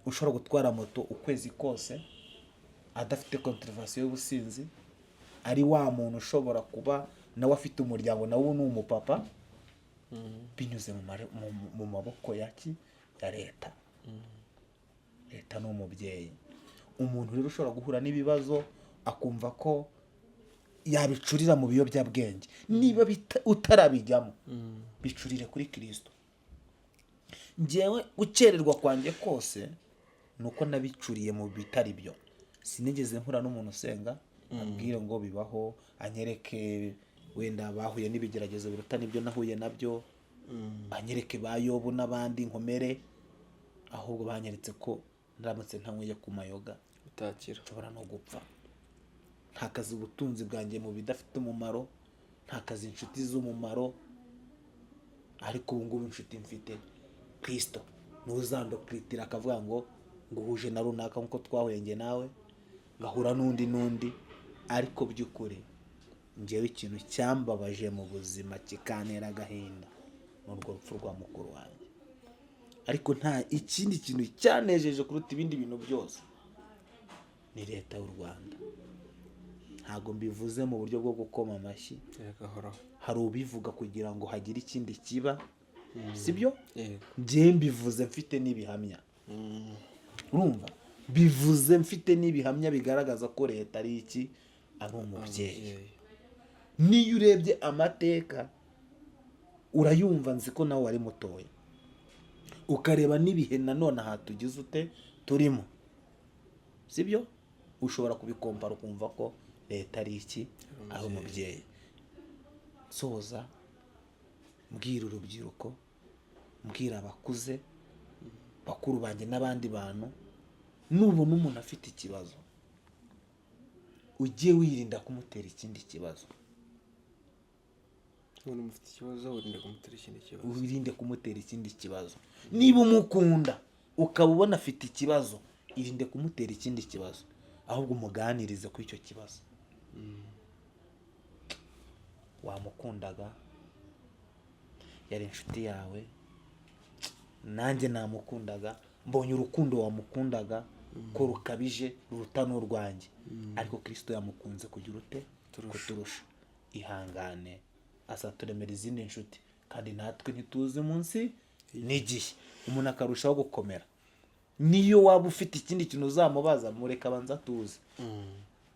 ushobora gutwara moto ukwezi kose adafite contravention y'ubusinzi, ari wa muntu ushobora kuba nawe afite umuryango, nawe ni umupapa, binyuze mu maboko ya ki? Ya leta. Leta ni umubyeyi. Umuntu rero ushobora guhura n'ibibazo akumva ko yabicurira mu biyobyabwenge, niba utarabijyamo, bicurire kuri Kirisito. Njyewe gukererwa kwanjye kose ni uko nabicuriye mu bitari byo. Sinigeze mpura n'umuntu usenga ambwire ngo bibaho, anyereke wenda bahuye n'ibigeragezo biruta n'ibyo nahuye nabyo, anyereke ba Yobu n'abandi nkomere. Ahubwo banyeretse ko ndamutse ntanyweye ku mayoga Utakira. nshobora no gupfa, ntakaza ubutunzi bwanjye mu bidafite umumaro, ntakaza inshuti z'umumaro. Ariko ubu ngubu inshuti mfite, Kirisito niwe uzandokiritira akavuga ngo nguhuje na runaka, nk'uko twahuye njye nawe, ngahura n'undi n'undi. Ariko by'ukuri njyewe ikintu cyambabaje mu buzima kikantera agahinda ni urwo rupfu rwa mukuru wanjye, ariko nta ikindi kintu cyanejeje kuruta ibindi bintu byose ni leta y'u Rwanda. Ntabwo mbivuze mu buryo bwo gukoma amashyi. Yego, ahoraho. Hari ubivuga kugira ngo hagire ikindi kiba, sibyo? Yego. Njyewe mbivuze mfite n'ibihamya, urumva, bivuze mfite n'ibihamya bigaragaza ko leta ari iki? Ari umubyeyi. Umubyeyi. Niyo urebye amateka urayumva, nzi ko nawe wari mutoya, ukareba n'ibihe nanone aha tugize ute turimo, sibyo? Ushobora kubikompara ukumva ko leta ari iki? Ari umubyeyi. Soza mbwira urubyiruko, mbwira abakuze. Bakuru banjye n'abandi bantu, nubona umuntu afite ikibazo, ujye wirinda kumutera ikindi kibazo. Ubona mufite ikibazo, wirinda kumutera ikindi kibazo. Wirinde kumutera ikindi kibazo. Niba umukunda ukaba ubona afite ikibazo, irinde kumutera ikindi kibazo, ahubwo umuganirize kuri icyo kibazo. Wamukundaga, yari inshuti yawe, nanjye namukundaga, mbonye urukundo wamukundaga ko rukabije, ruruta n'urwanjye, ariko Kirisito yamukunze kugira ute? Kuturusha. Ihangane, azaturemera izindi nshuti, kandi natwe ntituzi munsi n'igihe. Umuntu akarushaho gukomera. Niyo waba ufite ikindi kintu uzamubaza, mureka abanza atuze.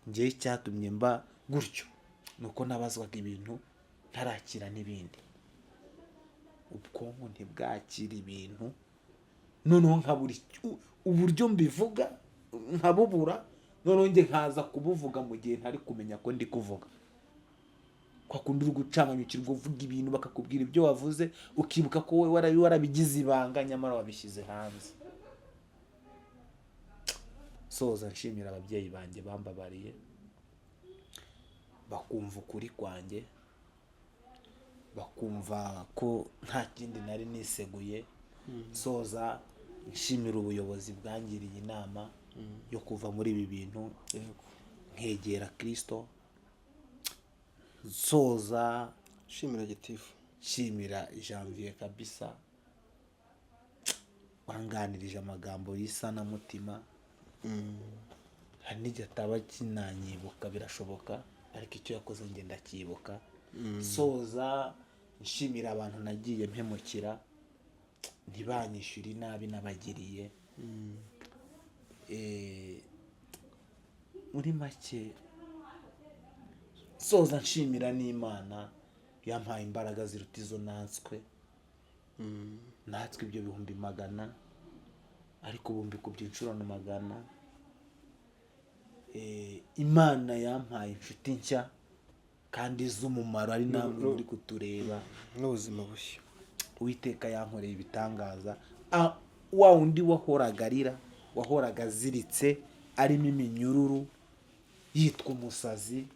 Njyewe icyatumye mba gutyo ni uko nabazwaga ibintu ntarakira n'ibindi, ubwonko ntibwakira ibintu, noneho nkabura uburyo mbivuga, nkabubura, noneho njye nkaza kubuvuga mu gihe ntari kumenya ko ndi kuvuga. Kwa kundi uri gucanganyukirwa, uvuga ibintu bakakubwira ibyo wavuze, ukibuka ko wowe warabigize ibanga, nyamara wabishyize hanze. Soza nshimira ababyeyi banjye bambabariye, bakumva ukuri kwanjye, bakumva ko nta kindi nari niseguye. Soza nshimira ubuyobozi bwangiriye inama yo kuva muri ibi bintu, nkegera Kirisito. Soza Shimira gitifu. Nshimira Janvier kabisa, wanganirije amagambo y'isanamutima. Hari n'igihe ataba akinanyibuka, birashoboka, ariko icyo yakoze njye ndacyibuka. Soza nshimira abantu nagiye mpemukira ntibanyishyure inabi nabagiriye. Muri make, soza nshimira n'Imana yampaye imbaraga ziruta izo natswe. Natwe ibyo 100,000, ariko ubu mbikubye inshuro 100. Imana yampaye inshuti nshya kandi z'umumaro, ari namwe muri kutureba. N'ubuzima bushya. Uwiteka yankoreye ibitangaza. Wa wundi wahoraga arira, wahoraga aziritse, arimo iminyururu, yitwa umusazi,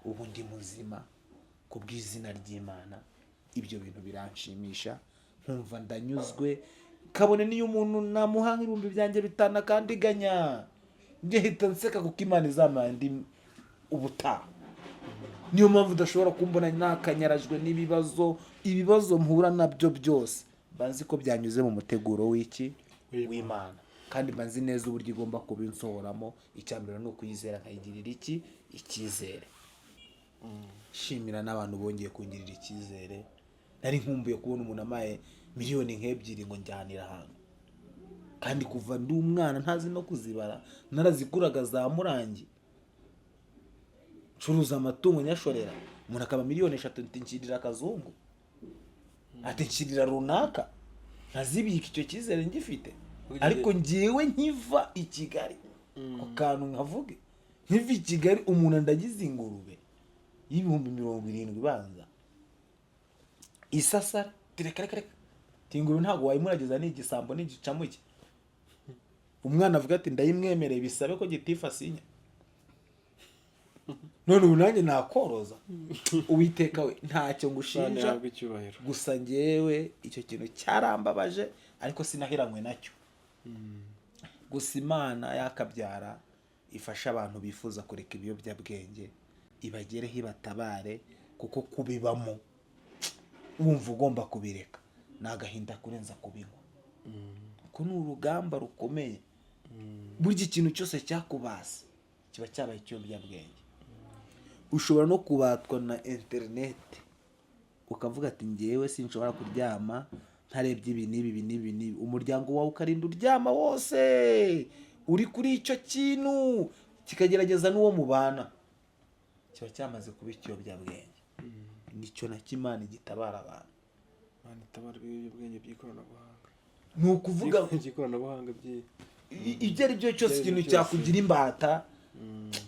ubu ndi muzima ku bw'izina ry'Imana. Ibyo bintu biranshimisha, nkumva ndanyuzwe, kabone n'iyo umuntu namuha nk'ibihumbi byanjye 5 akandiganya, ngahita nseka, kuko Imana izamuha andi ubutaha. Niyo mpamvu udashobora kumbona nakanyarajwe n'ibibazo. Ibibazo mpura nabyo byose, mba nzi ko byanyuze mu muteguro w'iki? W'Imana, kandi mba nzi neza uburyo igomba kubinsohoramo. Icya mbere ni ukuyizera, nkayigirira iki? Icyizere. Shimira n'abantu bongeye kungirira icyizere. Nari nkumbuye kubona umuntu amaye miliyoni nk'ebyiri ngo njyanire ahantu, kandi kuva ndi umwana ntazi no kuzibara, naraziguraga za Murangi, ncuruza amatungo nyashorera. Umuntu akaba miliyoni 3, ati nshyirira akazungu, ati nshyirira runaka, nkazibika. Icyo cyizere ngifite, ariko ngewe nkiva i Kigali, ako kantu nkavuge, nkiva i Kigali umuntu andagize ingurube y'70,000 ibanza isasara, reka reka reka, ingurube ntabwo wayimuragiza, ni igisambo n'igicamuke. Umwana avuga ati ndayimwemereye, bisabe ko gitifu asinya. None ubu nanjye nakoroza. Uwiteka we, ntacyo ngushinja. Ntabwo icyubahiro. Gusa ngewe icyo kintu cyarambabaje, ariko sinahiranywe nacyo. Gusa Imana yakabyara ifasha abantu bifuza kureka ibiyobyabwenge, ibagereho ibatabare, kuko kubibamo wumva ugomba kubireka ni agahinda kurenza kubinywa, kuko ni urugamba rukomeye. Burya ikintu cyose cyakubase kiba cyabaye ikiyobyabwenge. Ushobora no kubatwa na interineti, ukavuga ati ngewe sinshobora kuryama ntarebye ibi n'ibi, ibi n'ibi n'ibi. Umuryango wawe ukarinda uryama wose uri kuri icyo kintu, kikagerageza n'uwo mubana, kiba cyamaze kuba ikiyobyabwenge. Nicyo nacyo Imana igitabara abantu. Imana itabara ibiyobyabwenge by'ikoranabuhanga. Ni ukuvuga By'ikoranabuhanga ibyo ari byo cyose, Ibyo ari ikintu byo cyose. cyakugira imbata,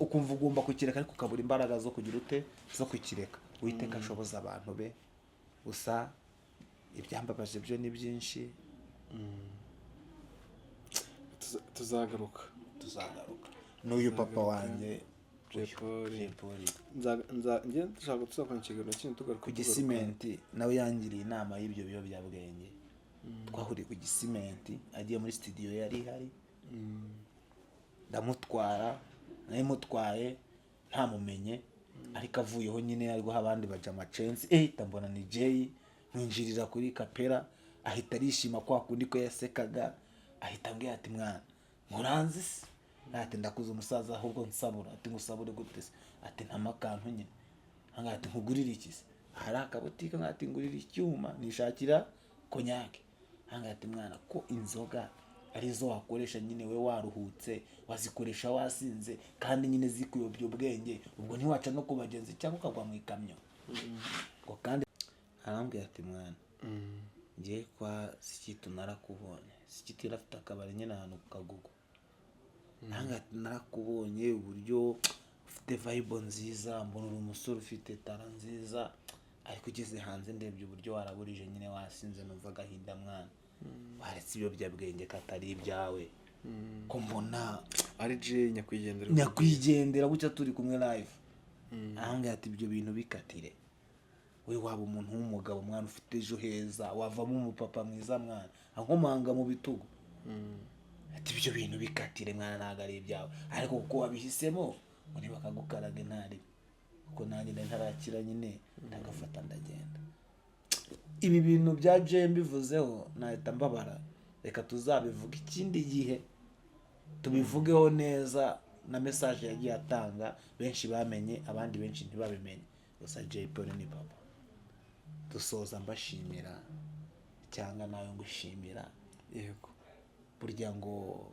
ukumva ugomba kukireka, ariko ukabura imbaraga zo kugira ute? Zo kukireka. Uwiteka ashoboza abantu be. Gusa ibyambabaje byo ni byinshi. Tuzagaruka. Tuzagaruka n'uyu papa wanjye. Jay Polly. Jay Polly. Njye ndashaka tuzakora ikiganiro kindi tugaruka. Ku Gisimenti nawe yangiriye inama y'ibyo biyobyabwenge. Twahuriye ku Gisimenti agiye muri studio yari ihari, ndamutwara, nari mutwaye ntamumenye, ariko avuyeho nyine ari guha abandi baja amacensi, ndabona ni Jay, mwinjirira kuri kapera, ahita arishima kwa kundi ko yasekaga, ahita ambwira ati: "Mwana, muranzi se?" Ati: "Ndakuze umusaza, ahubwo nsabura." Ati: "Ngusabure gute se?" Ati: "Ntama akantu nyine." Anga ati: "Nkugurire iki se?" Hari akabutike. Anga ati: "Ngurira icyuma, nishakira konyake." Anga ati: "Mwana, ko inzoga arizo wakoresha nyine we waruhutse, wazikoresha wasinze, kandi nyine zikuyobya ubwenge, ubwo ntiwaca no ku bagenzi cyangwa ukagwa mu ikamyo?" Ngo kandi arambwira ati: "Mwana, ngiye kwa Sikitu narakubonye." Sikitu yari afite akabari nyine ahantu ku Kagugu. Nange ati: "Narakubonye uburyo ufite vibe nziza, mbona uri umusore ufite talent nziza, ariko ugeze hanze ndebye uburyo waraburije nyine wasinze, numva agahinda. Mwana, waretse ibiyobyabwenge katari ibyawe, ko mbona..." Ari Jay nyakwigendera. Nyakwigendera gutya turi kumwe live. Ahanga ati: "Ibyo bintu bikatire, we waba umuntu w'umugabo mwana, ufite ejo heza, wavamo umupapa mwiza mwana." Ankomanga mu bitugu ati: "Ibyo bintu bikatire mwana, ntabwo ari ibyawe, ariko kuko wabihisemo ngo ntibakagukaraga intari, kuko nanjye nari ntarakira nyine, ndagafata ndagenda." Ibi bintu bya Jay mbivuzeho nahita mbabara. Reka tuzabivuga ikindi gihe, tubivugeho neza na message yagiye atanga, benshi bamenye, abandi benshi ntibabimenye. Gusa Jay Polly ni papa. Dusoza mbashimira cyangwa nawe ngushimira. Yego. Burya ngo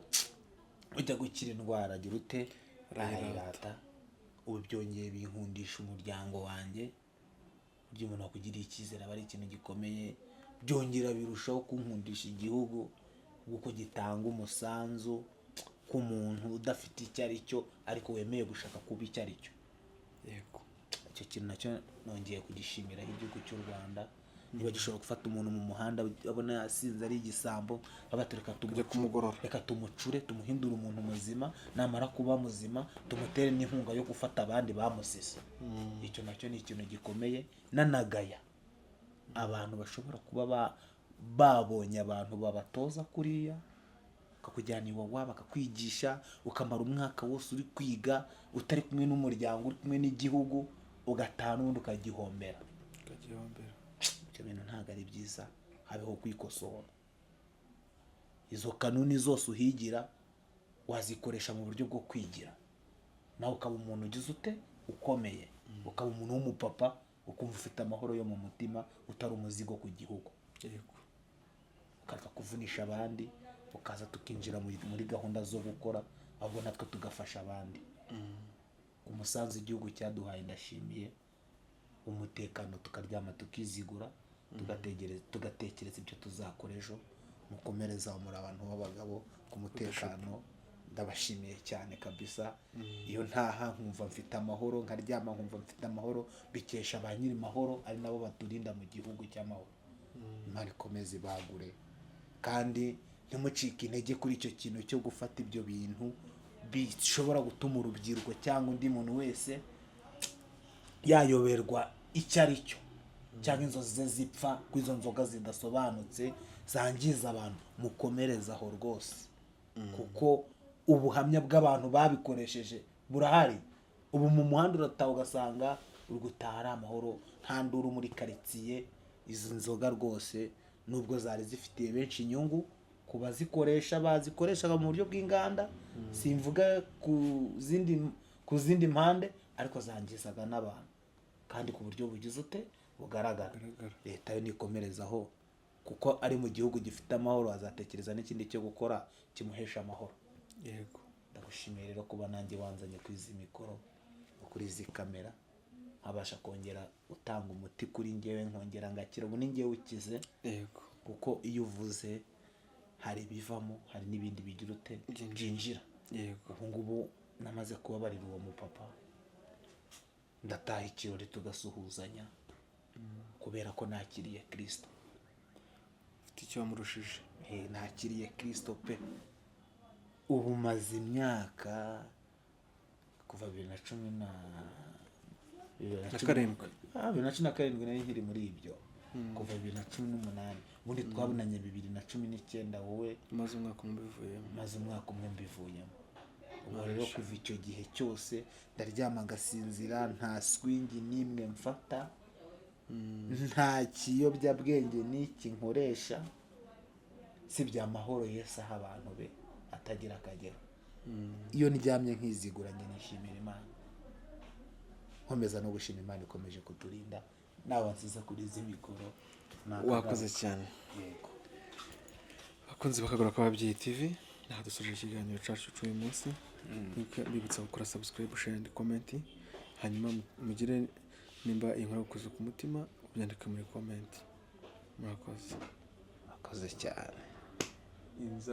ujya gukira indwara agira ute? Arayirata. Ubu byongeye binkundisha umuryango wanjye. Burya umuntu akugiriye icyizere aba ari ikintu gikomeye. Byongera birushaho kunkundisha igihugu, kuko gitanga umusanzu ku muntu udafite icyo ari cyo ariko wemeye gushaka kuba icyo ari cyo. Icyo kintu nacyo nongeye kugishimiraho igihugu cy'u Rwanda. Niba gishobora gufata umuntu mu muhanda abona yasinze ari igisambo, baba reka Kujya kumugorora. Reka tumucure, tumuhindure umuntu muzima, namara kuba muzima tumutere n'inkunga yo gufata abandi bamusize. Icyo nacyo ni ikintu gikomeye. Nanagaya abantu bashobora kuba babonye abantu babatoza kuriya, bakakujyana iwawa, bakakwigisha, ukamara umwaka wose uri kwiga utari kumwe n'umuryango, uri kumwe n'igihugu, ugataha n'ubundi ukagihombera. Ukagihombera. Ibyo bintu ntabwo ari byiza. Habeho kwikosora. Izo kanuni zose uhigira wazikoresha mu buryo bwo kwigira, nawe ukaba umuntu ugize ute, ukomeye, ukaba umuntu w'umupapa, ukumva ufite amahoro yo mu mutima, utari umuzigo ku gihugu. Ukareka kuvunisha abandi, ukaza tukinjira muri gahunda zo gukora, ahubwo natwe tugafasha abandi. Umusanzu igihugu cyaduhaye ndashimiye umutekano, tukaryama tukizigura, tugatekereza ibyo tuzakora ejo. Mukomereza muri abantu b'abagabo ku mutekano, ndabashimiye cyane kabisa. Iyo ntaha nkumva mfite amahoro, nkaryama nkumva mfite amahoro, bikesha ba nyiri mahoro, ari nabo baturinda mu gihugu cy'amahoro. Imana ikomeze ibagure, kandi ntimucike intege kuri icyo kintu cyo gufata ibyo bintu bishobora gutuma urubyiruko cyangwa undi muntu wese yayoberwa icyo ari cyo, cyangwa inzozi ze zipfa ko izo nzoga zidasobanutse zangiza abantu. Mukomereze aho rwose, kuko ubuhamya bw'abantu babikoresheje burahari. Ubu mu muhanda urataha ugasanga uri gutaha ari amahoro, nta nduru muri karitsiye. Izi nzoga rwose nubwo zari zifitiye benshi inyungu ku bazikoresha, bazikoreshaga mu buryo bw'inganda, simvuga ku zindi mpande, ariko zangizaga n'abantu kandi ku buryo bugize ute, bugaragara. Bugaragara. Leta yo nikomerezaho, kuko ari mu gihugu gifite amahoro, azatekereza n'ikindi cyo gukora kimuhesha amahoro. Ndagushimiye rero kuba nanjye wanzanye kuri izi mikoro no kuri izi kamera, nkabasha kongera gutanga umuti kuri njyewe, nkongera ngakira. Ubu ni njyewe ukize. Kuko iyo uvuze hari ibivamo, hari n'ibindi bigira ute, byinjira. Ubu ngubu namaze kubabarira uwo mupapa, ndataha ikirori tugasuhuzanya, kubera ko nakiriye Kirisito. Ufite icyo wamurushije. Nakiriye Kirisito pe. Ubu maze imyaka kuva bibiri na cumi na bibiri na Na cumi- karindwi. Ah, 2017 nari nkiri muri ibyo. Kuva 2018, ubundi twabonanye 2019, wowe. Umaze umwaka umwe ubivuyemo. Maze umwaka umwe mbivuyemo. Ubu rero kuva icyo gihe cyose ndaryama ngasinzira, nta swingi n'imwe mfata, nta kiyobyabwenge n'iki nkoresha, sibya amahoro Yesu aha abantu be atagira akagero. Iyo ndyamye nkizigura, njye nishimira Imana, nkomeza no gushima Imana ikomeje kuturinda nawe nsize kuri izi mikoro. Wakoze cyane. Yego. Abakunzi b'Akagoroba k'Ababyeyi TV, aha dusoje ikiganiro cyacu cy'uyu munsi. Mbibutsa gukora subscribe, share and comment. Hanyuma mugire nimba iyi nkuru igukoze ku mutima, ubyandike muri comment. Murakoze. Wakoze cyane.